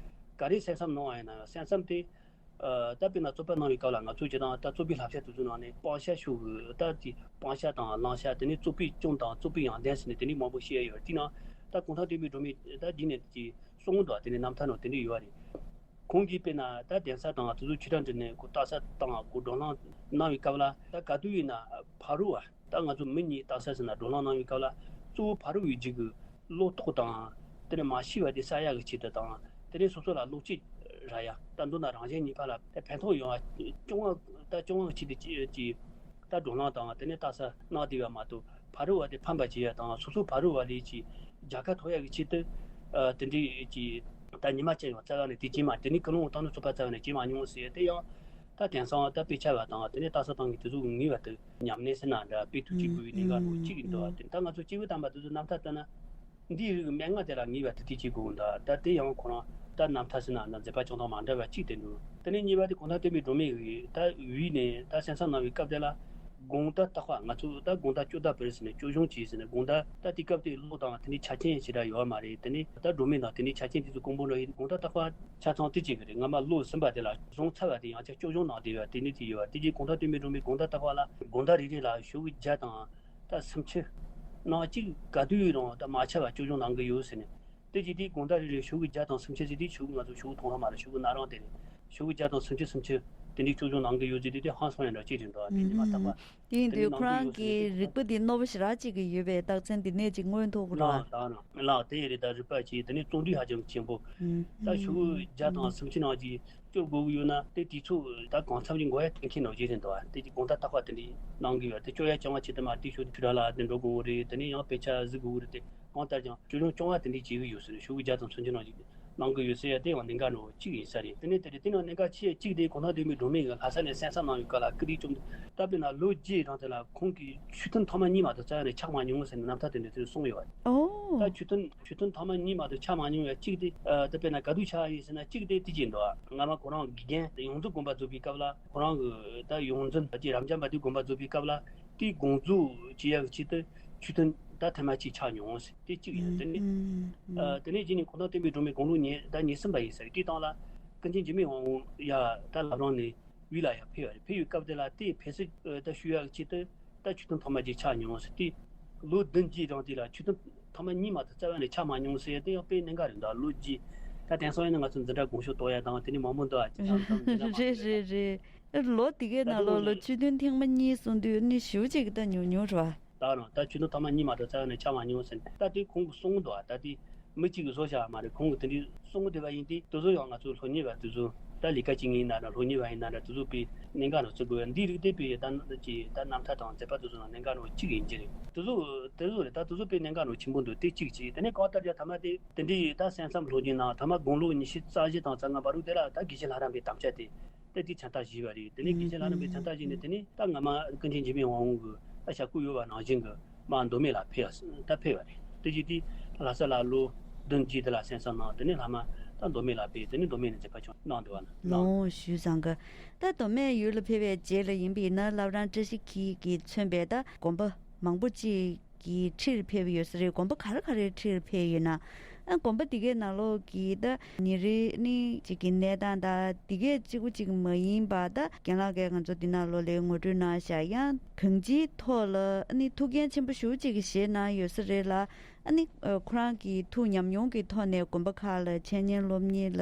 ག་རེ་གསན་བསམ་གནང་བ་ཡིན་ན་གསན་བསམ་དེ། ཨ། ད་དཔེར་ན་རྩོད་པ་གནང་བའི་སྐབས་ལ་ང་ཚོ་སྤྱིར་བཏང་ད་རྩོད་པའི་བསླབ་བྱ་དེ་ཚོའི་ནང་ནས་སྤང་བྱ་ཤོད་དགོས། ད་དེ་སྤང་བྱ་དང་བླང་བྱ། དེ་ནས་རྩོད་པའི་སྐྱོན་དང་རྩོད་པའི་ཡོན་ཏན་ཟེར་ནས་དེ་ནས་མང་པོ་བཤད་ཡ་ཡོད་རེད། དེ་ནང་ད་གུང་ཐང་བསྟན་པའི་སྒྲོན་མེ་ད་འདི་ནས་ཀྱི་གསུང་འདུག་དེ་ནས་རྣམ་ཐར་ནང་དེ་འདྲ་ཡོད་རེད། ཁོང་གིས་དཔེར་ན་ད་གདན་ས་དང་དེ་ཚོ་ཆོས་གྲྭ་འདྲ་ནས་ཁོ་རྟ་ས་དང་ཁོ་བགྲོ་གླེང་གནང་བའི་སྐབས་ལ། ད་ག་དུས་ཡིན་ན་ཕ་རོལ་བ། ད་ང་ཚོ་མི་གཉིས་རྟ་ས་ཟེར་ན་བགྲོ་གླེང་གནང་བའི་སྐབས་ལ། གཙོ་བོ་ཕ་རོལ་བའི་རྒྱུད་ཀྱི་བློ་རྟོག་དང་། དེ་ནས་མ་ཤེས་པ་དེ་བསལ་ཡག་གི་ཆེད་དུ་དང་། དེ་ནས་སོ་སོ་ལ་བློ་སྐྱེད་རག་ཡ། ད་མདོར་ན་རང་གཞན་གཉིས་བར་ལ་ཕན་ཐོགས་ཡོང་བ་སྐྱོང་བ། ད་སྐྱོང་བ་གི་ཆེད་དུ་ཅི་ཅི་ད་བགྲོ་གླེང་དང་དེ་ནས་རྟ་ས་གནང་བསྡད་པ་མ་གཏོགས། ཕ་རོལ་བ་དེ་ཕམ་པ་བྱེད་ཡ་དང་། སོ་སོ་ཕ་རོལ་བ་ལས་ཀྱི་རྒྱལ་ཁ་ཐོབ་ཡ་གི་ཆེད་དུ། ཨ། དེ་འདྲའི་ཀྱི་ད་ཉི་མ་གཅིག་ཡང་རྩ་བ་ནས་དེ་བྱེད་མ། དེ་ནས་ཀུན་སློང་བཏང་ནས་རྩོད་པ་རྩ་བ་ནས་བྱེད་མ་མྱོང་ཟེར་ཡ་དེ་ཡང་། ད་དེང་སང་ད་དཔེ་ཆ་བ་དང་དེ་ནས་རྟ་ས་བཏང་མཁན་དེ་ཚོ་ངེས་པར་དུ་ཉམས་ལེན་ཟེར་ན་འདྲ། དཔེ་ཐུགས་བྱེད་དགོས་པའི་གནད་འགག་འདྲ་གཅིག་ཡིན་འདུག་བ། དེ་ད་ང་ཚོ་སྐྱེས་བུ་དམ་པ་དེ་ཚོ་རྣམ་ཐར་ལྟ་ན། འདིའི་རིགས་མན་ངག་དེ་ལ་ངེས་པར་དུ་དེ་བྱེད་དགོས་འདུག་ད་དེ་ཡང་ཁོ་རང་ད་རྣམ་ཐར་ཟེར་ན་ན་མཛད་པ་ཅུང་ཐང་མ་འདྲ་བ་གཅིག་དེ་འདུག་དེ་ནས་གཉིས་པ་དེ་གུང་ཐང་བསྟན་པའི་སྒྲོན་མེ་གིས་ད་དབུས་ནས་ད་གསན་བསམ་གནང་བའི་སྐབས་དེ་ལ། དགོངས་དག་བརྟག་པ། ང་ཚོ་ད་དགོངས་དག་སྐྱོ་བརྡ་བར་ཟེར་ནས་སྐྱོ་གཞུང་བྱས་ཟེར་ནས། དགོངས་དག་ད་དེ་སྐབས་དེ་ལོ་དང་དེ་ནས་ཆ་རྐྱེན་ཞེ་དྲག་ཡོད་མ་རེད། དེ་ནས་ད་སྒྲོན་མེ་ནང་དེ་ནས་ཆ་རྐྱེན་དེ་ཚོ་དཀོན་པོ་འདྲ་ཡིན། དགོངས་དག་བརྟག་པ་ཆ་ཚང་དེ་བྱེད་གི་རེད། སྔ་མ་ལོ་ཟིན་པ་དེ་ལ་བཟུང་ཚར་བ་དེ་ཡང་བསྐྱར་སྐྱོ་གཞུང་གནང་བསྡད་པ་དེ་ནས་དེ་ཡོད་པ། དེ་རྗེས་གུང་ཐང་བསྟན་པའི་སྒྲོན་མེ་དགོངས་དག་བརྟག་པ་ལ། དགོངས་དག་རེ་རེ་ལ་ཤོག་གུ་བརྒྱ་དང་ད་སུམ་ཅུ་ནང་གཅིག་ག་དུས་རང་ད་མ་ཆད་པ་སྐྱོ་གཞུང་གནང་གི་ཡོད་ཟེར་ནས། དེ་རྗེས་དེ་དགོངས་དག་རེ་རེ་ཤོག་གུ་བརྒྱ་དང་སུམ་ཅུ་ཟེར་དུས། ཤོག་གུ་ང་ཚོ་ཤོག་གུ་ཐུང་ལ་མ་རེད། ཤོག་གུ་ན་རང་དེ་རེད། ཤོག་གུ་བརྒྱ་དང་སུམ་ཅུ་སུམ་ཅུ་དེ་འདྲའི་སྐྱོ་གཞུང་གནང་གི་ཡོད་ཟེར་དུས། དེ་ཧང་སང་ཡང་འདྲ་ཅིག་རེད་འདུག་དེ་ཉི་མ་ཐག་པ། དེ་ཡིན་དུས་ཁོ་རང་གི་རིག་པ་འདི་རྣོ་པོ་ཞེ་དྲག་ཅིག་གི་ཡོད་པའི་རྟགས་མཚན་འདི་ནས་ཅིག་མངོན་མཐོ་གི་རེད། ལགས་ལགས་ལགས། དེ་རེད། ད་རིག་པ་ཆེ། དེ་ནས་བརྩོན་འགྲུས་ཧ་ཅང་ཆེན་པོ། ད་ཤོག་གུ་བརྒྱ་དང་སུམ་ཅུ་ནང་གི་སྐྱོར་དགོས་ཀྱི་ཡོད་ན། དེ་དུས་ཚོད་ད་གང་འཚམ་གྱི་འགོར་ཡ་གཏན་འཁེལ་ནང་བཞིན་རེད་འདུག་དེ་གྱི་དགོངས་དག་བརྟག་པ་དེ་འདྲའི་གནང་གི་ཡོད་རེད། དེ་སྐྱོར་ཡ་སྐྱོང་བ་ཆེད་དུ་མ་དེ་ཤོག་ཆུ་ཌ་ལ་དེ་འགྲོ་དགོས་རེད། དེ་ནས་ཡང་དཔེ་ཆ་གཟིགས་དགོས་རེད། དེ་གང་ལྟར་ཀྱང་སྐྱོར་སྐྱོང་བ་དེ་འདྲའི་བྱེད་ཀྱི་ཡོད་ཟེར། ཤོག་གུ་བརྒྱ་དང་སུམ་ཅུ་ནང་བཞིན་གནང་གི་ཡོད་ཟེར་ཡ་དེ་ཡང་གནད་འགག་ནང་གཅིག་ཡིན་ས་རེད། དེ་ནས་དེ་རེད། དེ་ནང་གནད་འགག་ཆེ་གཅིག་དེ་གུང་ཐང་བསྟན་པའི་སྒྲོན་མེ་གིས་ལྷ་ས་ནས་གསན་བསམ་གནང་བའི་སྐབས་ལ་ཀི་རིག་བཅོམ་ལྡན། ད་དཔེར་ན་ལོ་བརྒྱད་རིང་དེ་ལ་ཁོང་གིས་ཆོས་ཐུན་ཐེངས་མ་གཉིས་མ་གཏོགས་རྩ་བ་ནས་ཆག་མ་མྱོང་ཟེར་ནས་རྣམ་ཐར་དེ་འདྲ་དེ་གསུངས་ཡོད་པ་རེད། ད་ཆོས་ཐུན་ཆོས་ཐུན་ཐེངས་མ་གཉིས་མ་གཏོགས་ཆག་མ་མྱོང་བའི་གཅིག་དེ། ཨ། ད་དཔེར་ན་ག་དུས་ཆགས་ཡིན་ཟེར་ན། གཅིག་དེ་དེ་བྱས་འདུག་སྔ་མ་ཁོ་རང་དགེ་རྒན་ཡོངས་འཛིན་དགོན་པ་བཙུགས་པའི་སྐབས་ལ། ཁོ་རང་གི་ད་ཡོངས་འཛིན་ཅིག་རབ་འབྱམས་པ་དེ་དགོན་པ་བཙུགས་པའི་སྐབས་ལ། དེའི་དགོངས་རྫོགས་བྱེད་ཡག་གི་ཆེད་དུ་ཆོས་ཐུན་ད་ཐེངས་མ་གཅིག་ཆག་མྱོང་ཟེར། དེ་གཅིག་ཡིན། དེ་ནས། ཨ། དེ་ནས་རྗེས་ནས་གུང་ཐང་བསྟན་པའི་སྒྲོན་མེ་དགུང་ལོ་ཉེ་ད་ཉེར་གསུམ་པ་ཡིན་ས་རེད། དེའི་སྟེང་ལ་ཀུན་མཁྱེན་འཇིགས་མེད་དབང་པོ་ཡ་ད་བླ་བྲང་ནས་དབུས་ལ་ཡར་ཕེབས་པ་རེད། ཕེབས་པའི་སྐབས་དེ་ལ་དེ་ཕེབས་བསུ་ད་ཞུ་ཡག་གི་ཆེད་དུ་ད་ཆོས་ཐུན་ཐེངས་མ་གཅིག་ཆག་མྱོང་ཟེར། དེ་ལོ་བདུན་གྱི་རིང་དེ་ལ་ཆོས་ཐུན་ཐེངས་མ་གཉིས་མ་གཏོགས་རྩ་བ་ནས་ཆག་མ་མྱོང་ཟེར། དེ་ཡང་དཔེ་གནད་འགག་རེད་འདུག་ལོ་བརྒྱད། ད་དེང་སང་ཡིན་ན་ང་ཚོ་འཛིན་གྲྭ་གོང་ཞུ་གཏོང་ཡ་དང་དེ་ནས་མང་པོ་འདུག་ཨ། ཅི་ལྟར་དང་འཛིན་གྲྭ་མང་པོ་རེད། རེད་རེད་རེད། ལོ་དེ་གའི་ད་ནང་ལོགས་ལ་ཆོས་ཐུན་ཐེངས་མ་གཉིས་གསུངས་དུས་ནི་ཞེ་པོ་ཅིག་ད་ཉུང་ཉུང་རེད་བ། ད་རང་ད་ཆོས་ཐུན་ཐེངས་མ་གཉིས་མ་གཏོགས་རྩ་བ་ནས་ཆག་མ་མྱོང་ཟེར། ད་དེ་ཁོང་གིས་གསུངས་འདུག་ཨ། ད་དེ་མི་གཅིག་གིས་བཟོ་བཞག་མ་རེད། ཁོང་གིས་དེ་འདྲའི་གསུང་གི་བསྡད་པ་ཡིན་དུས། དེ་ཚོ་ཡང་ང་ཚོའི་སློབ་གཉེར་བ་དེ་ཚོ་ད་ལས་ཀ་བྱེད་མཁན་ཡིན་ན་འདྲ། སློབ་གཉེར་བ་ཡིན་ན་འདྲ། དེ་ཚོ་དཔེ་གནད་འགག་ནང་བརྩི་དགོས། འདིའི་རིགས་དེ་དཔེ་ད་ཅིག་ད་རྣམ་ཐར་དང་མཛད་པ་དེ་ཚོ་ནང་གནད་འགག་ནང་གཅིག་ཡིན་གྱི་རེད། དེ་ཚོ་དེ་ཚོ་རེད། ད་དེ་ཚོ་དཔེ་གནད་འགག་ནང་ཆེན་པོ་འདུག་དེ་གཅིག་བྱས། དེ་ནས་གང་ལྟར་ཀྱང་ཐ་མ་དེ་དེ་འདྲའི་ད་གསན་བསམ་སློབ་གཉེར་གནང་། ཐ་མ་དགུང་ལོ་ཉི་ཤུ་རྩ་བཞི་དང་རྩ་ལྔ་བར་དུ་དེ་ལ་ད་དགེ་བཤེས་ལྷ་རམས་པའི་དམ་བཅའ་དེ། ད་དེ་མཚན་རྟགས་བཞེས་པ་རེད། དེ་ནས་དགེ་བཤེས་ལྷ་རམས་པའི་མཚན་རྟགས་བཞེས་ནས། དེ་ནས་ད་སྔ་མ་ཀུན་མཁྱེན་འཇིགས་མེད་དབང་པོ་གི་ད་ཞབས་སྐུ་ཡོད་པ་ནང་བཞིན་གྱི་མར་མདོ་སྨད་ལ་ཕེབས། ད་ཕེབས་པ་རེད། དེ་རྗེས་དེ་ལྷ་ས་ལ་ལོ་བདུན་བརྒྱད་དེ་ལ་གསན་བསམ་གནང་། དེ་ནས་ལྷག་མ་ད་མདོ་སྨད་ལ་ཕེབས། དེ་ནས་མདོ་སྨད་ནས་མཛད་པ་ཆུང་གནང་འདུག་བ་ན། ལགས་འོང་། ཞུས་ཙང་གི་ད་མདོ་སྨད་ཡུལ་ལ་ཕེབས་པའི་རྗེས་ལ་ཡིན་པས་ན། བླ་བྲང་བཀྲ་ཤིས་འཁྱིལ་གྱིས་མཚོན་པའི་ད་དགོན་པ་མང་པོ་ཅིག་གི་ཁྲིར་ཕེབས་ཡོད་ས་རེད། དགོན་པ་ག་རེ་ག་རེ་ཁྲིར་ཕེབས་ཡོད་ན། ཨ་དགོན་པ་དེ་གའི་ནང་ལོགས་ཀྱི་ད་ཉིན་རེ་ནི་གཅིག་གི་གནས་སྟངས་ད་དེ་གའི་གཅིག་པུ་གཅིག་མ་ཡིན་པ་ད་རྒན་ལགས་ཀྱིས་ང་ཚོ་འདི་ནང་ལོགས་ལ་ངོ་སྤྲོད་གནང་བཞག་ཡང་གང་ཅིའི་ཐོག་ལ་ཨ་ནི་ཐུགས་འགན་ཆེན་པོ་ཞེ་པོ་ཅིག་གི་བཞེས་གནང་ཡོད་ས་རེད་ལ། ཨ་ནི་ཁོ་རང་གི་ཐུགས་ཉམས་མྱོང་གི་ཐོག་ནས་དགོན་པ་ཁག་ལ་འཆད་ཉན་སློབ་གཉེར་ལ་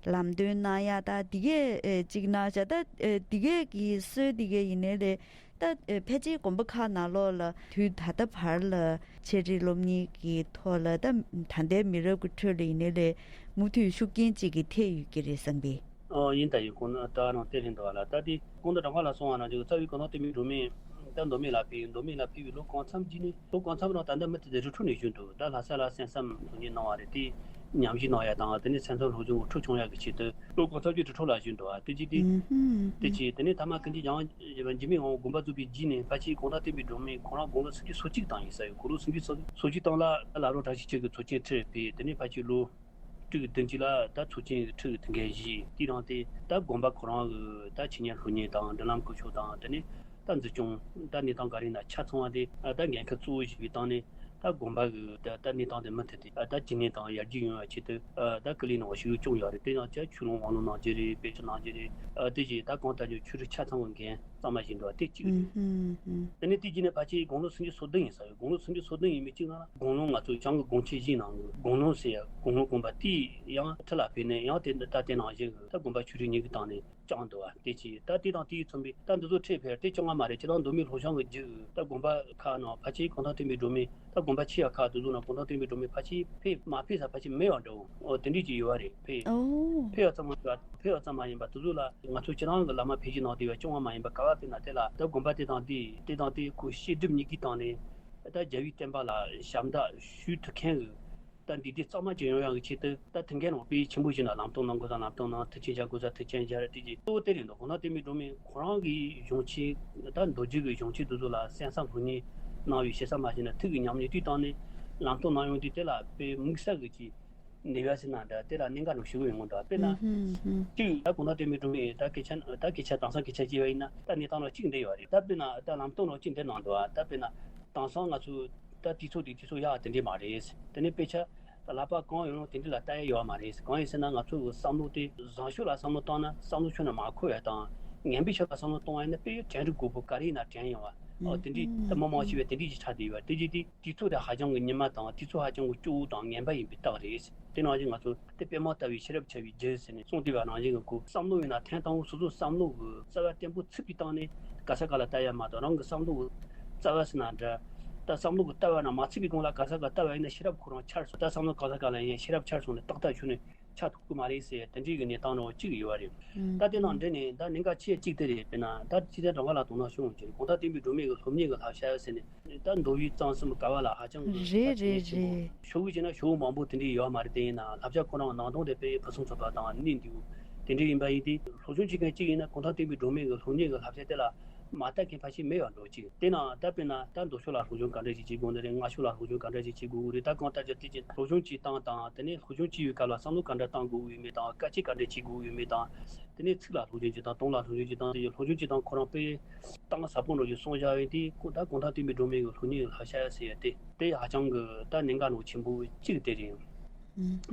ལམ་སྟོན་གནང་ཡག་ད་དེ་གའི་གཅིག་གནང་བཞག་ད་དེ་གའི་གི་སྲོལ་དེ་གའི་ཡིན་ནའི་རེད། ད་ཨེ་ཕལ་ཆེར་དགོན་པ་ཁག་ནང་ལོགས་ལ་དུས་ད་ལྟ་བར་ལ་འཆད་ཁྲིད་སློབ་གཉེར་གྱི་ཐོག་ལ་ད་ད་ལྟའི་མི་རབས་ཀྱི་ཁྲོད་ལ་ཡིན་ནའི་ལས་མུ་མཐུད་ཤུགས་རྐྱེན་ཅིག་གིས་ཐེབས་ཡོད་ཀྱི་རེད་བསམ་པས། ཨོ་ཡིན་ད་ཡིན། ཁོང་ད་རང་དེ་རེད་འདུག་ལ། ད་དེ་ཁོང་ད་དྲང་པོ་ལ་སོང་བ་ན་ཅིག་རྩ་བའི་གོ་ཐོག་བསྟན་པའི་སྒྲོན་མེ་ད་མདོ་སྨད་ལ་ཕེབས། མདོ་སྨད་ལ་ཕེབས་པའི་ལོ་གང་འཚམ་རྗེས་ནས་ལོ་གང་འཚམ་རང་ད་ལྟ་མུ་མཐུད་དེ་རི་ཁྲོད་ནས་བཞུགས་འདུག་ད་ལྷ་ས་ལ་གསན་བསམ་སློབ་གཉེར་གནང་བ་རེད། དེ་ཉམས་ཞིབ་གནང་ཡ་དང་དེ་ནས་སེམས་ཚོར་སློབ་སྦྱོང་གི་ཁྲོད་སྦྱོང་ཡ་གི་ཆེད་དུ་ལོ་གང་འཚམ་གྱི་རི་ཁྲོད་ལ་བཞུགས་འདུག་དེ་རྗེས་དེ་ཨུ་ཧུམ། དེ་རྗེས་དེ་ནས་ཐ་མ་ཀུན་མཁྱེན་འཇམ་དབྱངས་འཇིགས་མེད་དབང་པོ་དགོངས་པ་རྫོགས་པའི་རྗེས་ནས་ཕལ་ཆེར་གོང་ཐང་བསྟན་པའི་སྒྲོན་མེ་ཁོང་རང་དགུང་ལོ་སུམ་ཅུ་སོ་གཅིག་བཏང་ཡིན་ས་ཡོད། དགུང་ལོ་སུམ་ཅུ་སོ་སོ་གཅིག་བཏང་ལ་བླ་རུང་བཀྲ་ཤིས་འཁྱིལ་གྱི་ཚོགས་ཆེན་ཁྲིད་ཕེབས། དེ་ནས་ཕལ་ཆེར་ལོ་དྲུག་བདུན་ཅིག་ལ་ད་ཚོགས་ཆེན་ཁྲིད་ཀྱི་དེ་འགན་བཞེས། དེ་རིང་དེ་ད་དགོན་པ་ཁོ་རང་གི་ད་འཆད་ཉན་སློབ་གཉེར་དང་འབྲེལ་ལམ་བཀོལ་ཕྱོགས་དང་དེ་ནས་ད་འཛིན་སྐྱོང་ད་གནས་སྟངས་ག་རེ་ན་ཆ་ཚང་བ་དེ་ད་འགན་ཁུར་གཙོ་བོ་བཞེས་པའི་སྟེང་ནས་ད་དགོན་པ་གི་ད་ད་གནས་སྟངས་དེ་མུ་མཐུད་དེ་ད་ཇེ་ནས་དང་ཡར་རྒྱས་ཡོང་བའི་ཆེད་དུ་ད་སྐུ་ལས་གནང་བ་ཞིག་བསྐྱོན་ཡོད་རེད། དེ་ཡང་ཆ་ཆོས་ལུང་དབང་ལུང་གནང་རྒྱུ་རེད། དཔེ་ཆ་གནང་རྒྱུ་རེད། དེ་བཞིན་ད་གང་ལྟར་ཀྱང་ཆོས་རིག་ཆ་ཚང་བའི་འགན་གཙང་མ་བཞེས་འདུག་པ་དེ་གཅིག་རེད། ཨུ་ཧུམ་ཧུམ། དེ་ནས་དེ་རྗེས་ནས་ཕལ་ཆེར་དགུང་ལོ་སུམ་ཅུ་སོ་བདུན་ཡིན་ས་ཡོད། དགུང་ལོ་སུམ་ཅུ་སོ་བདུན་ཡིན་མིན་གཅིག་ན་དགུང་ལོ་ང་ཚོ་བྱང་གི་དགོངས་འཆར་བཞེས་གནང་གི། དགུང་ལོ་ཟེར་ཡ་དགུང་ལོ་དགོངས་པ་དེ་ཡང་ཁྲི་ལ་ཕེབས་ནས་ཡང་དེ་ད་དེ་ནང་བཞིན་གི་ད་དགོན་པ་ཆོས་རིག་གཉིས་ཀྱི་སྟེང་ནས་བསྐྱངས་འདུག་པ་དེ་ཅི། ད་དེ་དང་དེའི་མཚུངས་པའི་ད་འདི་ཚོ་ཁྲིད་ཕེབས་དེ་བཅོ་ལྔ་མ་རེད། ཁྱེད་རང་མདོ་སྨད་ལྷོ་བྱང་གི་རྒྱུད་ད་དགོན་པ་ཁག་ནང་ཕལ་ཆེར་གོང་ཐང་བསྟན་པའི་སྒྲོན་མེ་ད་དགོན་པ་ཆེ་ཡ་ཁག་དེ་ཚོ་ནང་གོང་ཐང་བསྟན་པའི་སྒྲོན་མེ་ཕལ་ཆེར་ཕེབས་མ་ཕེབས་ས་ཕལ་ཆེར་མེད་པ་འདྲ་བོ་དེ་འདྲས་ཅིག་ཡོད་པ་རེད། ཕེབས་ཨོ། ཕེབས་པ་ཙམ་མ་ཡིན་པ་ཕེབས་པ་ཙམ་མ་ཡིན་པ་དེ་ཚོ་ལ་ང་ཚོ་ཁྱེད་རང་གི་བླ་མ་ཕེབས་བཞུགས་གནང་བསྡད་པའི་བཅོ་ལྔ་མ་ཡིན་པ་ག་པར་ཕེབས་ན་དེ་ལ་ད་དགོན་པ་དེ་དང་དེ་དེ་དང་དེ་ཁོ་བཤད་སྒྲུབ་གཉིས་ཀའི་སྟེང་ནས་ད་རྒྱལ་བའི་བསྟན་པ་ལ་ཞབས་འདེགས་ཞུ་ཐུབ་མཁན་གི་ད་འདི་དེ་གཙང་མ་ཅིག་ཡོང་ཡག་གི་ཆེད་དུ་ད་དེ་འགན་རང་དཔེ་ཆེན་པོ་ཞིག་ན་ལམ་སྟོན་གནང་དགོས་ས་ལམ་སྟོན་གནང་། ཐུགས་རྗེ་ཆེ་དགོས་ས་ཐུགས་རྗེ་ཆེ་རེད། དེ་གཅིག་གཙོ་བོ་དེ་རེད་འདུག་གོང་ཐང་བསྟན་པའི་སྒྲོན་མེ་ཁོ་རང་གི་གཞུང་ཆེན་ད་མདོ་རྒྱུད་ཀྱི་གཞུང་ཆེན་དེ་ཚོ་ལ་གསན་བསམ་སློབ་གཉེར་གནང་བའི་ཞེ་ས་མ་ཞིག་ན་ཐུགས་ཀྱི་ཉམས་ལེན་དུས་བཏང་ནས་ལམ་སྟོན་གནང་ཡོང་དུས་དེ་ལ་དཔེ་དམིགས་བསལ་གྱི་ཅིག་ནུས་པ་ཟེར་ན་འདྲ་དེ་ལ་གནད་འགག་འདྲ་ཞིག་ཡོང་གི་འདུག་དཔེར་ན་ཨུ་ཧུམ་ཧུམ། གཅིག་ད་གོང་ཐང་བསྟན་པའི་སྒྲོན་མེ་ད་སྐད་ཆ་ད་སྐད་ཆ་དེང་སང་སྐད་ཆ་བཤད་པ་ཡིན་ན་ད་གནས་སྟངས་ལ་གཅིག་འདི་ཡོད་རེད། ད་དཔེར་ན་ད་ལམ་སྟོན་ལ་གཅིག་འདི་གནང་འདུག་ད་དཔེར་ན་དེང་སང་ང་ཚོ་ད་དུས་ཚོད་དེ་དུས་ཚོད་ཡག་དེ་འདྲས་མ་རེད། དེ་ནས་དཔེ་ཆ་ལག་པ་གང་ཡོང་དེ་འདྲས་ལ་ལྟ་ཡ་ཡོད་མ་རེད། གང་ཡིན་ཟེར་ན་ང་ཚོ་གི་བསམ་བློ་དེ་བཟང་ཕྱོགས་ལ་བསམ་བློ་བཏང་ན་བསམ་བློ་ཕྱོགས་ནས་མ་འཁོར་ཡ་དང་ངན་པའི་ཕྱོགས་ལ་བསམ་བློ་གཏོང་བ་ཡིན་ན་དཔེ་དྲན་རིགས་དགོས་པོ་ག་རེ་ཡིན་ན་དྲན་ཡོང་བ། ཨོ་དེ་འདྲས་ད་མི་མང་ཆེ་བས་དེ་འདྲས་ཀྱི་ཆགས་བསྡད་ཡོད་པ་དེ་རྗེས་དེ། དུས་ཚོད་དེ་ཧ་ཅང་གི་ཉི་མ་དང་དུས་ཚོད་ཧ་ཅང་གི་སྐྱོ་བོ་དང་ངན་པ་ཡིན་པའི་རྟགས་རེད། དེ་ནང་བཞིན་ང་ཚོ་དེ་པད་མ་ལྟ་བུའི་ཤེས་རབ་འཆལ་བའི་རྒྱུ་ཟེར་ནས་གསུངས་བསྡད་པ་ནང་བཞིན་གྱི་སྐོར་བསམ་བློ་ཡིན་ན་ཐེངས་དང་པོ་སོ་སོའི་བསམ་བློ་གི་རྩ་བ་བརྟན་པོ་ཚུད་པའི་སྟེང་ནས་ག་ས་ག་ལ་ལྟ་ཡ་མ་གཏོགས་རང་གི་བསམ་བློ་གི་རྩ་བ་ཟེར་ན་འདྲ། ད་བསམ་བློ་གི་ལྟ་བ་ན་མ་ཚུད་པའི་གོང་ལ་ག་ས་ག་ལྟ་བ་ཡིན་ན་ཤེས་རབ་ཁོ་རང་འཆལ་སོང་། ད་བསམ་བློ་ག་ས་ག་ལ་ཡིན་ན་ཤེས་རབ་འཆལ་སོང་ནས་ཏག་ཏག་ཆུ་ནས། ཆགས་ཐུབ་ཀྱི་མ་རེད་ཟེར་དེ་འདྲའི་གི་གནས་སྟངས་རང་གཅིག་ཡོད་པ་རེད། ཨུམ། ད་དེ་དང་འབྲེལ་ནས་ད་གནད་འགག་ཆེ་གཅིག་དེ་རེད། དཔེར་ན་ད་སྤྱི་བཏང་དྲང་པོ་ལ་དོ་སྣང་ཤོར་འོང་གི་རེད། གོང་ཐང་བསྟན་པའི་སྒྲོན་མེ་གི་སློབ་གཉེར་གི་བསླབ་བྱ་ཟེར་ནས་ད་མདོ་དབུས་གཙང་གསུམ་ག་བ་ལ་ཧ་ཅང་གི་རེད་ད་རེད་ཆེན་པོ་རེད། ཤོར་གི་བྱས་ན་ཤོར་མང་པོ་དེ་འདྲའི་ཡོད་མ་རེད། དེ་ཡིན་ན་བསླབ་བྱ་ཁོ་རང་ནང་དོན་དེ་དཔེ་ཕུན་སུམ་ཚོགས་པ་དང་གནད་འདུས་དེ་འདྲའི་ཡིན་པ་ཡིན་ཏེ་སློབ་སྦྱོང་བྱེད་མཁན་གཅིག་ཡིན་ན་གོང་ཐང་བསྟན་པའི་སྒྲོན་མེ་གི་སློབ་གཉེར་གི་བསླབ་བྱ་དེ་ལ་མ་ལྟ་མཁན་ཕལ་ཆེར་མེད་པ་འགྲོ་གཅིག་དེ་ན་ད་དཔེར་ན་ད་མདོ་ཕྱོགས་ལ་སློབ་སྦྱོང་ག་འདྲ་ཞིག་བྱེད་དགོས་ནི་རེད། སྔ་ཕྱོགས་ལ་སློབ་སྦྱོང་ག་འདྲ་ཞིག་བྱེད་དགོས་རེད། ད་གང་ལྟར་ཀྱང་དེ་ཅི་སློབ་སྦྱོང་བྱེད་སྟངས་དང་དེ་ནས་སློབ་སྦྱོང་བྱེད་པའི་སྐབས་ལ་བསམ་བློ་ག་འདྲ་བཏང་དགོས་ཡོད་མེད་དང་སྐད་ཆ་ག་འདྲ་བྱེད་དགོས་ཡོད་མེད་དང་དེ་ནས་ཚིག་ལ་སློབ་སྦྱོང་བྱེད་སྟངས་དོན་ལ་སློབ་སྦྱོང་བྱེད་སྟངས་དེ་ཡི་སློབ་སྦྱོང་བྱེད་སྟངས་ཁོ་རང་དཔེ་གཏིང་ཟབ་པོ་འདྲ་ཞིག་གསུངས་བཞག་ཡོད་དེ་ཁོ་ད་གོང་ཐང་བསྟན་པའི་སྒྲོན་མེ་གི་སློབ་གཉེར་གྱི་བསླབ་བྱ་ཟེར་ཡ་དེ་དེ་ཧ་ཅང་གི་ད་གནད་འགག་ནོར་ཆེན་པོ་གཅིག་དེ་རེད།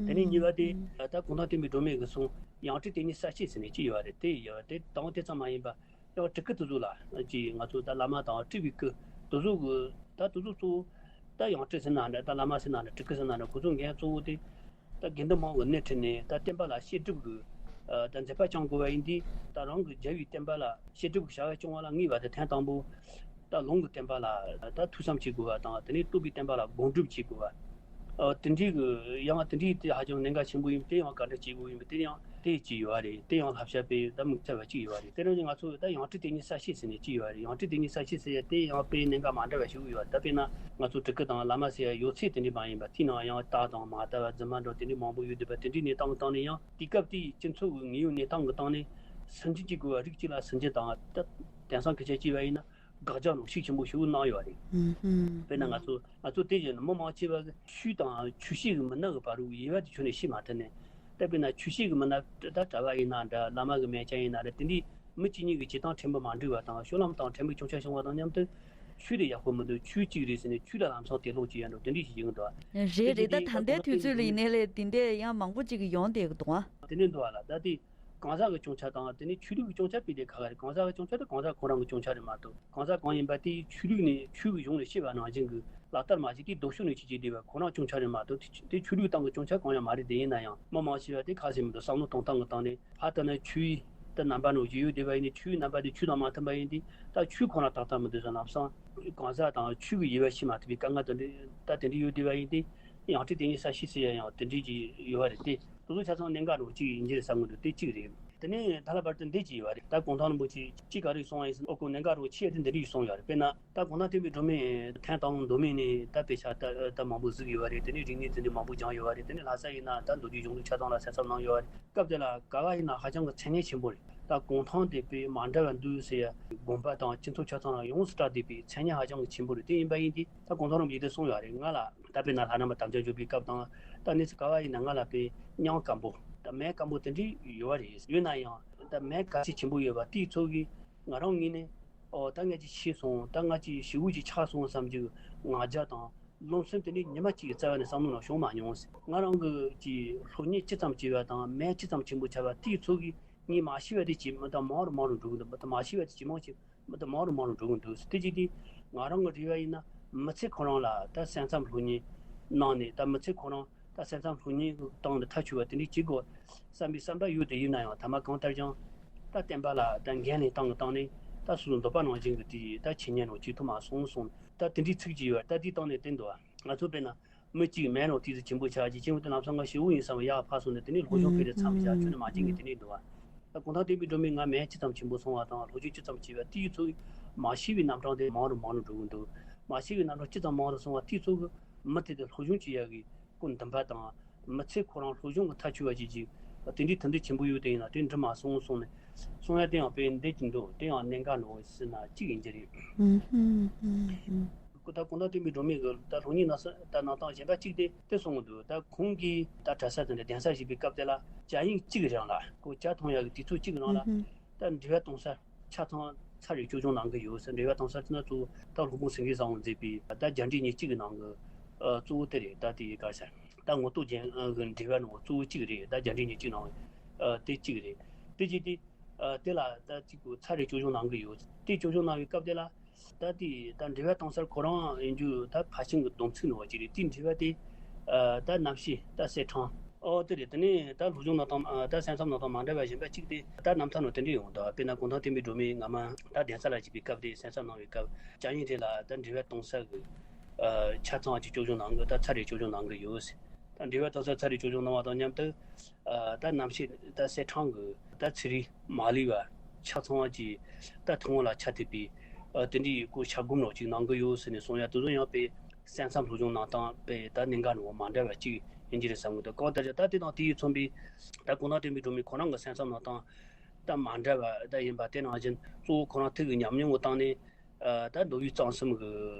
དེ་ནས་གཉིས་པ་དེ་ད་གོང་ཐང་བསྟན་པའི་སྒྲོན་མེ་གི་གསུང་ཡང་སྤྲུལ་དེ་ཉིད་གསལ་བྱེད་ཟེར་ནས་གཅིག་ཡོད་པ་རེད། དེ་ཡོད་པ་དེ་དང་དེ་ཙམ་མ་ཡིན་པ། ཡང་སྤྲུལ་སྐུ་དེ་ཚོ་ལ་ཅིག་ང་ཚོ་ད་བླ་མ་དང་སྤྲུལ་པའི་སྐུ་དེ་ཚོ་གི་ད་དེ་ཚོ་གཙོ་བོ་ད་ཡང་སྤྲུལ་ཟེར་ན་འདྲ་ད་བླ་མ་ཟེར་ན་འདྲ་སྤྲུལ་སྐུ་ཟེར་ན་འདྲ་ཁོ་ཚོ་འགན་གཙོ་བོ་དེ་ད་དགེ་འདུན་མང་གི་སྣེ་ཁྲིད་ནས་ད་བསྟན་པ་ལ་བཤད་སྒྲུབ་ཀྱི་ད་མཛད་པ་བསྐྱང་དགོས་པ་ཡིན་དུས་ད་རང་གི་རྒྱལ་བའི་བསྟན་པ་ལ་བཤད་སྒྲུབ་ཀྱི་བྱ་བ་སྐྱོང་བ་ལ་ངེས་པ་དེ་ཐེངས་དང་པོ་ད་ལུང་གི་བསྟན་པ་ལ་ད་ཐོས་བསམ་བྱེད་དགོས་པ་དང་དེ་ནས་སྟོན་པའི་བསྟན་པ་ལ་སྒོམ་སྒྲུབ་བྱེད་དགོས་པ། ཨ་དེ་འདྲའི་གི་ཡང་དེ་འདྲའི་དེ་ཧ་ཅང་གནད་འགག་ཆེན་པོ་ཡིན་དེ་ཡང་ག་འདྲ་བྱེད་དགོས་ཡིན་པ་དེ་ཡང་དེ་ཅིག་ཡོད་རེད། དེ་ཡང་བསླབ་བྱ་དཔེ་ད་མུག་ཚ་བ་ཅིག་ཡོད་རེད། དེ་རིང་ང་ཚོ་ད་ཡང་སྤྲུལ་དེ་ཉིད་གསལ་བྱེད་ཟེར་ནས་ཅིག་ཡོད་རེད། ཡང་སྤྲུལ་དེ་ཉིད་གསལ་བྱེད་ཟེར་ཡ་དེ་ཡང་དཔེ་གནད་འགག་མ་འདྲ་བ་ཞིག་ཡོད། ད་དཔེར་ན་ང་ཚོ་སྤྲུལ་སྐུ་དང་བླ་མ་ཟེར་ཡ་ཡོད་ཚད་དེ་འདྲ་མ་ཡིན་པ་དེའི་ནང་ཡང་རྟགས་དང་མ་རྟགས་པ་རྫུན་མ་འདྲ་དེ་འདྲ་མང་པོ་ཡོད་འདུག་པ། དེ་འདྲའི་གནས་སྟངས་སྟེང་ནས་ཡང་དེ་སྐབས་དེའི་སྤྱི་ཚོགས་ཀྱི་དངོས་ཡོད་གནས་སྟངས་ཀྱི་སྟེང་ནས་སུན་འབྱིན་གྱི་དགོས་པ་རིགས་གཅིག་ལ་སུན་འབྱིན་དང་ད་དེང་སང་སྐད་ཆ་བྱས་པ་ཡིན་ན། དགག་རྒྱག་ནོར་ཤུགས་ཆེན་པོ་ཞིག་གནང་ཡོད་རེད། ཨུམ་ཧུམ། དཔེར་ན་ང་ཚོ་ང་ཚོ་དེ་བཞིན་མི་མང་ཆེ་བ་གི་ཆོས་དང་ཆོས་བཤད་ཀྱི་མི་སྣ་གི་བར་དུ་དབྱེ་བ་དེ་ཁྱོན་ནས་ཕྱེ་མ་ཐུབ་ནས། ད་དཔེར་ན་ཆོས་བཤད་ཀྱི་མི་སྣ་ད་གྲྭ་པ་ཡིན་ན་འདྲ་བླ་མ་གི་མན་ཆད་ཡིན་ན་འདྲ་དེ་འདྲའི་མི་གཅིག་གཉིས་ཀྱི་བྱེད་སྟངས་ཕྲན་བུ་མ་འགྲིག་པ་དང་སྤྱོད་ལམ་དང་ཕྲན་བུ་གྱོང་ཆ་བྱུང་བ་དང་མཉམ་དུ་ ཆོས་དེ་ཡག་པོ་མི་འདུག་ཆོས་གཅིག་རེད་ཟེར་ནས་ཆོས་ལ་ལམ་སང་དེ་ལོག་ཅིག་ཡོད་འགྲོ། དེ་འདྲ་ཞིག་ཡིན་འགྲོ། རེད་རེད། ད་ད་ལྟའི་དུས་ཚོད་ལ་ཡིན་ནའི་ལས་དེ་འདྲས་ཡང་མང་པོ་ཅིག་ཡོང་བསྡད་ཀྱི་འདུག་ཨ། དེ་ནས་འདུག་ཨ་ལ། ད་དེ་གང་ཟག་གི་སྐྱོན་ཆ་དང་དེ་ནས་ཆོས་ལུགས་ཀྱི་སྐྱོན་ཆ་དཔེ་དེ་ག་ག་རེད། གང་ཟག་གི་སྐྱོན་ཆ་དེ་གང་ཟག་ཁོ་རང་གི་སྐྱོན་ཆ་རེད་མ་གཏོགས། གང་ཟག་གང་ཡིན་པ་དེ་ཆོས་ལུགས་ནས་ཆོས་ཀྱི་གཞུང་ནས་བཤད་པ་ནང་བཞིན་གྱི་ལག་བསྟར་མ་བྱས་དེ་སྡུག་ཤོས་ནས་བྱེད་ཀྱི་བསྡད་པ་ཁོ་རང་སྐྱོན་ཆ་རེད་མ་གཏོགས། དེ་དེ་ཆོས་ལུགས་སྟེང་གི་སྐྱོན་ཆ་གང་ཡང་མ་རེད། དེ་ཡིན་ན་ཡང་མི་མང་ཆེ་བ་དེ་ཁ་ཟས་མི་འདུག་བསམ་བློ་གཏོང་སྟངས་ཀྱི་སྟེང་ནས། ཕ་ལྟ་ན་ཆོས་ཡིན་ད་རྣམ་པ་ནང་བཞིན་ཡོད་བསྡད་པ་ཡིན་ཏེ། ཆོས་རྣམ་པ་དེ་ཆོས་དང་མ་མཐུན་པ་ཡིན་ཏེ། ད་ཆོས་ཁོ་རང་ཏག་ཏག་མི་འདུག་ཟེར། ལམ་སང་གང་ཟག་དང་ཆོས་ཀྱི་དབྱེ་བ་ཕྱེ་མ་ཐུབ་པའི་དཀའ་ངལ་དེ་འདྲ་ད་དེ་འདྲ་ཡོད་བསྡད་པ་ཡིན་ཏེ། ཡང་སྤྲུལ་དེ་ཉིད་གསལ་བཤད་ཟེར་ཡ་ཡང་དེ་འདྲའི་ཅིག་ཡོད་པ་རེད་དེ། དེ་ཚོ་ཆ་ཚང་གནད་འགག་འདྲ་བོ་གཅིག་ཡིན་གྱི་རེད་བསམ་གྱི་འདུག་དེ་གཅིག་རེད། དེ་ནས་ད་ལྷག་པར་དུ་འདི་གཅིག་ཡོད་པ་རེད། ད་གུང་ཐང་རིན་པོ་ཆེ་གཅིག་ག་རེ་གསུངས་པ་ཡིན་ཟེར་ན། ཨོ་ཁོ་གནད་འགག་འདྲ་བོ་ཆེ་དེ་འདི་འདྲ་ཞིག་གསུངས་ཡོད་རེད། དཔེར་ན་ད་གུང་ཐང་བསྟན་པའི་སྒྲོན་མེ་ཐེངས་དང་པོ་མདོ་སྨད་ནས་ད་དཔེ་ཆ་ད་ད་མང་པོ་གཟིགས་ཡོད་པ་རེད། དེ་ནས་རིག་གནས་དེ་འདྲ་མང་པོ་སྦྱངས་ཡོད་པ་རེད། དེ་ནས་ལྷ་ས་ཡིན་ན་ད་མདོ་རྒྱུད་གཞུང་ལུགས་ཆ་ཚང་ལ་གསན་བསམ་གནང་ཡོད་པ་རེད། སྐབས་དེ་ལ་ག་བ་ཡིན་ན་ཧ་ཅང་གི་མཚན་སྙན་ཆེན་པོ་རེད། ད་གུང་ཐང་དེ་དཔེ་མ་འདྲ་བ་འདུག་ཟེར་ཡ་དགོན་པ་དང་སྤྱི་ཚོགས་ཆ་ཚང་ལ་ཡོངས་སུ་གྲགས་བསྡད་པའི་མཚན་སྙན་ཧ་ཅང་གི་ཆེན་པོ་རེད། དེ་ཡིན་པ་ཡིན་ཏེ་ད་གུང་ཐང་རིན་པོ་ཆེས་དེ་གསུངས་ཡོད་རེད། ང་ལ་ད་དཔེར་ན་ལྷ་ན་མ་དམ་བཅའ་འཇོག་པའི་སྐབས་དང་། ད་གནས་ཚུལ་ག་བ་ཡིན་ན་ང་ལ་དཔེ་མྱང་སྐམ་པོ་ད་སྨད་སྐམ་པོ་དེ་འདྲ་ཡོད་པ་རེད། ཡོད་ན་ཡང་ད་སྨད་ག་ཚད་ཆེན་པོ་ཡོད་པ་དེའི་ཚོད་ཀྱིས་ང་རང་ངོས་ནས། ཨོ་ད་ངས་ཅིག་ཤེས་སོང་། ད་ང་ཅིག་ཞེ་པོ་ཅིག་ཆགས་སོང་བསམ་གྱི་ང་རྒྱལ་དང་། རློམ་སེམས་དེ་ནི་ཉི་མ་གཅིག་གི་རྩ་བ་ནས་བསམ་བློ་ནང་བྱུང་མ་མྱོང་། ང་རང་གི་ཀྱི་སློབ་གཉེར་ཅི་ཙམ་བྱས་པ་དང་སྨད་ཅི་ཙམ་ཆེན་པོ་བྱས་པ་དེའི་ཚོད་ཀྱིས་ངས་མ་ཤེས་པ་དེ་ཇེ་མང་དང་མང་རུ་མང་རུ་འགྲོ་གི་འདུག་མ་གཏོགས་མ་ཤེས་པ་དེ་ཇེ་མང་ཆེ་མ་གཏོགས་མང་རུ་མང་རུ་འགྲོ་གི་འདུག་དེ་ཅི་སྟེ་ང་རང་གི་རེ་བ་ཡིན་ན་མི་ཚེ་ཁོ་རང་ལ་ད་གསན་བསམ་སློབ་གཉེར་གནང་ནས། ད་མི་ཚེ་ཁོ་རང་ད་གསན་བསམ་སློབ་གཉེར་གྱི་སྟེང་དུ་མཐའ་ཆོད་པ་དེ་འདྲ་བྱེད་དགོས་བསམ་པའི་བསམ་པ་ཡོད་དེ། ཡིན་ན་ཡང་ཐ་མ་གང་ལྟར་ཀྱང་ད་བསྟན་པ་ལ་ད་འགན་ལེན་སྟངས་ཀྱི་སྟེང་ནས་ད་སོ་སོ་འདོད་པ་ནང་བཞིན་གྱི་དེ་ད་འཆད་ཉན་རང་བྱེད་ཐུབ་མ་སོང་གསུངས། ད་དེ་འདྲའི་ཚིག་ཅིག་ཡོད། ད་དེའི་སྟེང་ནས་བསྟན་འདུག་ང་ཚོ་དཔེར་ན་མི་གཅིག་སྨད་རང་ཏོག་ཙམ་ཆེན་པོ་ཆགས་ཀྱི་ཆེན་པོ་དེ་ལམ་སང་ང་ཞེ་པོ་ཡིན་བསམ་པ་ཡག་ཕར་སོང་ནས། དེ་ནས་སློབ་སྦྱོང་སྤེལ་རེས་མཚམས་བཞག་ཁྱོན་ནས་མ་བྱེད་མཁན་དེ་འདྲ་འདུག་ད་གུང་ཐང་བསྟན་པའི་སྒྲོན་མེས་ང་སྨད་ཅི་ཙམ་ཆེན་པོ་སོང་བ་དང་སློབ་སྦྱོང་ཅི་ཙམ་བྱས་པ་དེའི་ཚོད་མ་ཤེས་པའི་རྣམ་གྲངས་དེ་མང་རུ་མང་རུ་འགྲོ་གི་འདུག་མ་ཤེས་པའི་རྣམ་གྲངས་ཅི་ཙམ་མང་རུ་སོང་བ་དེའི་ཚོད་ཀྱི་མི་དེ་དེ་སློབ་སྦྱོང་བྱེད་ཡག་གི་སྐུ་འདུན་པ་དང་། མི་ཚེ་ཁོ་རང་སློབ་སྦྱོང་གི་མཐའ་ཆོད་པ་ཅིག་ཅིག་དེ་འདྲའི་དོན་དེ་ཆེན་པོ་ཡོད་དེ་ཡིན་ན་དེ་འགྲུབ་མ་སོང་གསུངས་ནས། གསུང་ཡ་དེ་ཡང་དཔེ་འདི་ཅིག་འདུག་དེ་ཡང་གནད་འགག་ནོར་ཟེར་ན་གཅིག་ཡིན་གྱི་རེད། ཨུམ་ཧུམ་ཧུམ་ཧུམ། ད་གུང་ཐང་བསྟན་པའི་སྒྲོན་མེ་གི་ད་སློབ་གཉེར་གནང་ས་ད་གནང་སྟངས་གཞན་པ་གཅིག་དེ་དེ་གསུང་གི་འདུག་ད་ཁོང་གིས་ད་གྲྭ་ས་དེ་འདྲ་གདན་ས་ཞིག་པའི་སྐབས་དེ་ལ་ཇ་ཡིན་གཅིག་རང་ལ་ཁོ་ཇ་འཐུང་ཡག་གི་དུས་ཚོད་གཅིག་རང་ལ་ཨུམ་ཧུམ། ད་འབྲེལ་བ་གཏོང་ས་ཆ་ཚང་ཚར་རེ་སྐྱོར་སྦྱོང་གནང་གི་ཡོད་ཟེར། འབྲེལ་བ་གཏོང་ས་དེ་ན་གཙོ་བོ་ད་སློབ་དཔོན་སེང་གེ་བཟང་པོ་མཛད་པའི་ད་རྒྱ་འབྲས་ཉིན་གཅིག་གི་ནང་གི་ཨ་གཙོ་བོ་དེ་རེད། ད་དེ་ཡི་གར་ས་ད་ངོ་ཐོག་རྒྱན་གྱི་འབྲེལ་བ་ནང་གཙོ་བོ་གཅིག་རེད། ད་རྒྱ་འབྲས་ཉིན་གཅིག་ནང་ཨ་དེ་གཅིག་རེད། དེ་གཅིག་དེ་ཨ་དེ་ལ་ད་གཅིག་གོ་ཚར་རེ་སྐྱོར་སྦྱོང་གནང་གི་ཡོད། དེ་སྐྱོར་སྦྱོང་གནང་བའི་སྐབས་དེ་ལ་ད་དེ་ད་འབྲེལ་བ་གཏོང་སར་ཁོ་རང་ཡིན་རྒྱུ་ད་ཕར་ཕྱིན་གྱི་སྡོམ་ཚིག་ནང་བ་གཅིག་རེད། དེ་འབྲེལ་བ་དེ་ཨ་ད་རྣམ་ཤེས་ད་གསལ་ཁྲང་ཨོ་དེ་རེད། དེ་ནས་ད་སློབ་སྦྱོང་གནང་སྟངས་ཨ་ད་གསན་བསམ་གནང་སྟངས་མ་འདྲ་བ་གཞན་པ་གཅིག་དེ་ད་རྣམ་ཐར་ནང་དེ་འདྲ་ཡོང་འདུག་དཔེར་ན་གུང་ཐང་བསྟན་པའི་སྒྲོན་མེ་སྔ་མ་ད་གདན་ས་ལ་ཅིག་པའི་སྐབས་དེ་གསན་བསམ་གནང་བའི་སྐབས་བྱ་ཡིན་དེ་ལ་ད་འབྲེལ་བ་གཏོང་ས་གི་ཨ་ཆ་ཚང་གི་སྐྱོར་སྦྱོང་གནང་གི་ད་ཚར་རེ་སྐྱོར་སྦྱོང་གནང་གི་ཡོད། ད་འབྲེལ་བ་གཏོང་ས་ཚར་རེ་སྐྱོར་སྦྱོང་གནང་བ་དང་མཉམ་དུ་ཨ་ད་རྣམ་ཤེས་ད་གསལ་ཁྲང་གི་ད་ཚིག་རིས་མ་ལུས་པ་ཆ་ཚང་བ་གྱི་ད་ཐུན་མོང་ལ་ཆ་མཐུན་པའི་ཨ་དེ་འདྲའི་སྐོར་ཕྱག་སྒོམ་རོགས་ཅིག་གནང་གི་ཡོད་ཟེར་ནས་གསུང་ཡ། དེ་ཚོ་ཡང་དཔེ་གསན་བསམ་སློབ་སྦྱོང་གནང་སྟངས་དཔེ་ད་གནད་འགག་ནོར་བ་མ་འདྲ་བ་གཅིག་ཡིན་གྱི་རེད་བསམ་གི་འདུག་གང་ལྟར་ཀྱང་ད་དེ་དང་དེའི་མཚོན་པའི་ད་གུང་ཐང་བསྟན་པའི་སྒྲོན་མེ་ཁོ་རང་གི་གསན་བསམ་གནང་སྟངས་ད་མ་འདྲ་བ་ད་ཡིན་པ། དེ་ནང་བཞིན་གཙོ་བོ་ཁོ་རང་ཐུགས་ཀྱི་ཉམས་མྱོང་གི་སྟེང་ནས། ཨ་ད་མདོ་དབུས་གཙང་གསུམ་གྱི་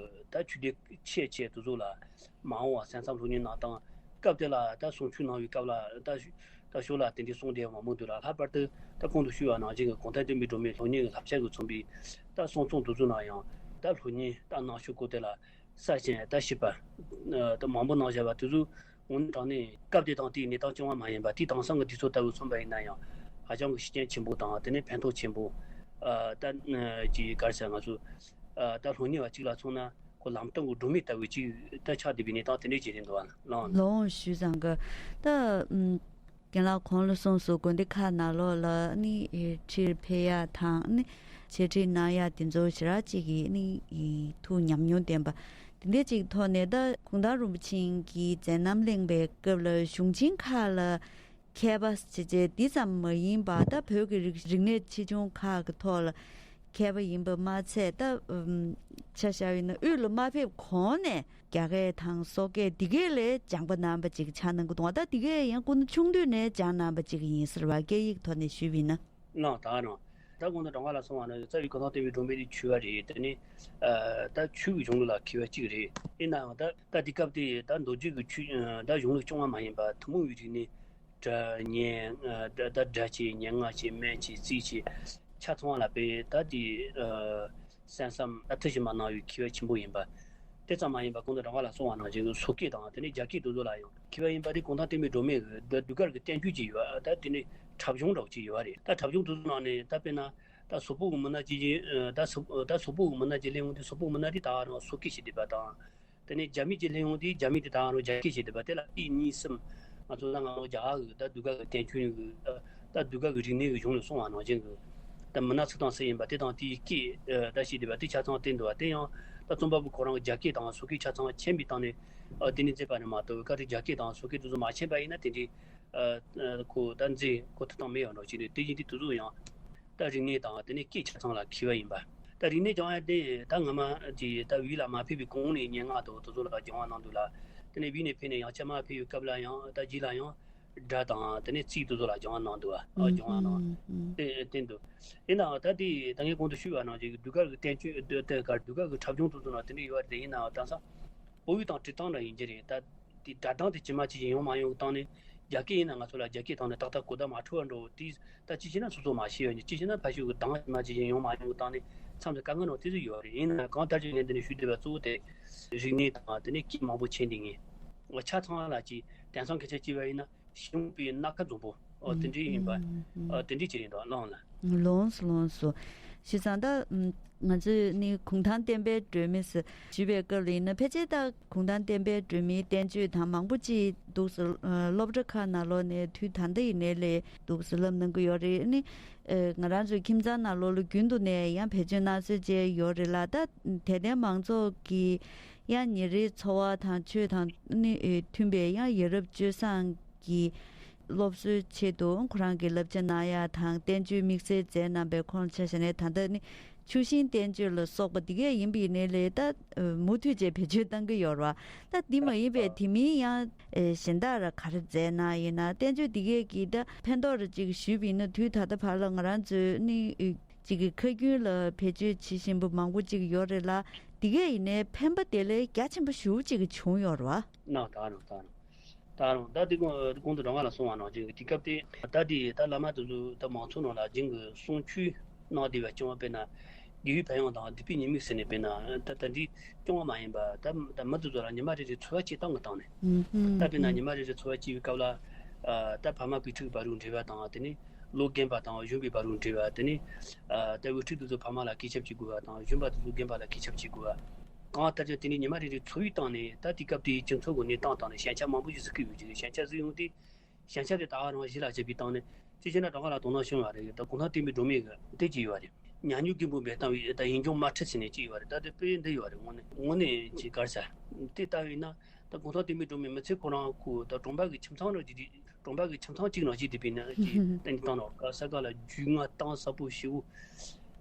ད་ཆོས་སྡེ་ཆེ་ཆེ་དེ་ཚོ་ལ་མ་འོངས་པ་གསན་བསམ་སློབ་གཉེར་གནང་སྟངས། སྐབས་དེ་ལ་ད་གསུང་ཆོས་གནང་བའི་སྐབས་ལ་ད་ད་ཞོར་ལ་དེ་འདྲའི་གསུང་བསྡད་མང་པོ་འདུག་ལ། ལྷག་པར་དུ་ད་གོང་དུ་ཞུས་པ་ནང་བཞིན་གྱི་གུང་ཐང་བསྟན་པའི་སྒྲོན་མེའི་སློབ་གཉེར་གྱི་བསླབ་བྱ་གིས་མཚོན་པའི་ད་གསུང་རྩོམ་དེ་ཚོ་ནང་ཡང་ད་སློབ་གཉེར་ད་གནང་ཕྱོགས་སྐོར་དེ་ལ་གསལ་ཞིང་ད་ཞིབ་པ་ད་མང་པོ་གནང་བཞག་པ་དེ་ཚོ་དངོས་གནས་དྲང་གནས་སྐབས་དེ་དང་དེའི་གནས་སྟངས་རྐྱང་བ་མ་ཡིན་པ། དེའི་དེང་སང་གི་དུས་ཚོད་ལྟ་བུ་མཚོན་པ་ཡིན་ན་ཡང་ཧ་ཅང་གི་ཤུགས་རྐྱེན་ཆེན་པོ་དང་དེ་ནས་ཕན་ཐོགས་ཆེན་པོ་ཨ་ད་ཅིག་ག་རེ་ཟེར། ང་ཚོ་ཨ་ད་སློབ་གཉེར་བ་གཅིག་ལ་མཚོན་ན་ཁོ་ལམ་སྟོན་གྱི་སྒྲོན་མེ་ལྟ་བུ་ཅིག་ད་ཆགས་བསྡད་པའི་གནས་སྟངས་དེ་འདྲས་ཅིག་རེད་འདུག་བ་ལགས། ལགས་ཞུས་ཙང་གི་ད་ཨམ་རྒན་ལགས་གོང་ལ་གསུངས་སོང་། དགོན་སྡེ་ཁག་ནང་ལོགས་ལ་ནི་ཁྲིར་ཕེབས་ཡ་དང་ནི་འཆད་ཁྲིད་གནང་ཡ་དེ་ཚོ་ཞེ་དྲག་ཅིག་གི་ནི་ཐུགས་ཉམས་མྱོང་ལྡན་པ་དེ་འདྲས་ཅིག་ཐོག་ནས། ད་གུང་ཐང་རིན་པོ་ཆེ་གིས་མཛད་རྣམ་གླེང་བའི་སྐབས་ལ་གཞུང་ཆེན་ཁག་ལ་མཁས་པ་བྱས་རྗེས་འདི་ཙམ་མ་ཡིན་པར་ད་བོད་ཀྱི་རིག་རིག་གནས་ཆེ་ཆུང་ཁག་གི་ཐོག་ལ་མཁས་པ་ཡིན་པ་མ་ཚད། ད་ཨམ་ཆ་བཞག་ཡིན་ན་དབུས་ལ་མ་ཕེབས་གོང་ནས་རྒྱ་སྐད་དང་སོག་སྐད་འདི་གས་ལས་སྦྱངས་པ་གནང་བ་ཅིག་ཆགས་གནང་གི་འདུག་ད་འདི་གས་ཡང་སྐུ་ན་ཆུང་དུས་ནས་སྦྱངས་གནང་བ་ཅིག་ཡིན་ཟེར་བ་སྐད་ཡིག་ཐོག་ནས་ཞུས་པ་ཡིན་ན། ལགས་ད་རང་ད་གོང་དུ་དྲང་པ་ལ་གསུངས་པ་ནང་བཞིན་རྩ་བའི་གུང་ཐང་བསྟན་པའི་སྒྲོན་མེ་དེ་ཆོས་པ་རེད། དེ་ནས་ཨ་ད་ཆོས་ཀྱི་གཞུང་ལུགས་ལ་མཁས་པ་གཅིག་རེད། ཡིན་ནའང་ད་ད་དེ་སྐབས་དེ་ད་མདོ་རྒྱུད་ཀྱི་ཆོས་ད་གཞུང་ལུགས་རྐྱང་བ་མ་ཡིན་པ་ཐུན་མོང་བའི་རིག་གནས་སྒྲ་སྙན་ཨ་ད་ད་སྒྲ་བཅས་སྙན་ངག་བཅས་སྨན་བཅས་རྩིས་བཅས་ཆ་ཚང་བ་ལ་དཔེ་ད་དེ་ཨ་ གསན་བསམ་ད་ཐུགས་ཞིབ་མ་གནང་བའི་མཁས་པ་ཆེན་པོ་ཡིན་པ། དེ་ཙམ་མ་ཡིན་པར་གོང་དུ་རང་དབང་ལགས་གསུངས་པ་ནང་བཞིན་གྱི་སོག་སྐད་དང་དེ་ནས་རྒྱ་སྐད་དེ་ཚོ་ལ་ཡང་མཁས་པ་ཡིན་པ་དེ་གུང་ཐང་བསྟན་པའི་སྒྲོན་མེ་གི་ཟློས་གར་གྱི་བསྟན་བཅོས་ཅིག་ཡོད། ད་དེ་ནས་འཁྲབ་གཞུང་འདྲ་བོ་ཅིག་ཡོད་རེད། ད་འཁྲབ་གཞུང་དེ་ཚོ་ནང་ནས་ད་དཔེར་ན་ད་སོག་པོ་གི་མི་སྣ་ཅིག་ཡིན། ད་སོག་ད་སོག་པོ་གི་མི་སྣ་ཅིག་སླེབས་ཡོང་དུས་སོག་པོ་མི་སྣ་དེ་ད་ག་རང་སོག་སྐད་བཤད་བསྡད་པ་དང་། དེ་ནས་རྒྱ་མི་གཅིག་སླེབས་ཡོང་དུས་རྒྱ་མི་དེ་ད་ག་རང་རྒྱ་སྐད་བཤད་བསྡད་པ་དེ་ལ་སྐད་གཉིས་གསུམ། ང་ཚོ་ད་ང་ཚོ་རྒྱ་གར་གི་ད་ཟློས་གར་གི་བསྟན་བཅོས་གི་ད་ཟློས་གར་གི་རིག་གནས་གི་གཞུང་ལ་གསུངས་པ་ནང་བཞིན་གི་ད་མི་སྣ་ཚུགས་སྟངས་ཟེར་ཡིན་པ་དེ་དང་དེའི་སྐད་ད་བཤད་བསྡད་པ་དེ་ཆ་ཚང་བསྟན་འདུག་པ། དེ་ཡང་ད་རྩོམ་པ་པོ་ཁོ་རང་གི་རྒྱ་སྐད་དང་སོག་སྐད་ཆ་ཚང་མཁྱེན་པའི་སྟེང་ནས་དེ་ནས་མཛད་པ་རེད་མ་གཏོགས། གལ་ཏེ་རྒྱ་སྐད་དང་སོག་སྐད་དེ་ཚོ་མ་མཁྱེན་པ་ཡིན་ན་དེ་འདྲའི་ཁོ་ད་མཛད་གོ་ཐུབ་སྟངས་མེད་པ་འདྲ་ཞིག་རེད། དེ་བཞིན་དེ་དེ་ཚོ་ཡང་། ད་རིག་གནས་དང་དེ་ནས་སྐད་ཆ་ཚང་ལ་མཁས་པ་ཡིན་པ། ད་རིག་གནས་སྦྱང་ཡ་དེ་ད་སྔ་མ་དེ་ད་བོད་ལ་མ་ཕེབས་པའི་གོང་ནས་སྙན་ངག་དང་དེ་ཚོ་ལ་སྦྱང་བ་གནང་འདུག་ལ། དེ་ནས་བོད་ནས་ཕེབས་ནས་ཡང་བསྐྱར་མ་ཕེབས་པའི་སྐབས་ལ་ཡང་ད་རྗེས་ལ་ཡང་སྒྲ་དང་དེ་ནས་ཚིག་དེ་ཚོ་ལ་སྦྱང་བ་གནང་འདུག་ཨ། སྦྱང་བ་གནང་། དེ་བསྟན་འདུག་ཡིན་ནའང་ད་དེ་ད་ངས་གོང་དུ་ཞུས་པ་ནང་བཞིན་གྱི་ཟློས་གར་གྱི་བསྟན་བཅོས་ཟློས་གར་ཟློས་གར་གྱི་འཁྲབ་གཞུང་དེ་ཚོ་ནང་དེ་འདྲ་ཡོད་པ་རེད། ཡིན་ནའང་དེང་སང་བོད་ཡིག་དང་བྲིས་སྟངས་འདྲ་ཡིན་གྱི་རེད། ད་དེ་སྒྲ་གདངས་དེ་ཇི་མ་ཇི་བཞིན་ཡོང་མ་ཡོང་གི་སྟེང་ནས། རྒྱ་སྐད་ཡིན་ན་ང་ཚོ་ལ་རྒྱ་སྐད་ཐོག་ནས་ཏག་ཏག་གོ་བརྡ་མ་འཕྲོད་པ་འདྲ་བོ་དེ། ད་ཅི་བྱས་ན་སོ་སོ་མ་ཤེས་ཡོད་ཀྱི། ཅི་བྱས་ན་ཕ་ཤུལ་གྱི་གདངས་ཇི་མ་ཇི་བཞིན་ཡོང་མ་ཡོང་གི་སྟེང་ནས་མཚམས་སུ་དཀའ་ངལ་འདྲ་བོ་དེ་ཚོ་ཡོད་རེད། ཡིན་ན་གང་ལྟར་ཀྱང་ངས་འདི་ནས་ཞུ་འདོད་པ་གཙོ་བོ་དེ་རིག་གནས་དང་དེ་ནས་སྐད་མང་པོ་མཁྱེན་དེ་ངས་ཆ་ཚང་ལ་ཅིག་དེང་སང་སྐད་ཆ་བྱས་པ་ཡིན་ན། ཤེས་ཡོན་པའི་སྣ་ཁ་འཛོམས་པོ། ཨོ་དེ་འདྲའི་ཡིན་པ། ཨོ་དེ་འདྲའི་ཅིག་ཡིན་འདུག་ཨ། ལགས་ལགས། ལོངས་སུ་ལོངས་སུ། བྱས་ཙང་ད་ང་ཚོས་ནི་གུང་ཐང་བསྟན་པའི་སྒྲོན་མེ་ཟེར་ཞུས་པའི་སྐབས་ལ་ཡིན་ན། ཕལ་ཆེར་ད་གུང་ཐང་བསྟན་པའི་སྒྲོན་མེའི་བསྟན་བཅོས་དང་མང་པོ་ཅིག་འདུག་སེ། སློབ་གྲྭ་ཁག་ནང་ལོགས་ནས་དུས་ད་ལྟ་ཡིན་ནའི་ལས་འདུག་སེ་བསླབ་གནང་གི་ཡོད་རེད། ནི་ང་རང་ཚོའི་ཁྱིམ་ཚང་ནང་ལོགས་ལ་རྒྱུན་དུ་ནས་ཡང་བེད་སྤྱོད་གནང་སྲོལ་བཅས་ཡོད་རེད་ལ། ད་དད་ལྡན་མང་ཚོགས་ཀྱི་ཡང་ཉིན་རེའི་འཚོ་བ་དང་ཆོས་དང་ནི་མཐུན་པའི་ཡང་ཡ་རབས་སྤྱོད་བཟང་གི་སློབ་གསོའི་ཆེད་དུ་ཁོ་རང་གི་བསླབ་བྱ་གནང་ཡ་དང་། བསྟན་བཅོས་དམིགས་བསལ་མཛད་གནང་པའི་ཁོང་ཆ་བཞག་ནས་ད་ལྟ་ནི་ཆུ་ཤིང་བསྟན་བཅོས་ལ་སོགས་པ་འདི་གས་ཡིན་པ་ཡིན་ནའི་ལས། ད་མུ་མཐུད་བྱས་བེད་སྤྱོད་གཏང་གི་ཡོད་རེད་བ། ད་འདི་མ་ཡིན་པའི་དེ་མིན་ཡང་གཞན་དག་ར་ག་རེ་མཛད་གནང་ཡིན་ན། བསྟན་བཅོས་འདི་གས་ཀྱིས་ད་ཕན་ཐོགས་ར་ཅིག་ཞུས་པ་ཡིན་ན། དུས་ད་ལྟ་བར་ལ་ང་རང་ཚོའི་ནི་ཅིག་གི་ཁ་རྒྱུན་ལ་བེད་སྤྱོད་བྱེད་བཞིན་པ་མང་པོ་ཅིག་ཡོད་རེད་ལ། འདི་གས་ཡིན་ནའི་ཕན་པ་དེ་ལས་རྒྱ་ཆེན་པོ་ཞེ་པོ་ཅིག་བྱུང་ཡོད་རེད་བ། གནང་། ད་རུང་ད་རུང་ད་རུང་ད་དེ་གོང་གོང་དུ་རང་དབང་ལགས་གསུངས་པ་ནང་བཞིན་གྱི་དུས་སྐབས་དེ། ད་དེ་ད་བླ་མ་དེ་ཚོ་ད་མང་ཚོགས་ནང་ལ་རྒྱུན་གྱི་གསུང་ཆོས་གནང་བསྡད་པ་བྱུང་བ། དཔེར་ན་དགེ་བའི་ཕན་ཡོན་དང་སྡིག་པའི་ཉེས་དམིགས་ཟེར་ནས། དཔེར་ན་ད་ད་འདི་སྐྱོང་བ་མ་ཡིན་པ། ད་ད་མི་དེ་ཚོ་ལ་ཉི་མ་རེ་རེ་འཚོ་བ་སྐྱེལ་སྟངས་ཀྱི་སྟེང་ནས། ད་དཔེར་ན་ཉི་མ་རེ་རེ་འཚོ་བ་སྐྱེལ་བའི་སྐབས་ལ། ཨ། ད་ཕ་མ་བུ་ཕྲུག་བར་དུ་འབྲེལ་བ་དང་། དེ་ནས་ལོ་རྒན་པ་དང་གཞོན་པའི་བར་དུ་འབྲེལ་བ། དེ་ནས་ཨ། ད་བུ་ཕྲུག་དེ་ཚོ་ཕ་མ་ལ་གུས་ཞབས་བྱེད་དགོས་པ་དང་། གཞོན་པ་དེ་ཚོ་རྒན་པ་ལ་གུས་ཞབས་བྱེད་དགོས་པ། གང་ལྟར་ཀྱང་དེ་ནས་ཉི་མ་རེ་རེ་འཚོ་བའི་སྟེང་ནས། ད་དེ་སྐབས་དེའི་སྤྱི་ཚོགས་ཀྱི་གནས་སྟངས་སྟེང་ནས་ཞན་ཆ་མང་པོ་ཞིག་གཟིགས་ཀྱི་ཡོད་ཀྱི་རེད། ཞན་ཆ་གཟིགས་ཡོང་དུས། ཞན་ཆ་དེ་ད་ག་རང་གཞི་ལ་བྱས་པའི་སྟེང་ནས། དེ་བྱས་ན་ད་ག་ལ་དོ་སྣང་བྱུང་བ་རེད། ད་གུང་ཐང་བསྟན་པའི་སྒྲོན་མེ་གི་དེ་ཅིག་ཡོད་རེད། ཉམས་མྱོང་རྒན་པོ་འབད་སྟངས་པའི་ད་ཡིད་འབྱུང་མ་འཁྲུལ་ཟེར་ནས་ཅིག་ཡོད་རེད། ད་དེ་དཔེ་འདི་ཡོད་རེད། དངོས་གནས་དངོས་གནས་ཅིག་ག་རེ་ཟེར། དེ་ལྟ་བས་ན་ད་གུང་ཐང་བསྟན་པའི་སྒྲོན་མེ་མི་ཚེ་ཁོ་རང་ཁོ་ད་གྲོང་པ་གི་ཁྱིམ་ཚང་ནང་ཅིག་གྲོང་པ་གི་ཁྱིམ་ཚང་གཅིག་ནང་ཅིག་བསྡད་པའི་ན་ཅིག་ད་ནི་སྟེང་ནང་ག་ས་ག་ལ་རྒྱུས་མངའ་གཏིང་ཟབ་པོ་ཞེ་པོ་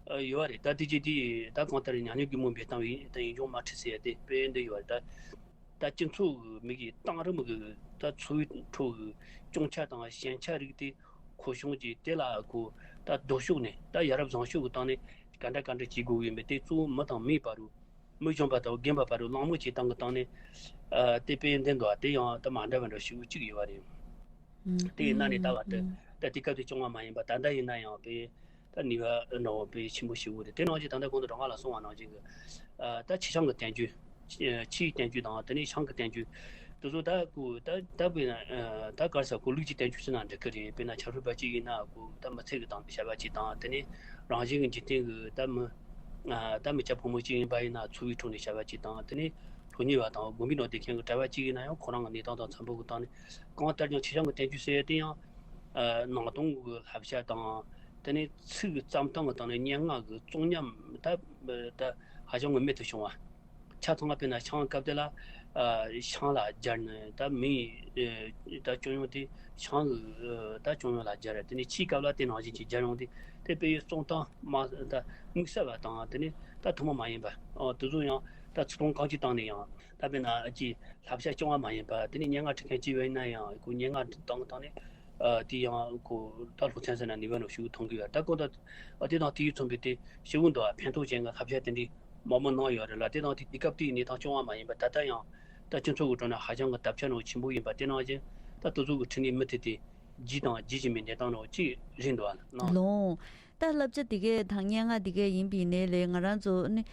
ཡོད་རེད། ད་དེ་ཅིག་དེ་ད་གང་ལྟར་ཉམས་མྱོང་རྒན་པོ་འབད་སྟངས་པའི་ད་ཡིད་འབྱུང་མ་འཁྲུལ་ཟེར་ཡ་དེ་དཔེ་འདི་ཡོད་རེད། ད། ད་སྤྱི་ཚོགས་ཀྱི་མི་གི་གཏིང་རིམ་གྱི་ད་འཚོ་བའི་ཁྲོད་ཀྱི་སྐྱོན་ཆ་དང་ཞན་ཆ་རིགས་དེ་གོ་བྱུང་རྗེས། དེ་ལ་ཁོ་ད་ལྡོག་ཕྱོགས་ནས་ད་ཡ་རབས་བཟང་ཕྱོགས་ཀྱི་སྟེང་ནས་ག་འདྲ་ག་འདྲ་བྱེད་དགོས་ཀྱི་ཡིན་པས། དེ་གཙོ་བོ་མི་དང་མིའི་བར་དུ། མི་གཞོན་པ་དང་རྒན་པ་བར་དུ་གླེང་མོལ་བྱེད་སྟངས་ཀྱི་སྟེང་ནས། ཨ། དེ་དཔེ་འདི་འདུག་པ། དེ་ཡང་ད་མ་འདྲ་བ་འདྲ་ཞིག་གཅིག་ཡོད་པ་རེད། དེ་ཡིན་ན་ནི་ད་བར་དུ་ད་དེ་སྐབས་དེ་བྱུང་བ་མ་ཡིན་པ། ད་ལྟ་ཡིན་ན་ཡང་དཔེ། ད་ནུས་པ་འདྲ་བོ་དཔེ་ཆེན་པོ་ཞིག་ཡོད་རེད། དེ་ནང་བཞིན་ད་ལྟ་གོང་དུ་རང་དབང་ལགས་གསུངས་པ་ནང་བཞིན་གྱི། ཨ། ད་ཆུ་བྱང་གི་བསྟན་བཅོས། ཆུའི་བསྟན་བཅོས་དང་། དེ་ནས་བྱང་གི་བསྟན་བཅོས། དེ་ཚོ་ད་ཁོ་ད་ད་དཔེར་ན། ཨ། ད་ག་རེ་ཟེར། ཁོ་ལུགས་ཀྱི་བསྟན་བཅོས་ཟེར་ན་འགྲིག་གི་རེད། དཔེར་ན་ཆབ་སྲིད་པ་གཅིག་ཡིན་ན་ཁོ་ད་མི་ཚེ་གི་སྟེང་དུ་བྱ་བ་གཅིག་དང་། དེ་ནས་རང་བཞིན་གྱི་འཇིག་རྟེན་གྱི་ད་མི། ཨ། ད་མི་སྐྱ་ཕོ་མོ་གཅིག་ཡིན་པ་ཡིན་ན་འཚོ་བའི་ཁྲོད་ནས་བྱ་བ་གཅིག་དང་། དེ་ནས་སློབ་གཉེར་བ་དང་དགོན་པའི་ནང་བསྡད་མཁན་གྱི་གྲྭ་པ་གཅིག་ཡིན་ན་ཡང་ཁོ་རང་གི་གནས་སྟངས་དང་འཚམ་པོ་གི་སྟེང་ནས། གང་ལྟར་ཀྱང་ཆུ་བྱང་གི་བསྟན་བཅོས་ཟེར་ཡ་དེ་ཡང་། ཨ། ནང་སྟོང་གི་བསླབ་བྱ་དང་། དེ་ནས་ཚིག་གི་བརྩམས་སྟངས་ཀྱི་སྟེང་ནས་སྙན་ངག་གི་རྩོམ་ཉམས་ད་ད་ཧ་ཅང་གི་རྨད་དུ་བྱུང་བ། ཆ་ཚང་བ། དཔེར་ན་ཆང་སྐབས་དེ་ལ། ཨ། ཆང་ལ་སྦྱར་ནས་ད་མིའི། ཨ། ད་སྐྱོན་ཡོན་དེ་ཆང་གི། ཨ། ད་སྐྱོན་ཡོན་ལ་སྦྱར། དེ་ནས་ཆུའི་སྐབས་ལ་དེ་ནང་བཞིན་གྱི་སྦྱར་ཡོང་དུས། དེ་དཔེ་ཡི་རྩོམ་སྟངས་མ་ད་དམིགས་བསལ་བ་དང་། དེ་ནས་ད་ཐུན་མོང་མ་ཡིན་པ། ཨ། དེ་ཚོ་ཡང་ད་ཚིག་ཐོ་གང་ཅིའི་སྟེང་ནས་ཡང་། ད་དཔེར་ན་ཅིག་བསླབ་བྱ་སྐྱོང་བ་མ་ཡིན་པ། དེ་ནས་སྙན་ངག་འབྲི་མཁན་གཅིག་པ་ཡིན་ན་ཡང་ཁོ་སྙན་ངག་འབྲི་སྟངས་ཀྱི་སྟེང་ནས། ཨ། དེ་ཡང་ཁོ་ད་སློབ་ཚན་ཟེར་ན་ནུས་པ་ནོར་ཞིག་མཐོང་གི་ཡོད། ད་གོ་ད། ཨ། དེ་དང་དེའི་མཚུངས་པའི་དེ་ཞིག་འདུག་པ། ཕན་ཐོགས་ཅན་གྱི་བསླབ་བྱ་དེ་འདྲའི་མང་པོ་གནང་ཡོད་རེད་ལ། དེ་དང་དེ་དུས་སྐབས་དེའི་གནས་སྟངས་སྐྱོང་བ་མ་ཡིན་པ། ད་ལྟ་ཡང་ད་སྤྱི་ཚོགས་ཀྱི་ཁྲོད་ན་ཧ་ཅང་གི་དར་ཁྱབ་ནང་ཆེན་པོ་ཡིན་པ། དེ་ནང་བཞིན་ད་དེ་ཚོ་གི་ཁྲོད་ནས་མུ་མཐུད་དེ་བརྒྱུད་དང་བརྒྱུད་བཞིན་པའི་གནས་སྟངས་ནང་གཅིག་རེད་འདུག་པ། ལགས། ལོང་། ད་བསླབ་བྱ་འདི་གས་དང་སྙན་ངག་འདི་གས་ཡིན་པ་ཡིན་ནའི་ལས། ང་རང་ཚོ་ནི་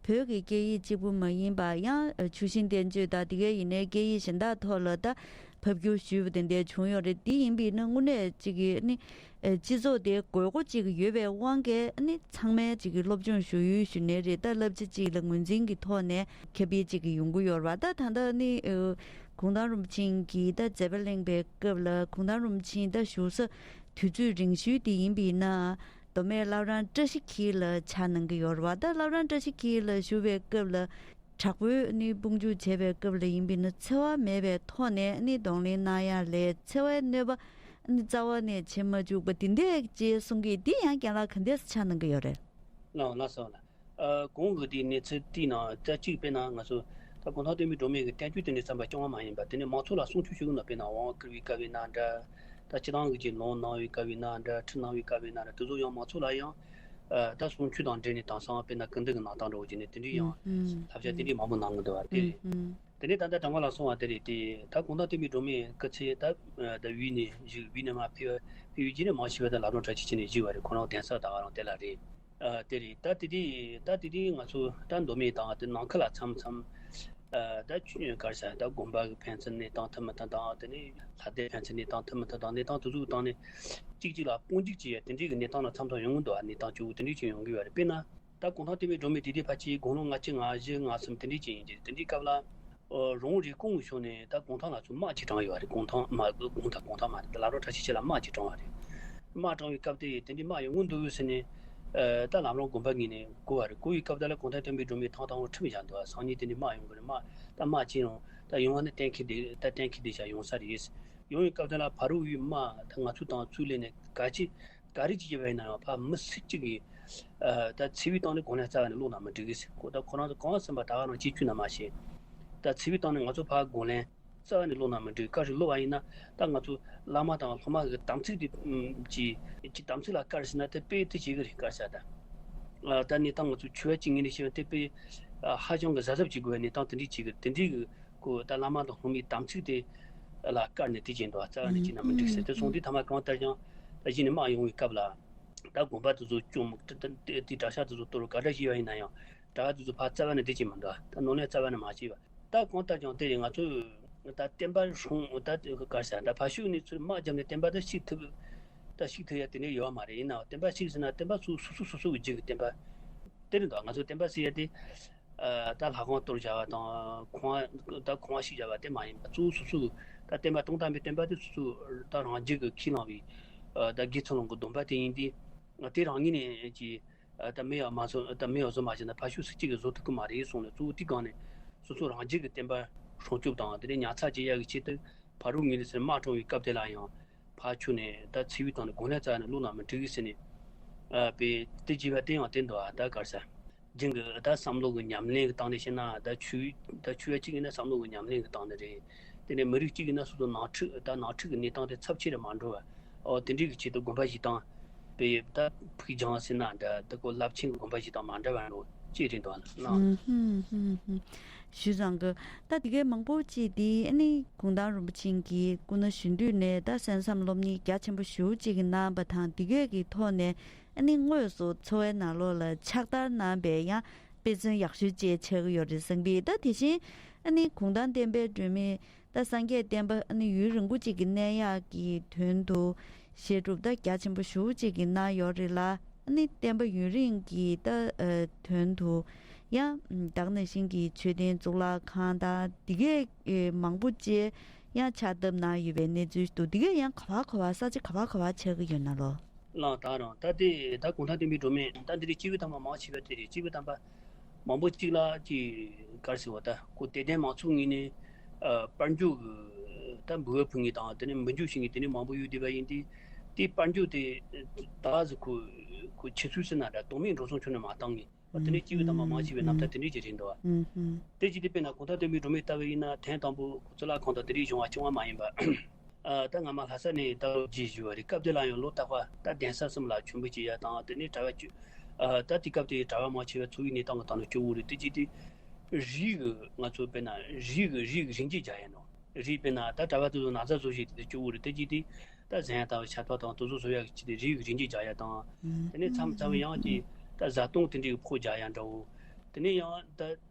བོད་ཀྱི་སྐད་ཡིག་གཅིག་པུ་མ་ཡིན་པ་ཡང་ཆུ་ཤིང་བསྟན་བཅོས་དང་འདི་གས་ཡིན་ནའི་སྐད་ཡིག་གཞན་དག་ཐོག་ལ་ད་ཕབ་བསྒྱུར་ཞུས་པ་དེ་འདྲ་བྱུང་ཡོད་རེད། འདི་ཡིན་པ་ཡིན་ན་དངོས་གནས་གཅིག་གི་ནི་སྤྱི་ཚོགས་དེའི་དགོས་མཁོ་གཅིག་ཡོད་པའི་དབང་གིས་ནི་ཚང་མས་གཅིག་གི་སློབ་སྦྱོང་ཞུ་ཡུལ་ཞུ་ནའི་རེད། ད་བསླབ་བྱ་གཅིག་ལ་ངོས་འཛིན་གྱི་ཐོག་ནས་ཁྱབ་སྤེལ་གཅིག་གི་ཡོང་གི་ཡོད་རེད་བ། ད་ད་ལྟ་ནི་གུང་ཐང་རིན་པོ་ཆེ་གིས་ད་མཛད་པ་གླེང་པའི་སྐབས་ལ་གུང་ཐང་རིན་པོ་ཆེ་ད་བཞུགས་ས་དུས་ཚོད་རིང་ཤོས་དེ་ཡིན་པ་ཡིན་ན། མདོ་སྨད་བླ་བྲང་བཀྲ་ཤིས་འཁྱིལ་ལ་ཕྱག་གནང་གི་ཡོད་རེད་བ། ད་བླ་བྲང་བཀྲ་ཤིས་འཁྱིལ་ལ་བཞུགས་པའི་སྐབས་ལ་དྲག་པོའི་ནི་དཔུང་འཇུག་བྱས་པའི་སྐབས་ལ་ཡིན་པ་ཡིན་ན་འཚེ་བ་མེད་པའི་ཐོག་ནས་ནི་གདོང་ལེན་གནང་ཡ་ལས་འཚེ་བའི་གནོད་པ་ནི་རྩ་བ་ནས་བྱེད་མ་བཅུག་པ་འདི་འདྲས་ཅེས་གསུང་གི། འདི་ཡང་རྒན་ལགས་ག་འདྲས་ཕྱག་གནང་གི་ཡོད་རེད། ལགས་ལགས་སོ་ལགས། ཨ་གོང་གི་དེའི་གནས་ཚུལ་དེའི་ནང་ད་གཅིག་དཔེར་ན་ང་ཚོ་ད་གུང་ཐང་བསྟན་པའི་སྒྲོན་མེ་གི་བསྟན་བཅོས་དེ་འདྲ་བརྩམས་པ་རྐྱང་བ་མ་ཡིན་པ། དེ་ནས་མང་ཚོགས་ལ་གསུང་ཆོས་ཞུ་གི་ན། དཔེར་ན་དབང་བསྐུར་བའི་སྐབས་ཡིན་ན་འདྲ། ད་སྤྱི་བཏང་གི་ཅིག་ལུང་གནང་བའི་སྐབས་ཡིན་ན་འདྲ། ཁྲིད་གནང་བའི་སྐབས་ཡིན་ན་འདྲ། དེ་ཚོ་ཡང་མང་ཚོགས་ལ་ཡང་ཨ་ད་གསུང་ཆོས་དང་འབྲེལ་ནས་དེང་སང་དཔེར་ན་སྐུ་མདུན་གྱི་གནང་སྟངས་འདྲ་བོ་བྱས་ནས་དེ་འདྲའི་ཡང་ལབ་བྱ་དེ་འདྲའི་མང་པོ་གནང་གི་འདུག་བ། དེ་རེད། དེ་ནས་ད་ལྟ་དྲང་པོ་ལ་སོང་བ་དེ་རེད་དེ། ད་གུང་ཐང་བསྟན་པའི་སྒྲོན་མེ་སྐུ་ཚེ་ད་ད་བོད་ནས་བཞུགས། བོད་ནས་མར་ཕེབས་ཕེབས་ཡུལ་གྱི་ནས་མང་ཆེ་བ་ད་བླ་བྲང་བཀྲ་ཤིས་འཁྱིལ་ནས་བཞུགས་པ་རེད། ཁོ་རང་གདན་ས་ད་ག་རང་དེ་ལ་རེད། ཨ་དེ་རེད། ད་དེ་དུས་ད་དེ་དུས་ང་ཚོ་ད་མདོ་སྨད་དང་དེ་ནང་ཁུལ་ལ་མཚམས་མཚམས་ཨ་ད་ཆུ་ག་རེ་ཟེར། ད་དགོན་པ་གི་ཕན་ཚུན་གནས་སྟངས་མཐུན་མི་མཐུན་དང་། དེ་ནས་ལྷ་སྡེ་ཕན་ཚུན་གནས་སྟངས་མཐུན་མི་མཐུན་དང་། གནས་སྟངས་དེ་ཚོ་གི་སྟེང་ནས་གཅིག་གཅིག་ལ་དཔུང་འཇུག་བྱེད་ཡ་དེ་འདྲའི་གི་གནས་སྟངས་ལ་མཚམས་མཚམས་ཡོང་གི་འདུག་ཨ། གནས་སྟངས་གཅིག་པུ་དེ་འདྲའི་ཅིག་ཡོང་གི་ཡོད་རེད། དཔེར་ན། ད་གུང་ཐང་བསྟན་པའི་སྒྲོན་མེ་དེ་དུས་ཕལ་ཆེར་དགུང་ལོ་ལྔ་བཅུ་ང་བཞི་ང་གསུམ་དེ་འདྲའི་ཅིག་ཡིན་གྱི། དེ་འདྲའི་སྐབས་ལ་ཨོ་རོང་བོ་རི་ཀོང་གི་ཕྱོགས་ནས་ད་དགུང་ཐང་ལ་ཚུར་དམག་ཅིག་དྲངས་ཡོད་རེད། གུང་ཐང་དམག་གི་གུང་ཐང་གུང་ཐང་མ་རེད། ད་བླ་བྲང་བཀྲ་ཤིས་འཁྱིལ་ལ་དམག་ཅིག་དྲངས་པ་རེད། དམག་དྲངས་པའི་སྐབས་དེ་དེ་འདྲའི་དམག་ཡོང་གི་འདུག་ཟེར་ནས་ཨ་ད་ལམ་རོང་དགོན་པ་ངོས་ནས་གོ་བ་རེད། གོ་བའི་སྐབས་དེ་ལ་གུང་ཐང་བསྟན་པའི་སྒྲོན་མེ་ཐང་དང་པོ་ཁྲིམས་བཞག་འདུག་ཨ། སང་ཉིན་དེ་འདྲའི་དམག་ཡོང་གི་རེད། དམག་ད་དམག་ཅིག་ཡོང་ད་ཡོང་བ་ནི་གཏན་འཁེལ་བསྡད། ད་གཏན་འཁེལ་བསྡད་བཞག་ཡོང་ས་རེད། ཡོང་བའི་སྐབས་དེ་ལ་ཕ་རོལ་པོའི་དམག་ད་ང་ཚོ་དང་ཚུར་སླེབས་ནས་ག་ཅི་ག་རེ་ཅིག་བྱས་པ་ཡིན་ན་ཡང་ཕར་མི་སུ་གཅིག་གིས་ཨ་ད་འཚེ་བའི་སྟེང་ནས་གོ་ལན་རྩ་བ་ནས་སློག་ན་མི་འགྲིག་གི་ཟེར། ཁོ་ད་ཁོ་རང་ཚོ་གང་ཟིན་པ་ད་ག་རང་གཅིག་ཆུ་ན་མ་ཤེས། ད་འཚེ་བའི་སྟེང་ནས་ང་ཚོ་ཕར་གོ་ལན་རྩ་བ་ནས་སློག་ན་མི་འགྲིག། ག་རེ་སློག་པ་ཡིན་ན་ད་ང་ཚོ་བླ་མ་དང་སློབ་མ་གི་དམ་ཚིག་དེ་ཅི་ཅི་དམ་ཚིག་ལ་དཀར་ཟེར་ན་དེ་དཔེ་དེ་བྱེད་གི་རེད། དཀར་ཟེར་ད་ཨ་ད་ནི་ད་ང་ཚོ་ཆོས་པ་གཅིག་ངོས་ནས་བཤད་ན་དེ་དཔེ་ཨ་ཧ་ཅང་གི་གཟབ་གཟབ་བྱེད་དགོས་པའི་གནས་སྟངས་དེ་འདྲ་བྱེད་གི་རེད། དེ་འདྲའི་གི་ཁོ་ད་བླ་མ་དང་སློབ་མའི་དམ་ཚིག་དེ་ལ་བཀར་ནས་དེ་བྱས་འདུག་རྩ་བ་ནས་བྱས་ན་མི་འགྲིག་ཟེར། དེ་སོང་དུས་ཐ་མ་གང་ལྟར་ཀྱང་ད་གཞི་ནས་དམག་ཡོང་བའི་སྐབས་ལ་ད་དགོན་པ་དེ་ཚོ་བཅོམ། དེ་དེ་དེ་གྲྭ་ཤག་དེ་ཚོ་གཏོར། ག་འདྲ་བྱས་པ་ཡིན་ན་ཡང་གྲྭ་པ་དེ་ཚོ་ཕར་རྩ་བ་ནས་དེ་བྱས་མི་འདུག་ད་ནོར་ལན་རྩ་བ་ནས་མ་བྱས་པ། ད་གང་ལྟར་ཀྱང་དེ་ཡིན་ང་ཚོས་ད་བསྟན་པ་སྲུང་ད་ག་རེ་ཟེར་ད་ཕར་ཕྱོགས་ནས་ཚུར་དམག་བརྒྱབ་ནས་བསྟན་པ་ད་བཤིག་ཐུབ་ད་བཤིག་ཐུབ་ཡ་དེ་འདྲ་ཡོད་མ་རེད། ཡིན་ནའང་བསྟན་པ་བཤིག་ཟེར་ན་བསྟན་པ་ཚོ་སོ་སོ་སོ་སོ་གི་རྒྱུད་ཀྱི་བསྟན་པ་དེ་རེད་འདུག་ང་ཚོ་བསྟན་པ་ཟེར་ཡ་དེ། ཨ་ད་ལྷ་ཁང་གཏོར་བྱ་བ་དང་ཁང་བ་ད་ཁང་བ་བཤིག་བྱ་བ་དེ་མ་ཡིན་པ་གཙོ་བོ་སོ་སོ་གི་ད་བསྟན་པ་དོན་དམ་པའི་བསྟན་པ་དེ་སོ་སོ་ད་རང་རྒྱུད་ཀྱི་ཁས་བླངས་པའི་ཨ་ད་དགེ་ཚུལ་སློང་གི་སྡོམ་པ་དེ་ཡིན་དུས་དེ་རང་ཉིད་ནས་ཀྱི་ཨ་ད་མི་ཡག་མ་བཟོ་ད་མི་ཡག་བཟོ་མ་བྱས་ན་ཕར་ཕྱོགས་སུ་གཅིག་གིས་བཟོ་ཐུབ་ཀྱི་མ་རེད་གསུངས་ནས། གཙོ་བོ་དེའི་སྒང་ནས་སོ་སོ་རང་རྒྱུད་ཀྱི་བསྟན་པ་སྲུང་སྐྱོབ་དང་དེ་ནས་ཉར་ཚགས་བྱེད་ཡག་གི་ཆེད་དུ་ཕ་རོལ་ངོས་ནས་ཟེར་དམག་དྲངས་པའི་སྐབས་དེ་ལ་ཡང་ཕར་ཕྱོགས་ནས་ད་འཚེ་བའི་སྟེང་ནས་གོ་ལན་རྩ་ནས་སློག་ན་མི་འགྲིག་གི་ཟེར་ནས་ཨ་པའི་དེ་བྱས་པ་དེ་ཡང་བསྟན་འདུག་ཨ་ད་ག་རེ་ཟེར། རྒྱུན་གྱི་ད་བསམ་བློ་གི་ཉམས་ལེན་གྱི་སྟེང་ནས་བཤད་ན་ད་ཆོས་ད་ཆོས་པ་གཅིག་ཡིན་ན་བསམ་བློ་གི་ཉམས་ལེན་གྱི་སྟེང་ནས་རེད། དེ་ནས་མི་རིགས་གཅིག་ཡིན་ན་སོ་སོ་ནང་འཁྲུག་ད་ནང་འཁྲུག་གི་གནས་སྟངས་དེ་ཚབས་ཆེ་རུ་མ་འགྲོ་བ། ཨོ་དེ་འདྲའི་གི་ཆེད་དུ་དགོན་པ་བཞེངས་སྟངས་པའི་ད་ཕུགས་རྒྱང་ཟེར་ན་འདྲ། ད་ཁོ་རླབས་ཆེན་གྱི་དགོན་པ་བཞེངས་སྟངས་མ་འདྲ་བ་འགྲོ་ཅེས་རེད་འདུག་ཨ་ལགས། ཨུམ་ཧུམ་ཧུམ་ཧུམ། ཞུས་ཙང་གི་ད་དེ་གའི་མང་པོ་ཅིག་དེ་ཨ་ནི་གུང་ཐང་རིན་པོ་ཆེ་གི་སྐུ་ན་གཞོན་དུས་ནས་ད་གསན་བསམ་སློབ་གཉེར་རྒྱ་ཆེན་པོ་ཞེ་པོ་ཅིག་གནང་བ་དང་། དེ་གའི་གི་ཐོག་ནས་ཨ་ནི་དངོས་སུ་འཚོ་བའི་ནང་ལོགས་ལ་ཕྱག་བསྟར་གནང་བའི་ཡང་དཔེ་མཚོན་ཡག་ཤོས་ཅིག་ཆགས་ཀྱི་ཡོད་རེད་བསམ་གི། ད་དེ་བཞིན་ཨ་ནི་གུང་ཐང་བསྟན་པའི་སྒྲོན་མེ་ད་སངས་རྒྱས་བསྟན་པ་ཨ་ནི་ཡུན་རིང་པོ་ཅིག་གི་གནས་ཡག་གི་དོན་དུ་བཤད་སྒྲུབ་ད་རྒྱ་ཆེན་པོ་ཞེ་པོ་ཅིག་གི་གནང་ཡོད་རེད་ལ། ཨ་ནི་བསྟན་པ་ཡུན་རིང་གི་ད་ཨ་དོན་དུ་ཡང་ད་ག་ནང་བཞིན་གྱི་མཆོད་རྟེན་གཙུག་ལག་ཁང་དང་དེ་གའི་མང་པོ་ཅིག་ཡང་ཕྱག་བཏབ་གནང་ཡོད་པའི་གནས་ཚུལ་འདུག་དེ་གའི་ཡང་ག་བ་ག་བ་ས་ཆ་ག་བ་ག་བ་ཆགས་ཀྱི་ཡོད་ན་ལོ། ལགས། ད་རང་ད་དེ་ད་གུང་ཐང་བསྟན་པའི་སྒྲོན་མེ་ད་འདི་རིགས་སྐྱེས་བུ་དམ་པ་མང་ཆེ་བ་དེ་རེད། སྐྱེས་བུ་དམ་པ་མང་པོ་གཅིག་ལ་ཅིག་ག་རེ་ཟེར་བ། ད་ཁོ་དད་ལྡན་མང་ཚོགས་ངོས་ནས་ཨ་དཔལ་འབྱོར་གྱི་ད་འབུལ་བ་ཕུལ་མཁན་དང་དེ་ནས་འབུལ་འཇུག་བྱེད་མཁན་དེ་ནས་མང་པོ་ཡོད་བསྡད་པ་ཡིན་དུས། དེ་དཔལ་འབྱོར་དེ་ད་གཟོད་ཁོ་ཁོ་ཕྱི་ཚུལ་ཟེར་ན་འདྲ། དོན་མེད་འགྲོ་སོང་ཁྱོན་ནས་མ་བཏང་ངེས། དེ་ནས་སྐྱེས་བུ་དམ་པ་མང་ཆེ་བའི་རྣམ་ཐར་དེ་འདྲས་ཅིག་རེད་འདུག་བ། ཨུམ་ཧུམ། དེ་ཅི་སྟེ་དཔེར་ན་གུང་ཐང་བསྟན་པའི་སྒྲོན་མེ་ལྟ་བུ་ཡིན་ན་ཐེངས་དང་པོ་ཁོ་གཙུག་ལག་ཁང་དང་དེ་འདྲས་བྱུང་བ་རྐྱང་བ་མ་ཡིན་པ། ཨ་ད་སྔ་མ་ལྷ་ས་ནས་ད་ལོ་རྗེས་བཞུགས་པ་རེད། སྐབས་དེ་ལ་ཡང་ལོ་རྟག་པར་ད་གདན་ས་གསུམ་ལ་མཆོད་འབུལ་བྱེད་ཡ་དང་། དེ་ནས་གྲྭ་པ་བཅུ་ཨ་ད་དེ་སྐབས་དེ་གྲྭ་པ་མང་ཆེ་བའི་འཚོ་བའི་གནས་སྟངས་ཀྱི་སྟེང་ནས་སྐྱོ་བོ་རེད། དེ་ཅི་སྟེ་རིགས་ཀྱི་ང་ཚོ་དཔེར་ན་རིགས་ཀྱི་རིགས་ཀྱི་རིན་གྱིས་རྒྱག་ཡ་ནོ། རིགས་དཔེར་ན་ད་གྲྭ་པ་དེ་ཚོ་ན་ཚ་བཟོ་བྱེད་དེ་སྐྱོ་བོ་རེད། དེ་ཅི་སྟེ་ ད་གཟན་ལྟ་བུ་ཆར་པ་དང་དེ་ཚོ་བཟོ་ཡག་གི་ཆེད་དུ་རིགས་རིགས་འགྲེ་རྒྱག་ཡག་དང་། དེ་ནས་མཚམས་མཚམས་ཡང་ཅིག་ད་བཟའ་བཏུང་དེ་འདྲའི་ཕོགས་རྒྱག་ཡག་འདྲ་བོ། དེ་ནས་ཡང་ད་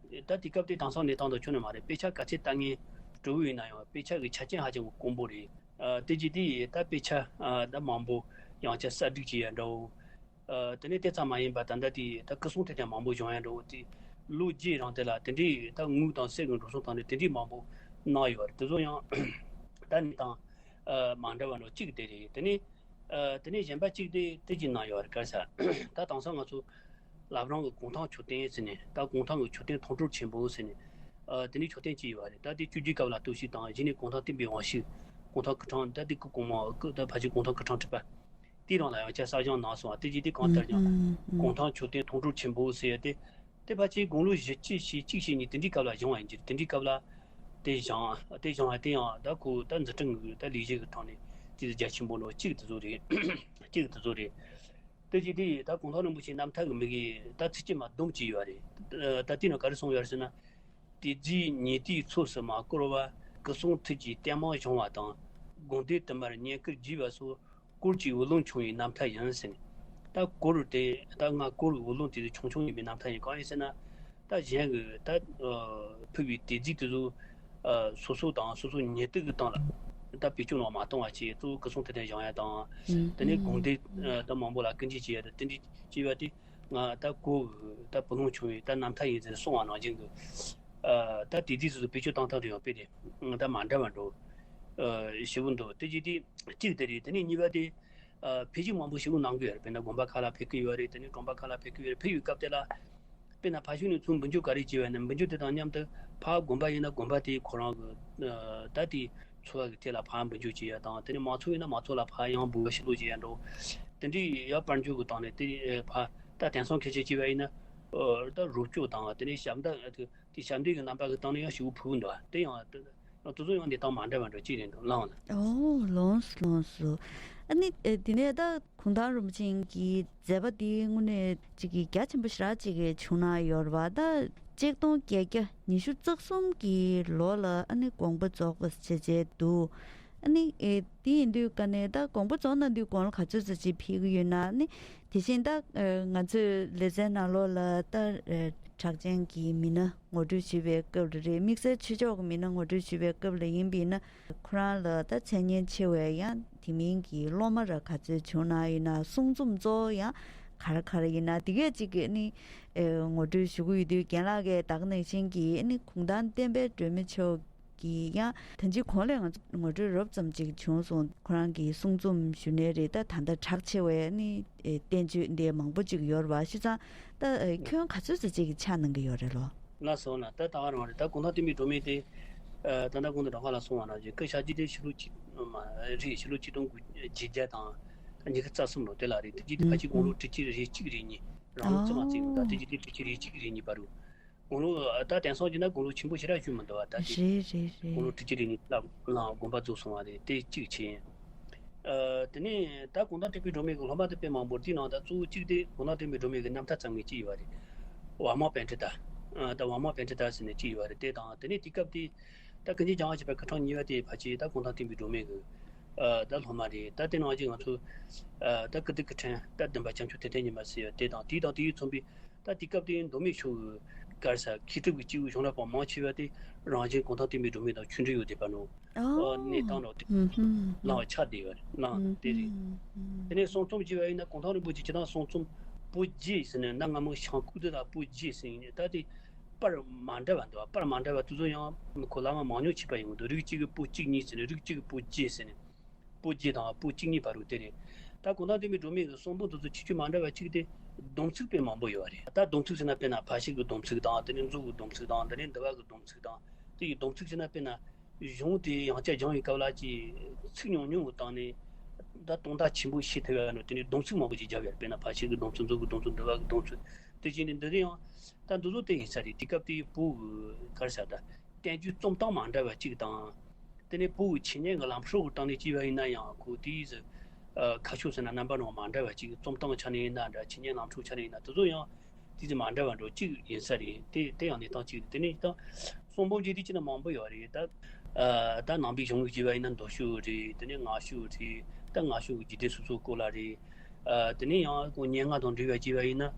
ད་དེ་སྐབས་དེ་དེང་སང་གནས་སྟངས་དང་ཁྱོན་ནས་མ་རེད། དཔེ་ཆ་ག་ཚད་ལྟ་མཁན་སྤྲོ་བོ་ཡིན་ན་ཡང་དཔེ་ཆ་གི་ཆ་རྐྱེན་ཧ་ཅང་གི་དཀོན་པོ་རེད། ཨ་དེ་རྗེས་དེ་ད་དཔེ་ཆ་ཨ་ད་མང་པོ་ཡང་བསྐྱར་གསར་སྒྲིག་བྱེད་ཡག་འདྲ་བོ། ཨ་དེ་ནས་དེ་ཙམ་མ་ཡིན་པར་ད་ལྟ་དེ་ད་སྐུ་སྲུང་དེ་ཚོ་མང་པོ་བྱུང་ཡག་འདྲ་བོ། དེ་ལོ་རྗེས་རང་དེ་ལ་དེ་འདྲའི་ད་དངུལ་དང་གསེར་གྱི་འགྲོ་སོང་བཏང་ནས་དེ་འདྲའི་མང་པོ་གནང་ཡོད་རེད། དེ་ཚོ་ཡང་ད་གནས་སྟངས་ཨ་མ་འདྲ་བ་འདྲ་བོ་གཅིག་དེ་རེད། དེ་ནས་ཨ་དེ་ནས་གཞན་པ་གཅིག་དེ་དེ་གཅིག་གནང་ཡོད་རེད། ག་རེ་ཟེར་ད་དེང་སང་ང་ཚོ་བླ་བྲང་གི་གུང་ཐང་མཆོད་རྟེན་ཟེར་ནས། ད་གུང་ཐང་གི་མཆོད་རྟེན་མཐོང་གྲོལ་ཆེན་པོ་ཟེར་ནས་ཨ་དེ་འདྲའི་མཆོད་རྟེན་གཅིག་ཡོད་རེད། ད་དེ་བཅོ་བརྒྱད་སྐབས་ལ་གཏོར་བཤིག་དང་། གཞི་ནས་གུང་ཐང་བསྟན་པའི་དབང་ཕྱུག་གུང་ཐང་སྐུ་ཕྲེང་ད་དེ་སྐུ་གོང་མ་སྐུ་ད་ཕལ་ཆེར་གུང་ཐང་སྐུ་ཕྲེང་ཁྲི་པ་དེའི་རིང་ལ་ཡང་བསྐྱར་གསར་བཞེངས་གནང་སོང་བ། དེ་རྗེས་དེ་གང་ལྟར་ཀྱང་གུང་ཐང་མཆོད་རྟེན་མཐོང་གྲོལ་ཆེན་པོ་ཟེར་ཡ་དེ། དེ་ཕལ་ཆེར་དགུང་ལོ་བཞི་བཅུ་ཞེ་གཅིག་ཞེ་གཉིས་དེ་འདྲའི་སྐབས་ལ་བཞེངས་པ་ཡིན་གྱི་རེད། དེ་འདྲའི་སྐབས་ལ་དེ་བཞེངས་དེ་བཞེངས་པ་དེ་ཡང་ད་ཁོ་ད་འཛིན་སྐྱོང་གི་ད་ལས་གཞི་གི་ཐོག་ནས་དེ་རྒྱ་ཆེན་པོ་ནོ་གཅིག་དེ་ཚོ་རེད། གཅིག་དེ་ཚོ་རེད། དེ་རྗེས་དེ་ད་གུང་ཐང་རིན་པོ་ཆེའི་རྣམ་ཐར་གྱི་མི་གིས་ད་ཚིགས་བཅད་མ་བསྡོམས་ཅིག་ཡོད་རེད། ད་དེའི་ནང་ག་རེ་གསུངས་ཡོད་རེད་ཟེར་ན། དེ་རྗེས་ཉེ་དུས་ཚོགས་སུ་མ་བསྐོར་བར་སྐུ་གསུང་ཐུགས་ཀྱི་རྟེན་མ་བྱུང་བ་དང་། དགོངས་འདུས་དུ་མར་བསྙེན་བཀུར་བགྱིས་པ་སོགས་སྐོར་གྱི་འོད་རླུང་བྱུང་བའི་རྣམ་ཐར་ཡིན་ཟེར་ནས། ད་སྐོར་དེ་ད་སྔ་སྐོར་གྱི་འོད་རླུང་དེ་ཚོ་ཆུང་ཆུང་ཡིན་པའི་རྣམ་ཐར་ཡིན། གང་ཡིན་ཟེར་ན། ད་གཞན་གྱི་ད་ཕུལ་བའི་དེ་རྫས་དེ་ཚོ་སོ་སོ་དང་སོ་སོ་ཉེ་དུ་གི་སྟེང་ལ་ད་བེད་སྤྱོད་ནང་མ་གཏོང་བ་བྱས། གཙོ་བོ་སྐུ་གསུང་ཐུགས་རྟེན་བཞེངས་ཡ་དང་། དེ་ནས་དགོངས་འདུས་ད་མང་པོ་ལ་སྐུ་འགྱེད་བྱེད་ཡ་དང་། དེ་འདྲ་བྱས་པ་དེ་ང་ད་སྐོར་གྱི་ད་འོད་རླུང་བྱུང་བའི་ད་རྣམ་ཐར་ཡིན་ཟེར་གསུངས་པ་ནང་བཞིན་གྱི། ད་དེ་དུས་སུ་བེད་སྤྱོད་བཏང་སྟངས་དེ་ཡང་དཔེ་དེ་ད་མ་འདྲ་བ་འགྲོ་ཞེ་པོ་འདུག་དེ་རྗེས་དེ་གཅིག་དེ་རེད། དེ་ནས་གཉིས་པ་དེ་འཕེལ་རྒྱས་མང་པོ་ཞེ་པོ་གནང་གི་ཡོད་རེད། དཔེར་ན་དགོན་པ་ཁག་ལ་ཕེབས་ཀྱི་ཡོད་རེད། དེ་ནས་གྲོང་པ་ཁག་ལ་ཕེབས་ཀྱི་ཡོད་རེད། ཕེབས་ཡོད་སྐབས་དེ་ལ་དཔེར་ན་ཕར་ཕྱོགས་ནས་ཚུར་འབུལ་འཇུག་ག་རེ་བྱས་པ་ཡིན་ན། འབུལ་འཇུག་དེ་དང་མཉམ་དུ་ཕར་དགོན་པ་ཡིན་ན་དགོན་པ་དེའི་ཁོ་རང་གི་ད་དེའི་འཚོ་བ་གི་ཐད་ལ་ཕར་འབུལ་འཇུག་བྱེད་ཡ་དང་། དེ་ནས་མང་ཚོགས་ཡིན་ན་མང་ཚོགས་ལ་ཕར་ཡང་འབུལ་བ་ཕྱིར་སློག་བྱེད་ཡ་འགྲོ། དེ་འདྲའི་ཡར་དཔལ་འབྱོར་གྱི་སྟེང་ནས་དེ་ཕར་ད་དེང་སང་ཁྱད་ཆོས་བྱས་པ་ཡིན་ན་ད་རོགས་སྐྱོར་དང་། དེ་ནས་ཞབས་འདེགས་དེ་ཞབས་འདེགས་ཀྱི་རྣམ་པ་གི་སྟེང་ནས་ཡང་ཞེ་པོ་ཕུལ་གྱི་འདུག་དེ་ཡང་དེ་ཚོ་ཡང་གནས་སྟངས་མ་འདྲ་བ་འདྲ་ཅིག་རེད་འདུག་ལགས་ན། ཨོ་ལགས་སོ་ལགས་སོ། ཨ་ནི་ཨེ་དེ་ནས་ད་གུང་ཐང་རིན་པོ་ཆེ་གི་མཛད་པ་དེ་དངོས་གནས་ཅིག་གི་རྒྱ་ཆེན་པོ་ཞེ་དྲག་ཅིག་གི་བྱུང་གནང་ཡོད་རེད་པ། ད་ཆིག་སྟོང་བརྒྱད་བརྒྱ་ཉི་ཤུ་རྩ་གསུམ་གི་ལོ་ལ་ཨ་ནི་དགོངས་པ་རྫོགས་པ་བྱས་བྱས་འདུག་ཨ་ནི་ཨེ་དེ་ཡིན་དུས་ཀ་ནས་ད་དགོངས་པ་རྫོགས་གནང་དུས་དགུང་ལོ་ག་ཚོད་ཙམ་ཅིག་ཕེབས་ཀྱི་ཡོད་ན། ཨ་ནི་དེ་བཞིན་ད་ཨེ་ང་ཚོའི་ལེ་ཚན་ནང་ལོགས་ལ་ད་ཨེ་གྲགས་ཅན་གྱི་མི་སྣ་ངོ་སྤྲོད་ཞུས་པའི་སྐབས་ལ་རེད། དམིགས་བསལ་ཆོས་ཕྱོགས་ཀྱི་མི་སྣ་ངོ་སྤྲོད་ཞུས་པའི་སྐབས་ལ་ཡིན་པ་ཡིན་ན། ཁོ་རང་ལ་ད་མཚན་སྙན་ཆེ་བའི་ཡང་དེ་མིན་གྱི་སློབ་མ་ར་ག་ཚོད་བྱུང་གནང་ཡོད་ན། གསུང་རྩོམ་གཙོ་བོ་ཡང་ག་རེ་ག་རེ་ཡིན་ན། དེ་གས་ཅིག་གི་ནི་ཨེ་ངོ་སྤྲོད་ཞུ་གི་ཡོད་དུས། རྒན་ལགས་ཀྱིས་ད་ག་ནང་བཞིན་གྱི་ནི་གུང་ཐང་བསྟན་པའི་སྒྲོན་མེ་མཆོག་གི་ཡང་ད་ཅི་གོང་ལས་ང་ཚོ་ངོ་སྤྲོད་རོབ་ཙམ་ཅིག་བྱུང་སོང་། ཁོ་རང་གི་གསུང་རྩོམ་ཞུ་ནའི་རེད། ད་ད་ལྟ་གྲགས་ཆེ་བའི་ནི་ཨེ་བསྟན་བཅོས་འདི་མང་པོ་ཅིག་ཡོད་རེད་པ། བྱས་ཙང་ད་ཨེ་ཁྱོན་ག་ཚོད་ཙམ་ཅིག་གི་ཕྱག་གནང་གི་ཡོད་རེད་ལོ། ལགས་སོ། ལགས། ད་ད་ག་རང་རེད། ད་གུང་ཐང་བསྟན་པའི་སྒྲོན་མེ་དེ་ཨ་ད་ལྟ་གོང་དུ་སྒྲོག་ཁ་ལ་གསུངས་པ་ནང་བཞིན་སྐུ་གཤེགས་རྒྱུ་དེ་ཕྱི་ལོ་གཅིག་མ་རེད། ཕྱི་ལོ་ཆིག་སྟོང་དགུ་བརྒྱ་དང་ཉི་ཤུ་རྩ་གསུམ་ལོ་དེ་ལ་རེད། དེ་རྗེས་དེ་ཕལ་ཆེར་དགུང་ལོ་དྲུག་ཅུ་རེ་གཅིག་རེ་གཉིས་རང་ལོ་ཙམ་མ་ཙམ་ཡིན། ད་དེ་རྗེས་དེ་དྲུག་ཅུ་རེ་གཅིག་རེ་གཉིས་བར་དུ། དགུང་ལོ་ད་དེང་སང་བྱས་ན་དགུང་ལོ་ཆེན་པོ་ཞེ་དྲག་ཞུ་མི་འདུག་པ། ད་དེ་རེད་རེད་རེད། དགུང་ལོ་དྲུག་ཅུ་རེ་གཉིས་ལ་ལ་དགོངས་པ་རྫོགས་སོང་བ་རེད། དེ་གཅིག་བྱས། ཨ་དེ་ནས་ད་གུང་ཐང་བསྟན་པའི་སྒྲོན་མེ་གི་སློབ་མ་དེ་དཔེ་མང་པོ། དེའི་ནང་ད་གཙོ་བོ་གཅིག་དེ་གུང་ཐང་བསྟན་པའི་སྒྲོན་མེ་གི་རྣམ་ཐར་བརྩམས་མཁན་གཅིག་ཡོད་པ་རེད། ཝ་མ་པཎྜི་ཏ། ཨ་ད་ཝ་མ་པཎྜི་ཏ་ཟེར་ནས་གཅིག་ཡོད་པ་རེད། དེ་དང་དེ་ནས་དེ་སྐབས་དེ་ད་ཀུན་མཁྱེན་ལྕམ་དབྱངས་བཞད་པའི་སྐུ་ཕྲེང་གཉིས་པ་དེ་ཕལ་ཆེར་ད་གུང་ཐང་བསྟན་པའི་སྒྲོན་མེ་གི་ཨ་ད་སློབ་མ་རེད། ད་དེ་ནང་བཞིན་ང་ཚོ་ཨ་ད་ཀིརྟི་སྐུ་ཕྲེང་ད་བདུན་པ་བྱང་ཆུབ་ཐུབ་བསྟན་ཉི་མ་ཟེར་ཡ་དེ་དང་། དེ་དང་དེ་མཚུངས་པའི་ད་དེ་སྐབས་དེ་མདོ་སྨད་ཕྱོགས་ཀྱི་ག་རེ་ཟེར་མཁས་གྲུབ་ཀྱི་སྐྱེས་བུ་གཞུང་ལས་པ་མང་ཆེ་བ་དེ་རང་བཞིན་གུང་ཐང་བསྟན་པའི་སྒྲོན་མེ་དང་ཆོས་འབྲེལ་ཡོད་བསྡད་པ་ནོ། ཨོ། གནས་སྟངས་འདྲ་བོ་དེ་ཨུ་ཧུམ་ལངས་པ་ཆགས་བསྡད་ཡོད་རེད། ལངས་དེ་རེད། ཨུ་ཧུམ། དེ་ནས་གསུང་རྩོམ་བྱས་པ་ཡིན་ན་གུང་ཐང་རིན་པོ་ཆེ་སྤྱིར་བཏང་གསུང་རྩོམ་པོད་བརྒྱད་ཟེར་ནས། གནའ་སྔ་མོ་བྱང་ཁུག་དེ་ལ་པོད་བརྒྱད་ཟེར་ཡིན། ད་དེ་པར་མ་འདྲ་བ་འདུག་པར་མ་འདྲ་བ་དེ་ཚོ་ཡང་ཁོ་བླ་མ་མང་ཉུང་ཕྱེ་བ་ཡིན་གྱི་འདུག་རིགས་གཅིག་གི་པོད་གཅིག་གཉིས་ཟེར་ནས། རིགས་གཅིག་གི་པོད་བརྒྱད་ཟེར་ནས། པོད་བརྒྱད་དང་པོད་གཅིག་གཉིས་བར་དུ་དེ་རེད། ད་གུང་ཐང་བསྟན་པའི་སྒྲོན་མེ་གི་གསུང་འབུམ་དེ་ཚོ་ཁྱད་ཆོས་མ་འདྲ་བ་གཅིག་དེ་སྡོམ་ཚིག་དཔེ་མང་པོ་ཡོད་རེད། ད་སྡོམ་ཚིག་ཟེར་ན་དཔེར་ན་ཕར་ཕྱིན་གྱི་སྡོམ་ཚིག་དང་། དེ་ནས་མཛོད་ཀྱི་སྡོམ་ཚིག་དང་། དེ་ནས་འདུལ་བ་གི་སྡོམ་ཚིག་དང་། དེ་ཡི་སྡོམ་ཚིག་ཟེར་ན་དཔེར་ན་གཞུང་དེ་ཡང་བསྐྱར་སྦྱང་བའི་སྐབས་ལ་ཅིག་ཚིག་ཉུང་ཉུང་གི་སྟེང་ནས་ད་དོན་དག་ཆེན་པོ་ཤེས་ཐུབ་ཡ་ནོ། དེ་ནས་སྡོམ་ཚིག་མང་པོ་ཅིག་བརྒྱབ་ཡོད་རེད། དཔེར་ན་ཕར་ཕྱིན་གྱི་སྡོམ་ཚིག། མཛོད་ཀྱི་སྡོམ་ཚིག། འདུལ་བ་གི་སྡོམ་ཚིག། དེ་བཞིན་དུ་འདི་རེད། ཡང་ད་འདི་ཚོ་དེ་ཡིན་ས་རེད། དེ་སྐབས་དེའི་བོད་ཀྱི་ག་རེ་ཟེར་ད། བསྟན་བཅོས་རྩོམ་སྟངས་མ་འདྲ་བ་གཅིག་དང་། དེ་ནས་བོད་ཀྱི་འཆད་ཉན་གྱི་ལམ་སྲོལ་གྱི་སྟེང་ནས་བྱས་པ་ཡིན་ན་ཡང་ཁོ་དེའི་ཟེར་ཨ་ཁ་ཕྱོགས་ཟེར་ན་རྣམ་པ་སྣ་མང་མ་འདྲ་བ་གཅིག་རྩོམ་སྟངས་ཆ་ནས་ཡིན་ན་འདྲ། འཆད་ཉན་ལམ་སྲོལ་ཆ་ནས་ཡིན་ན། དེ་ཚོ་ཡང་དེ་ཚོ་མ་འདྲ་བ་འདྲ་བོ་གཅིག་ཡིན་ས་རེད། དེ་དེ་ཡང་གནས་སྟངས་གཅིག་རེད། དེ་ནས་ད་གསུང་འབུམ་བརྒྱད་དེ་གཅིག་ན་མང་པོ་ཡོད་རེད། ད་ཨ་ད་ནང་པའི་གཞུང་གི་བྱས་པ་ཡིན་ན་མདོ་ཕྱོགས་རེད། དེ་ནས་སྔགས་ཕྱོགས་རེད། ད་ང་ཚོ་གི་འཇིག་རྟེན་སོ་སོའི་སྐོར་ལ་རེད། ཨ་དེ་ནས་ཡང་ཁོ་སྙན་ངག་དང་འབྲེལ་བའི་བྱས་པ་ཡིན་ན་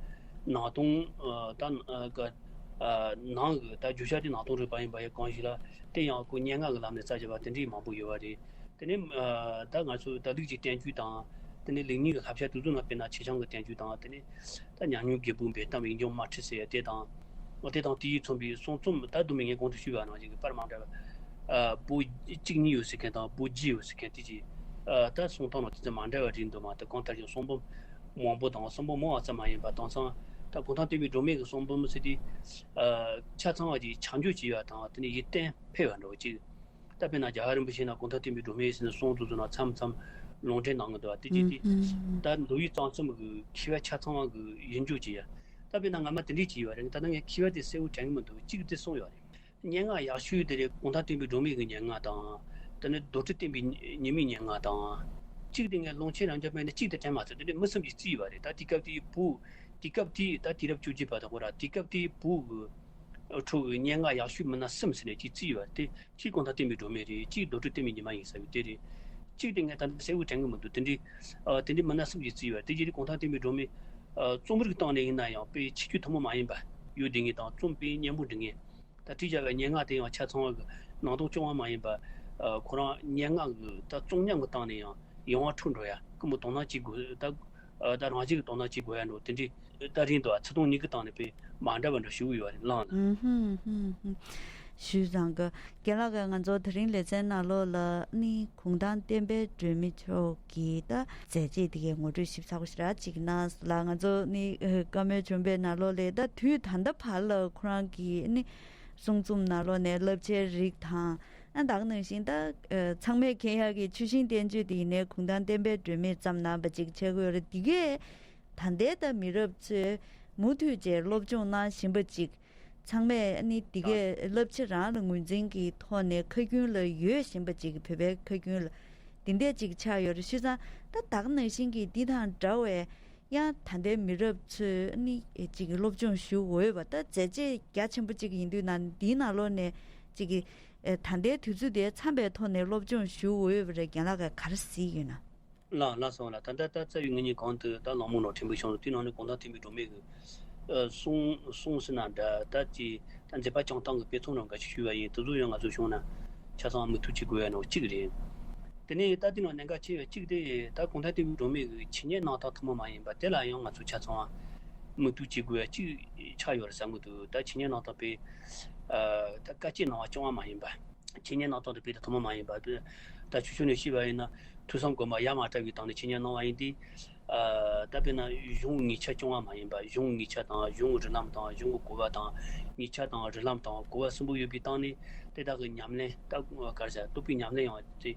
ནང་དོན་ཨ་ད་ཨ་ག་ཨ་ནང་གི་ད་བརྗོད་བྱ་དེ་ནང་དོན་རིག་པ་ཡིན་པ་ཡང་གང་ཞིག་ལ་དེ་ཡང་ཁོ་སྙན་ངག་གི་ལམ་ནས་རྩ་བརྒྱབ་པ་དེ་འདྲའི་མང་པོ་ཡོད་པ་རེད། དེ་ནས་ཨ་ད་ང་ཚོ་ད་ལུགས་ཀྱི་བསྟན་བཅོས་དང་དེ་ནས་ལུགས་གཉིས་ཀྱི་བསླབ་བྱ་དེ་ཚོ་ནང་དཔེར་ན་ཆེ་ཆུང་གི་བསྟན་བཅོས་དང་དེ་ནས་ད་ཉམས་མྱོང་རྒད་པོ་འབེལ་གཏམ་ཡིན་ཀྱང་མ་ཁྲིད་ཟེར་ཡ་དེ་དང་། དེ་དང་དེ་ཡིས་མཚོན་པའི་གསུང་རྩོམ་ད་དུ་མི་ངས་གོང་དུ་ཞུས་པ་ནང་བཞིན་གྱི་པར་མ་འདྲ་བ། ཨ་པོ་གཅིག་གཉིས་ཡོད་ཟེར་མཁན་དང་པོ་བརྒྱད་ཡོད་ཟེར་མཁན་དེ་གྱིས་ཨ་ད་གསུང་སྟངས་ནང་དེ་ཚོ་མ་འདྲ་བ་རེད་འདུག་མ་གཏོགས་གང་ལྟར་ཀྱང་གསུང་འབུམ་མང་པོ་དང་གསུང་འབུམ་མང་བ་ཙམ་མ་ཡིན་པ་དེང་སང་ད་གུང་ཐང་བསྟན་པའི་སྒྲོན་མེ་གི་གསུང་འབུམ་ཟེར་དུས་ཨ་ཆ་ཚང་བ་ཅིག་ཆ་འཇོག་བྱས་པ་དང་དེ་ནས་ཡིད་བརྟན་འཕེལ་བ་འདྲ་བོ་ཅིག་ད་དཔེར་ན་རྒྱལ་བ་རིན་པོ་ཆེ་ན་གུང་ཐང་བསྟན་པའི་སྒྲོན་མེ་ཟེར་ནས་གསུང་དུ་བཟོ་ན་མཚམས་མཚམས་ལུང་འདྲེན་གནང་གི་འདུག་བ་དེ་ཅི་སྟེ། ད་མདོ་དབུས་གཙང་གསུམ་གྱི་མཁས་པ་ཆ་ཚང་བ་གི་ཡིད་འཇོག་བྱེད་ཡ། ད་དཔེར་ན་སྔ་མ་དེ་འདྲས་བྱས་ཡོད་རེད། ད་ནི་ངས་མཁས་པ་དེ་གསལ་བོ་དྲན་གི་མི་འདུག་གཅིག་དེ་གསུངས་ཡོད་རེད། སྙན་ངག་ཡག་ཤོས་དེ་རེད། གུང་ཐང་བསྟན་པའི་སྒྲོན་མེ་གི་སྙན་ངག་དང་། དེ་ནི་རྡོར་དྲིལ་བསྟན་པའི་ཉི་མའི་སྙན་ངག་དང་། གཅིག་དེ་ངས་ཀློང་ཆེན་རབ་འབྱམས་པའི་ནི་གཅིག་དེ་དྲན་མ་ཐུབ། དེ་འདྲས་མི་གསུམ་གྱིས་བརྩིས་ཡོད་རེད། ད་དེ་སྐབས་དེའི་བོད། དེ་སྐབས་དེའི་ད་དུས་རབས་བཅོ་བརྒྱད་པ་དང་གོ་ར་དེ་སྐབས་དེའི་བོད་གི་ཁྲོད་ཀྱི་སྙན་ངག་ཡག་ཤོས་མི་སྣ་གསུམ་ཟེར་ནས་ཅིག་བརྩིས་ཡོད་པ་དེ། གཅིག་གུང་ཐང་བསྟན་པའི་སྒྲོན་མེ་རེད། གཅིག་རྡོར་དྲིལ་བསྟན་པའི་ཉི་མ་ཡིན་ཟེར་བའི་དེ་རེད། གཅིག་དེ་ངས་ད་ལྟ་གསལ་བོ་དྲན་གི་མི་འདུག་དེ་འདྲའི་ཨ་དེ་འདྲའི་མི་སྣ་གསུམ་གྱིས་བརྩིས་ཡོད་པ་དེ། རྗེས་དེ་གུང་ཐང་བསྟན་པའི་སྒྲོན་མེ་ཨ་རྩོམ་རིག་སྟེང་ནས་ཡིན་ན་ཡང་དཔེ་ཆེ་ཆུང་ཐུན་མོང་མ་ཡིན་པ་ཡོད་བསྡད་མཁན་དང་། རྩོམ་དཔེ་སྙན་པོ་འབྲི་མཁན། ད་བྲིས་བཞག་པའི་སྙན་ངག་དེ་ཡང་ཆ་ཚང་བ་གི་ནང་དོན་རྐྱང་པ་མ་ཡིན་པ། ཨ་ཁོ་རང་སྙན་ངག་གི་ད་རྩོམ་ཉམས་ཀྱི་སྟེང་ནས་ཡང་ཡང་བ་འཕྲོད་འགྲོ་ཡ། སྐུ་མོ་དོ་སྣང་བྱེད་དགོས། ད་ཨ་ད་རང་བཞིན་གྱི་དོ་སྣང་བྱེད་དགོས་ཡ་འགྲོ་དེ་འདྲའི་ད་རིང་དུ་ཚིག་དོན་གཉིས་ཀྱི་སྟེང་ནས་དཔེ་མ་འདྲ་བ་འདྲ་ཞུ་གི་ཡོད་རེད། ལགས་ན། ཨུམ་ཧུམ་ཧུམ་ཧུམ། ཞུས་ཙང་གི་རྒན་ལགས་ཀྱིས་ང་ཚོ་དེ་རིང་ལེ་ཚན་ནང་ལོགས་ལ་ནི་གུང་ཐང་བསྟན་པའི་སྒྲོན་མེ་མཆོག་གི་ད་མཛད་རྗེས་དེ་གའི་ངོ་སྤྲོད་ཞིབ་ཚགས་པོ་ཞེ་དྲག་ཅིག་གནང་སོང་ལ། ང་ཚོ་ནི་བཀའ་མོལ་བྱུང་བའི་ནང་ལོགས་ལ་ད་དུས་ད་ལྟ་བར་ལ་ཁོ་རང་གི་ནི་གསུང་རྩོམ་ནང་ལོགས་ནས་བསླབ་བྱའི་རིགས་དང་། ཨ་ད་ག་ནང་བཞིན་ད་ཚང་མས་མཁྱེན་ཡག་གི་ཆུ་ཤིང་བསྟན་བཅོས་དེ་ཡིན་ནའི་གུང་ཐང་བསྟན་པའི་སྒྲོན་མེ་བརྩམས་གནང་བ་ཅིག་ཆགས་ཀྱི་ཡོད་རེད། དེ་གས་ད་ལྟའི་ད་མི་རབས་ཚོས་མུ་མཐུད་བྱས་སློབ་སྦྱོང་གནང་བཞིན་པ་ཅིག་ཚང་མས་ནི་དེ་གས་བསླབ་བྱ་རང་ལ་ངོས་འཛིན་གྱི་ཐོག་ནས་ཁ་རྒྱུན་ལ་ཡོད་བཞིན་པ་ཅིག་བོད་པའི་ཁ་རྒྱུན་ལ་དེ་འདྲས་ཅིག་ཆགས་ཡོད་རེད། བྱས་ཙང་ད་ད་ག་ནང་བཞིན་གྱི་འདི་དང་འདྲ་བའི་ཡང་ད་ལྟའི་མི་རབས་ཚོས་ནི་ཅིག་སློབ་སྦྱོང་ཞུ་འོས་པ་ད་མཛད་རྗེས་རྒྱ་ཆེན་པོ་ཅིག་ཡིན་དུས་ན་འདིའི་ནང་ལོགས་ནས་ཅིག་ད་ལྟའི་དུས་ཚོད་དེ་འཚམས་པའི་ཐོག་ནས་སློབ་སྦྱོང་ཞུ་འོས་པ་རེད། རྒན་ལགས་ཀྱིས་ག་རེ་གཟིགས་ཡོད་ན། ལགས་ལགས་སོ་ལགས། ད་ལྟ་ད་རྩ་བའི་ངེད་གཉིས་གོང་དུ་ད་ལག་མོ་ནོར་ཕྲན་བུ་བྱུང་དུས་ནང་ནས་གུང་ཐང་བསྟན་པའི་སྒྲོན་མེ་གི་ཨ་གསུང་གསུང་ཟེར་ན་འདྲ། ད་ཅི་ད་མཛད་པ་བསྐྱངས་སྟངས་ཀྱི་དཔེ་མཚོན་རང་འགའ་ཞིག་ཞུས་པ་ཡིན། དེ་ཚོ་ཡང་ང་ཚོ་བྱུང་ན་ཆ་ཚང་མུ་མཐུད་བྱེད་དགོས་ཡ་ནོ་གཅིག་རེད། དེ་ནས་ད་དེ་ནང་གནད་འགག་ཆེ་བའི་གཅིག་དེ་ད་གུང་ཐང་བསྟན་པའི་སྒྲོན་མེ་གི་འཆད་ཉན་གནང་སྟངས་ཐུན་མོང་མ་ཡིན་པ་དེ་ལ་ཡང་ང་ཚོ་ཆ་ཚང་མུ་མཐུད་བྱེད་དགོས་ཡ་གཅིག་ཆགས་ཡོད་རེད་བསམ་གི་འདུག་ད་འཆད་ཉན་གནང་སྟངས་དཔེ་ཨ་ད་དཀའ་སྤྱད་གནང་བ་རྐྱང་པ་མ་ཡིན་པ། འཆད་ཉན་གནང་སྟངས་དེ་དཔེ་དེ་ཐུན་མོང་མ་ཡིན་པ། ད་ཆུ་ཆུ་ནས་ཤེས་པ་ཡིན་ན་ཐོས་བསམ་སྒོམ་པ་ཡ་མ་བྲལ་བའི་སྟེང་ནས་འཆད་ཉན་གནང་བ་ཡིན་ཏེ། ཨ་ད་དཔེར་ན་གཞུང་གི་ངེས་ཆ་རྐྱང་པ་མ་ཡིན་པ། གཞུང་གི་ངེས་ཆ་དང་གཞུང་གི་རིགས་ལམ་དང་གཞུང་གི་གོ་བ་དང་། ངེས་ཆ་དང་རིགས་ལམ་དང་གོ་བ་གསུམ་པོ་ཡོད་པའི་སྟེང་ནས་དེ་དག་གི་ཉམས་ལེན། ད་ག་རེ་ཟེར། རྟོགས་པའི་ཉམས་ལེན་ཡང་དེ་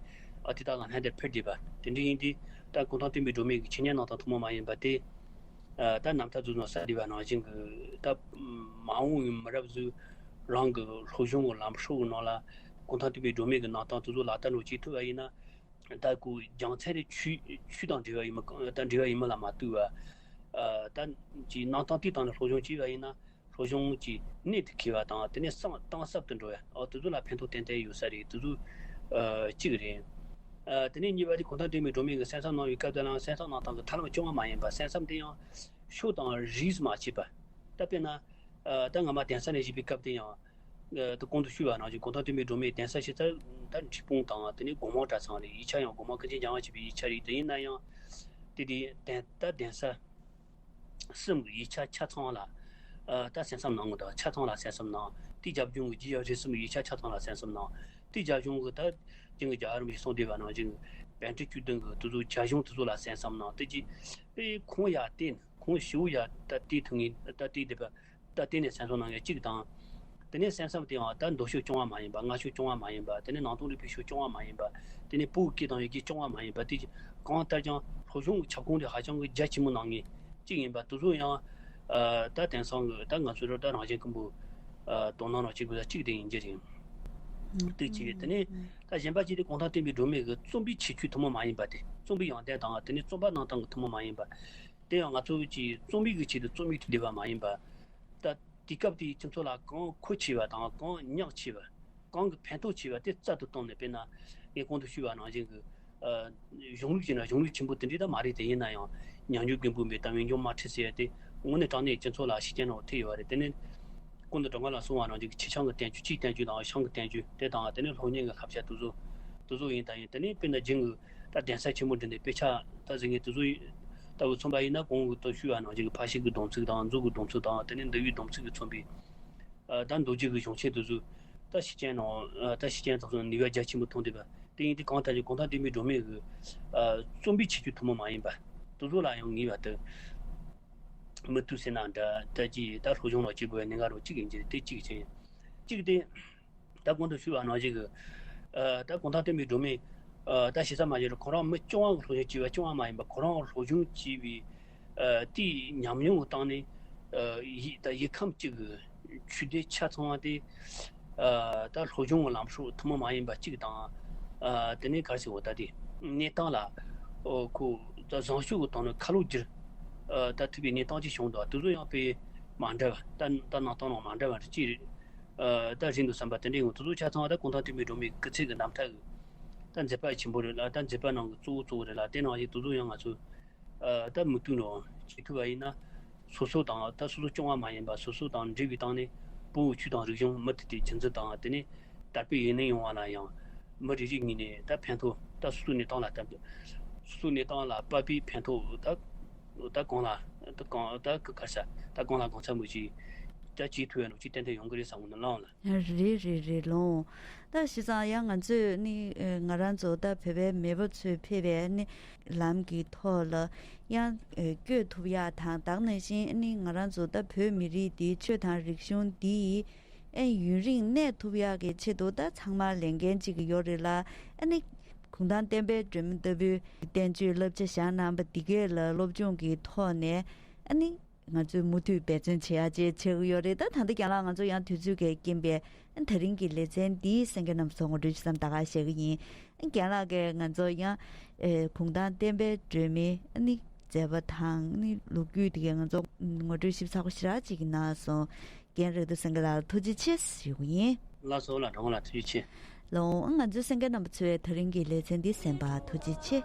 ཨ་དེ་དག་ལ་ལྷན་དུ་ཕེབས་བསྡད་པ་དེ་འདྲ་ཡིན་ཏེ། ད་གུང་ཐང་བསྟན་པའི་སྒྲོན་མེ་གི་འཆད་ཉན་གནང་སྟངས་ཐུན་མོང་མ་ཡིན་པ་དེ། ཨ་ད་རྣམ་ཐར་དུ་ནོར་ས་འདི་བ་ནང་བཞིན་གྱི་ད་མ་འོངས་ཀྱི་མི་རབས་ཚོས་རང་གི་སློབ་སྦྱོང་གི་ལམ་སྲོལ་གྱི་ནང་ལ་གུང་ཐང་བསྟན་པའི་སྒྲོན་མེ་གི་གནང་སྟངས་དེ་ཚོ་ལག་བསྟར་འགྲོ་བྱེད་ཐུབ་པ་ཡིན་ན། ད་ཁོ་རྒྱུ་མཚན་རེ་ཆོས་ཆོས་དང་འབྲེལ་བ་ཡིན་མིན་གང་ད་འབྲེལ་བ་ཡིན་མིན་ལ་མ་ལྟོས་པ། ཨ་ད་ཀྱི་གནང་སྟངས་དེའི་སྟེང་ནས་སློབ་སྦྱོང་བྱས་པ་ཡིན་ན། སློབ་སྦྱོང་གི་གནད་དུ་འཁེལ་བ་དང་། དེ་ནས་གསང་གཏིང་ཟབ་ཏུ་འགྲོ་བ། ཨོ་དེ་ཚོ་ལ་ཕན་ཐོགས་ཏན་ཏན་ཡོད་ས་རེད། དེ་ཚོ་ཨ་གཅིག་རེད། ཨ་དེ་ནས་གཉིས་པ་དེ་གུང་ཐང་བསྟན་པའི་སྒྲོན་མེ་གིས་གསན་བསམ་གནང་བའི་སྐབས་དེ་ལའང་གསན་བསམ་གནང་སྟངས་ཀྱི་ཐབས་ལམ་རྐྱང་པ་མ་ཡིན་པ། གསན་བསམ་དེ་ཡང་ཕྱོགས་དང་རིས་སུ་མ་ཕྱེ་བ། ད་དཔེར་ན་ཨ་ད་སྔ་མ་གདན་ས་ནས་བཞུགས་པའི་སྐབས་དེ་ཡང་ཨ་ད་གོང་དུ་ཞུས་པ་ནང་བཞིན་གུང་ཐང་བསྟན་པའི་སྒྲོན་མེ་གདན་ས་ཕྱེ་ཚར། ད་འབྲས་སྤུངས་དང་དེ་ནས་སྒོ་མང་གྲྭ་ཚང་རེད། ཡིག་ཆ་ཡང་སྒོ་མང་ཀུན་མཁྱེན་འཇམ་དབྱངས་བཞད་པའི་ཡིག་ཆ་རེད། དེ་ཡིན་ན་ཡང་དེ་དེ་གདན་ད་གདན་ས་གསུམ་གྱི་ཡིག་ཆ་ཆ་ཚང་ལ་ཨ་ད་གསན་བསམ་གནང་གི་འདུག་ཆ་ཚང་ལ་གསན་བསམ་གནང་། དེའི་རྒྱབ་ལྗོངས་ཀྱི་རྒྱུད་ཡབ་རིགས་གསུམ་གྱི་ཡིག་ཆ་ཆ་ཚང་ལ་གསན་བསམ་གནང་། དེའི་རྒྱབ་ལྗོངས་ཀྱི་ད་ཅིང་གི་རྒྱལ་བ་རིན་པོ་ཆེས་གསུངས་བསྡད་པ་ནང་བཞིན་གྱི་པཎ་ཌི་ཏ་བཅུ་བདུན་གྱི་དེ་ཚོ་རྒྱ་གཞུང་དེ་ཚོ་ལ་གསན་བསམ་གནང་། དེ་ཅི་དཔེ་ཁུངས་ཡག་བལྟས་ནས་ཁུངས་ཞེ་པོ་ཡག་ད་བལྟས་ཐུབ་ངེས་ད་བལྟས་བསྡད་པ། ད་དེ་ནས་གསན་བསམ་གནང་ཡ་གཅིག་དང་། དེ་ནས་གསན་བསམ་དེའང་ད་མདོ་ཕྱོགས་རྐྱང་པ་མ་ཡིན་པ། སྔགས་ཕྱོགས་རྐྱང་པ་མ་ཡིན་པ། དེ་ནས་ནང་དོན་རིག་པའི་ཕྱོགས་རྐྱང་པ་མ་ཡིན་པ། དེ་ནས་བོད་ཀྱི་སྐད་དང་ཡི་གེ་རྐྱང་པ་མ་ཡིན་པ། དེ་གང་ལྟར་ཀྱང་སློབ་སྦྱོང་གི་ཁྱབ་ཁོངས་དེ་ཧ་ཅང་གི་རྒྱ་ཆེན་པོ་གནང་ངེས་གཅིག་ཡིན་པ། དེ་ཚོ་ཡང་ཨ་ད་དེང་སང་གི་ད་ང་ཚོའི་རོ་ད་རང་བཞིན་ཀུན་པོ་ཨ་དོ་སྣང་རང་བྱེད་དགོས་ས་གཅིག་དེ་ཡིན་གྱི་རེད། དེ་གཅིག་དེ་ནས་ད་གཞན་པ་གཅིག་དེ་གུང་ཐང་བསྟན་པའི་སྒྲོན་མེ་གི་རྩོམ་པའི་ཁྱད་ཆོས་ཐུན་མོང་མ་ཡིན་པ་དེ། རྩོམ་པའི་ཡོན་ཏན་དང་། དེ་ནས་རྩོམ་པ་གནང་སྟངས་ཀྱི་ཐུན་མོང་མ་ཡིན་པ། དེ་ཡང་ང་ཚོ་གི་རྩོམ་པའི་གི་ཆེད་དུ་རྩོམ་ཡིག་ཏུ་བསྡུས་པ་མ་ཡིན་པ། ད་དེ་སྐབས་དེའི་སྤྱི་ཚོགས་ལ་གང་མཁོ་ཆེ་བ་དང་། གང་ཉག་ཆེ་བ། གང་གི་ཕན་ཐོགས་ཆེ་བ་དེ་རྩལ་དུ་བཏོན་ནས། དཔེར་ན་ངས་གོང་དུ་ཞུས་པ་ནང་བཞིན་གྱི་ གཞུང་ལུགས་ཀྱི་ན་གཞུང་ལུགས་ཆེན་པོ་དེ་འདྲའི་ད་མ་རེད། དེ་ཡིན་ན་ཡང་ཉམས་འགྱུར་རྒན་པོ་མེད་དམ་ཡིན་ཀྱང་མ་ཁྲིད་ཟེར་ཡ་དེ་དངོས་གནས་དྲང་གནས་སྤྱི་ཚོགས་ལ་ཤུགས་རྐྱེན་རང་ཐེབས་ཡོད་པ་རེད། དེ་ནས་ཀུན་ཏུ་གྲང་ག་ལ་གསུང་བ་ནང་བཞིན་ཁྱི་སྤྱང་གི་བསྟན་བཅོས། ཁྱིའི་བསྟན་བཅོས་དང་ཤིང་གི་བསྟན་བཅོས་དེ་དང་། དེ་ནས་སློབ་གཉེར་གྱི་བསླབ་བྱ་དེ་ཚོ་དེ་ཚོ་ཡིན། ད་ཡིན་དེ་ནས་དཔེར་ན་རྒྱུན་གྱི་ད་གདན་ས་ཆེན་མོ་འདི་ནས་དཔེ་ཆ་ད་གཟིགས་མཁན་དེ་ཚོ་ལྟ་བུ་མཚོན་པ་ཡིན་ན། གོང་གི་ད་ཞུས་པ་ནང་བཞིན་གྱི་ཕར་ཕྱིན་གྱི་སྡོམ་ཚིག་དང་མཛོད་ཀྱི་སྡོམ་ཚིག་དང་། དེ་ནས་འདུལ་བའི་སྡོམ་ཚིག་གིས་མཚོན་པའི་ད་མདོ་རྒྱུད་ཀྱི་གཞུང་ཆེན་དེ་ཚོ་ད་ཤུགས་རྐྱེན་ནང་ད་ཤུགས་རྐྱེན་དང་ནུས་པ་རྒྱ་ཆེན་པོ་ཐོན་བསྡད་པ་དེ་ཡིན་དུས། གང་ལྟར་གྱི་གུང་ཐང་བསྟན་པའི་སྒྲོན་མེ་གི་རྩོམ་པའི་ཁྱད་ཆོས་ཐུན་མོང་མ་ཡིན་པ་དེ་ཚོ་ལ་ཡང་ངེས་པར་དུ་མུ་མཐུད་ཟེར་ན་འདྲ། ད་ཅི་ད་སློབ་སྦྱོང་ལ་བྱེད་དགོས་པའི་གནད་འགག་རོ་གཅིག་ཡིན་གྱི་རེད། དེ་གཅིག་བྱས། གཅིག་དེ་ད་གོང་དུ་ཞུས་པ་ནང་བཞིན་གྱི་ད་གུང་ཐང་བསྟན་པའི་སྒྲོན་མེ་ད་ཞེ་ས་མ་བྱས་རུང་ཁོ་རང་མི་སྐྱོ་བ་གི་སློབ་སྦྱོང་བྱས་པ་སྐྱོ་བ་མ་ཡིན་པ། ཁོ་རང་སློབ་སྦྱོང་བྱས་པའི་དེའི་ཉམས་མྱོང་གི་སྟེང་ནས་ཡིད་ད་ཡིད་ཁམས་གཅིག་གི་ཆོས་སྡེ་ཆ་ཚང་བ་དེ་ད་སློབ་སྦྱོང་གི་ལམ་སྲོལ་ཐུན་མོང་མ་ཡིན་པ་གཅིག་དང་། དེ་ནས་ག་རེ་ཟེར་བ། ད་དེ་གནས་སྟངས་ལ་ཁོ་ད་བཟང་ཕྱོགས་ཀྱི་ཐོག་ནས་ཁ་ལོ་བསྒྱུར་ད་ཐུབ་པའི་གནས་སྟངས་ཅིག་བྱུང་འདུག་དེ་ཚོ་ཡང་དཔེ་མ་འདྲ་བ། ད་ད་གནས་སྟངས་ནང་མ་འདྲ་བ་རེད། ཅི་རེད། ད་རེད་འདུག་བསམ་པ་དེ་འདྲ་ཡོང་། དེ་ཚོ་ཆ་ཚང་བ་ད་གུང་ཐང་བསྟན་པའི་སྒྲོན་མེའི་སྐུ་ཚེ་གི་རྣམ་ཐར་གི་ད་མཛད་པ་ཆེན་པོ་རེད་ལ། ད་མཛད་པ་ནང་གི་གཙོ་བོ་གཙོ་བོ་རེད་ལ། དེ་ནང་བཞིན་དེ་ཚོ་ཡང་ང་ཚོ་ད་མུ་མཐུད་ནས་བྱེད་ཐུབ་པ་ཡིན་ན། སོ་སོ་དང་ད་སོ་སོ་སྐྱོ་བ་མ་ཡིན་པ། སོ་སོ་དང་འབྲེལ་བའི་སྟེང་ནས་བོད་ཀྱི་ཆོས་དང་རིག་གཞུང་མུ་མཐུད་དེ་རྒྱུན་འཛིན་དང་། དེ་ནས་དར་སྤེལ་ཡུན་གནས་ཡོང་བ་ལ་ཡང་མི་རེ་རེའི་ངོས་ནས་ད་ཕན་ཐོགས། ད་སོ་སོའི་གནས་སྟངས་ལ་ད་སོ་སོའི་གནས་སྟངས་ལ་དཔག་པའི་ཕན་ཐོགས་ད་ད་གང་ལ་ད་གང་ད་ག་རེ་ཟེར། ད་གང་ལ་གང་འཚམ་པོ་ཞིག་ད་བྱེད་ཐུབ་ཡ་ནོ་ཅིག་ཏན་ཏན་ཡོང་གི་རེད་བསམ་གི་འདུག་ལགས་ལགས། རེད་རེད་རེད་ལགས། ད་བྱས་ཙང་ཡང་ང་ཚོས་ནི་ང་རང་ཚོ་ད་བོད་པའི་མེས་པོ་ཚོས་ཕེབས་པའི་ནི་ལམ་གྱི་ཐོག་ལ་ཡང་བསྐྱོད་ཐུབ་ཡ་དང་། དེ་ནང་བཞིན་ནི་ང་རང་ཚོ་ད་བོད་མི་རིགས་འདིའི་ཆོས་དང་རིག་གཞུང་འདི་ཡིས་ཨེ་ཡུན་རིང་གནས་ཐུབ་ཡག་གི་ཆེད་དུ་ད་ཚང་མ་ལས་འགན་གཅིག་ཡོད་རེད་ལ། ཨ་ནི་གུང་ཐང་བསྟན་པའི་སྒྲོན་མེ་ལྟ་བུའི་བསྟན་བཅོས་བསླབ་བྱ་བཞག་གནང་བ་འདི་གས་ལ་སློབ་སྦྱོང་གི་ཐོག་ནས་ཨ་ནི་ང་ཚོས་མུ་མཐུད་འབད་བརྩོན་བྱེད་ཡག་ཅིག་བྱེད་ཀྱི་ཡོད་རེད། ད་ད་ལྟ་རྒན་ལགས་ང་ཚོ་ཡང་དུས་ཚོད་ཀྱི་རྐྱེན་པས་ཨ་ནི་དེ་རིང་གི་ལེ་ཚན་འདིའི་གསན་མཁན་རྣམ་པ་ཚོ་ངོ་སྤྲོད་ཅིག་ཙམ་ད་ག་བྱེད་ཀྱི་ཡིན། རྒན་ལགས་ཀྱིས་ང་ཚོ་ཡང་ཨེ་གུང་ཐང་བསྟན་པའི་སྒྲོན་མེ་ཨ་ནི་མཛད་པ་དང་ཨ་ནི་ལོ་རྒྱུས་དེ་གའི་ང་ཚོ་ངོ་སྤྲོད་ཞིབ་ཚགས་པོ་ཞེ་དྲག་ཅིག་གནང་སོང་། རྒན་རེད་འདུག་སེང་གེ་ལགས་ཐུགས་རྗེ་ཆེ་ཞུ་གི་ཡིན། ལགས་སོ་ལགས། དྲང་པོ་ལགས་ཐུགས་རྗེ་ཆེ། ལགས་ང་ཚོའི་གསན་མཁན་རྣམ་པ་ཚོས་དེ་རིང་གི་ལེ་ཚན་འདི་གསན་པར་ཐུགས་རྗེ་ཆེ།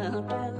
ནང་བཀྲ་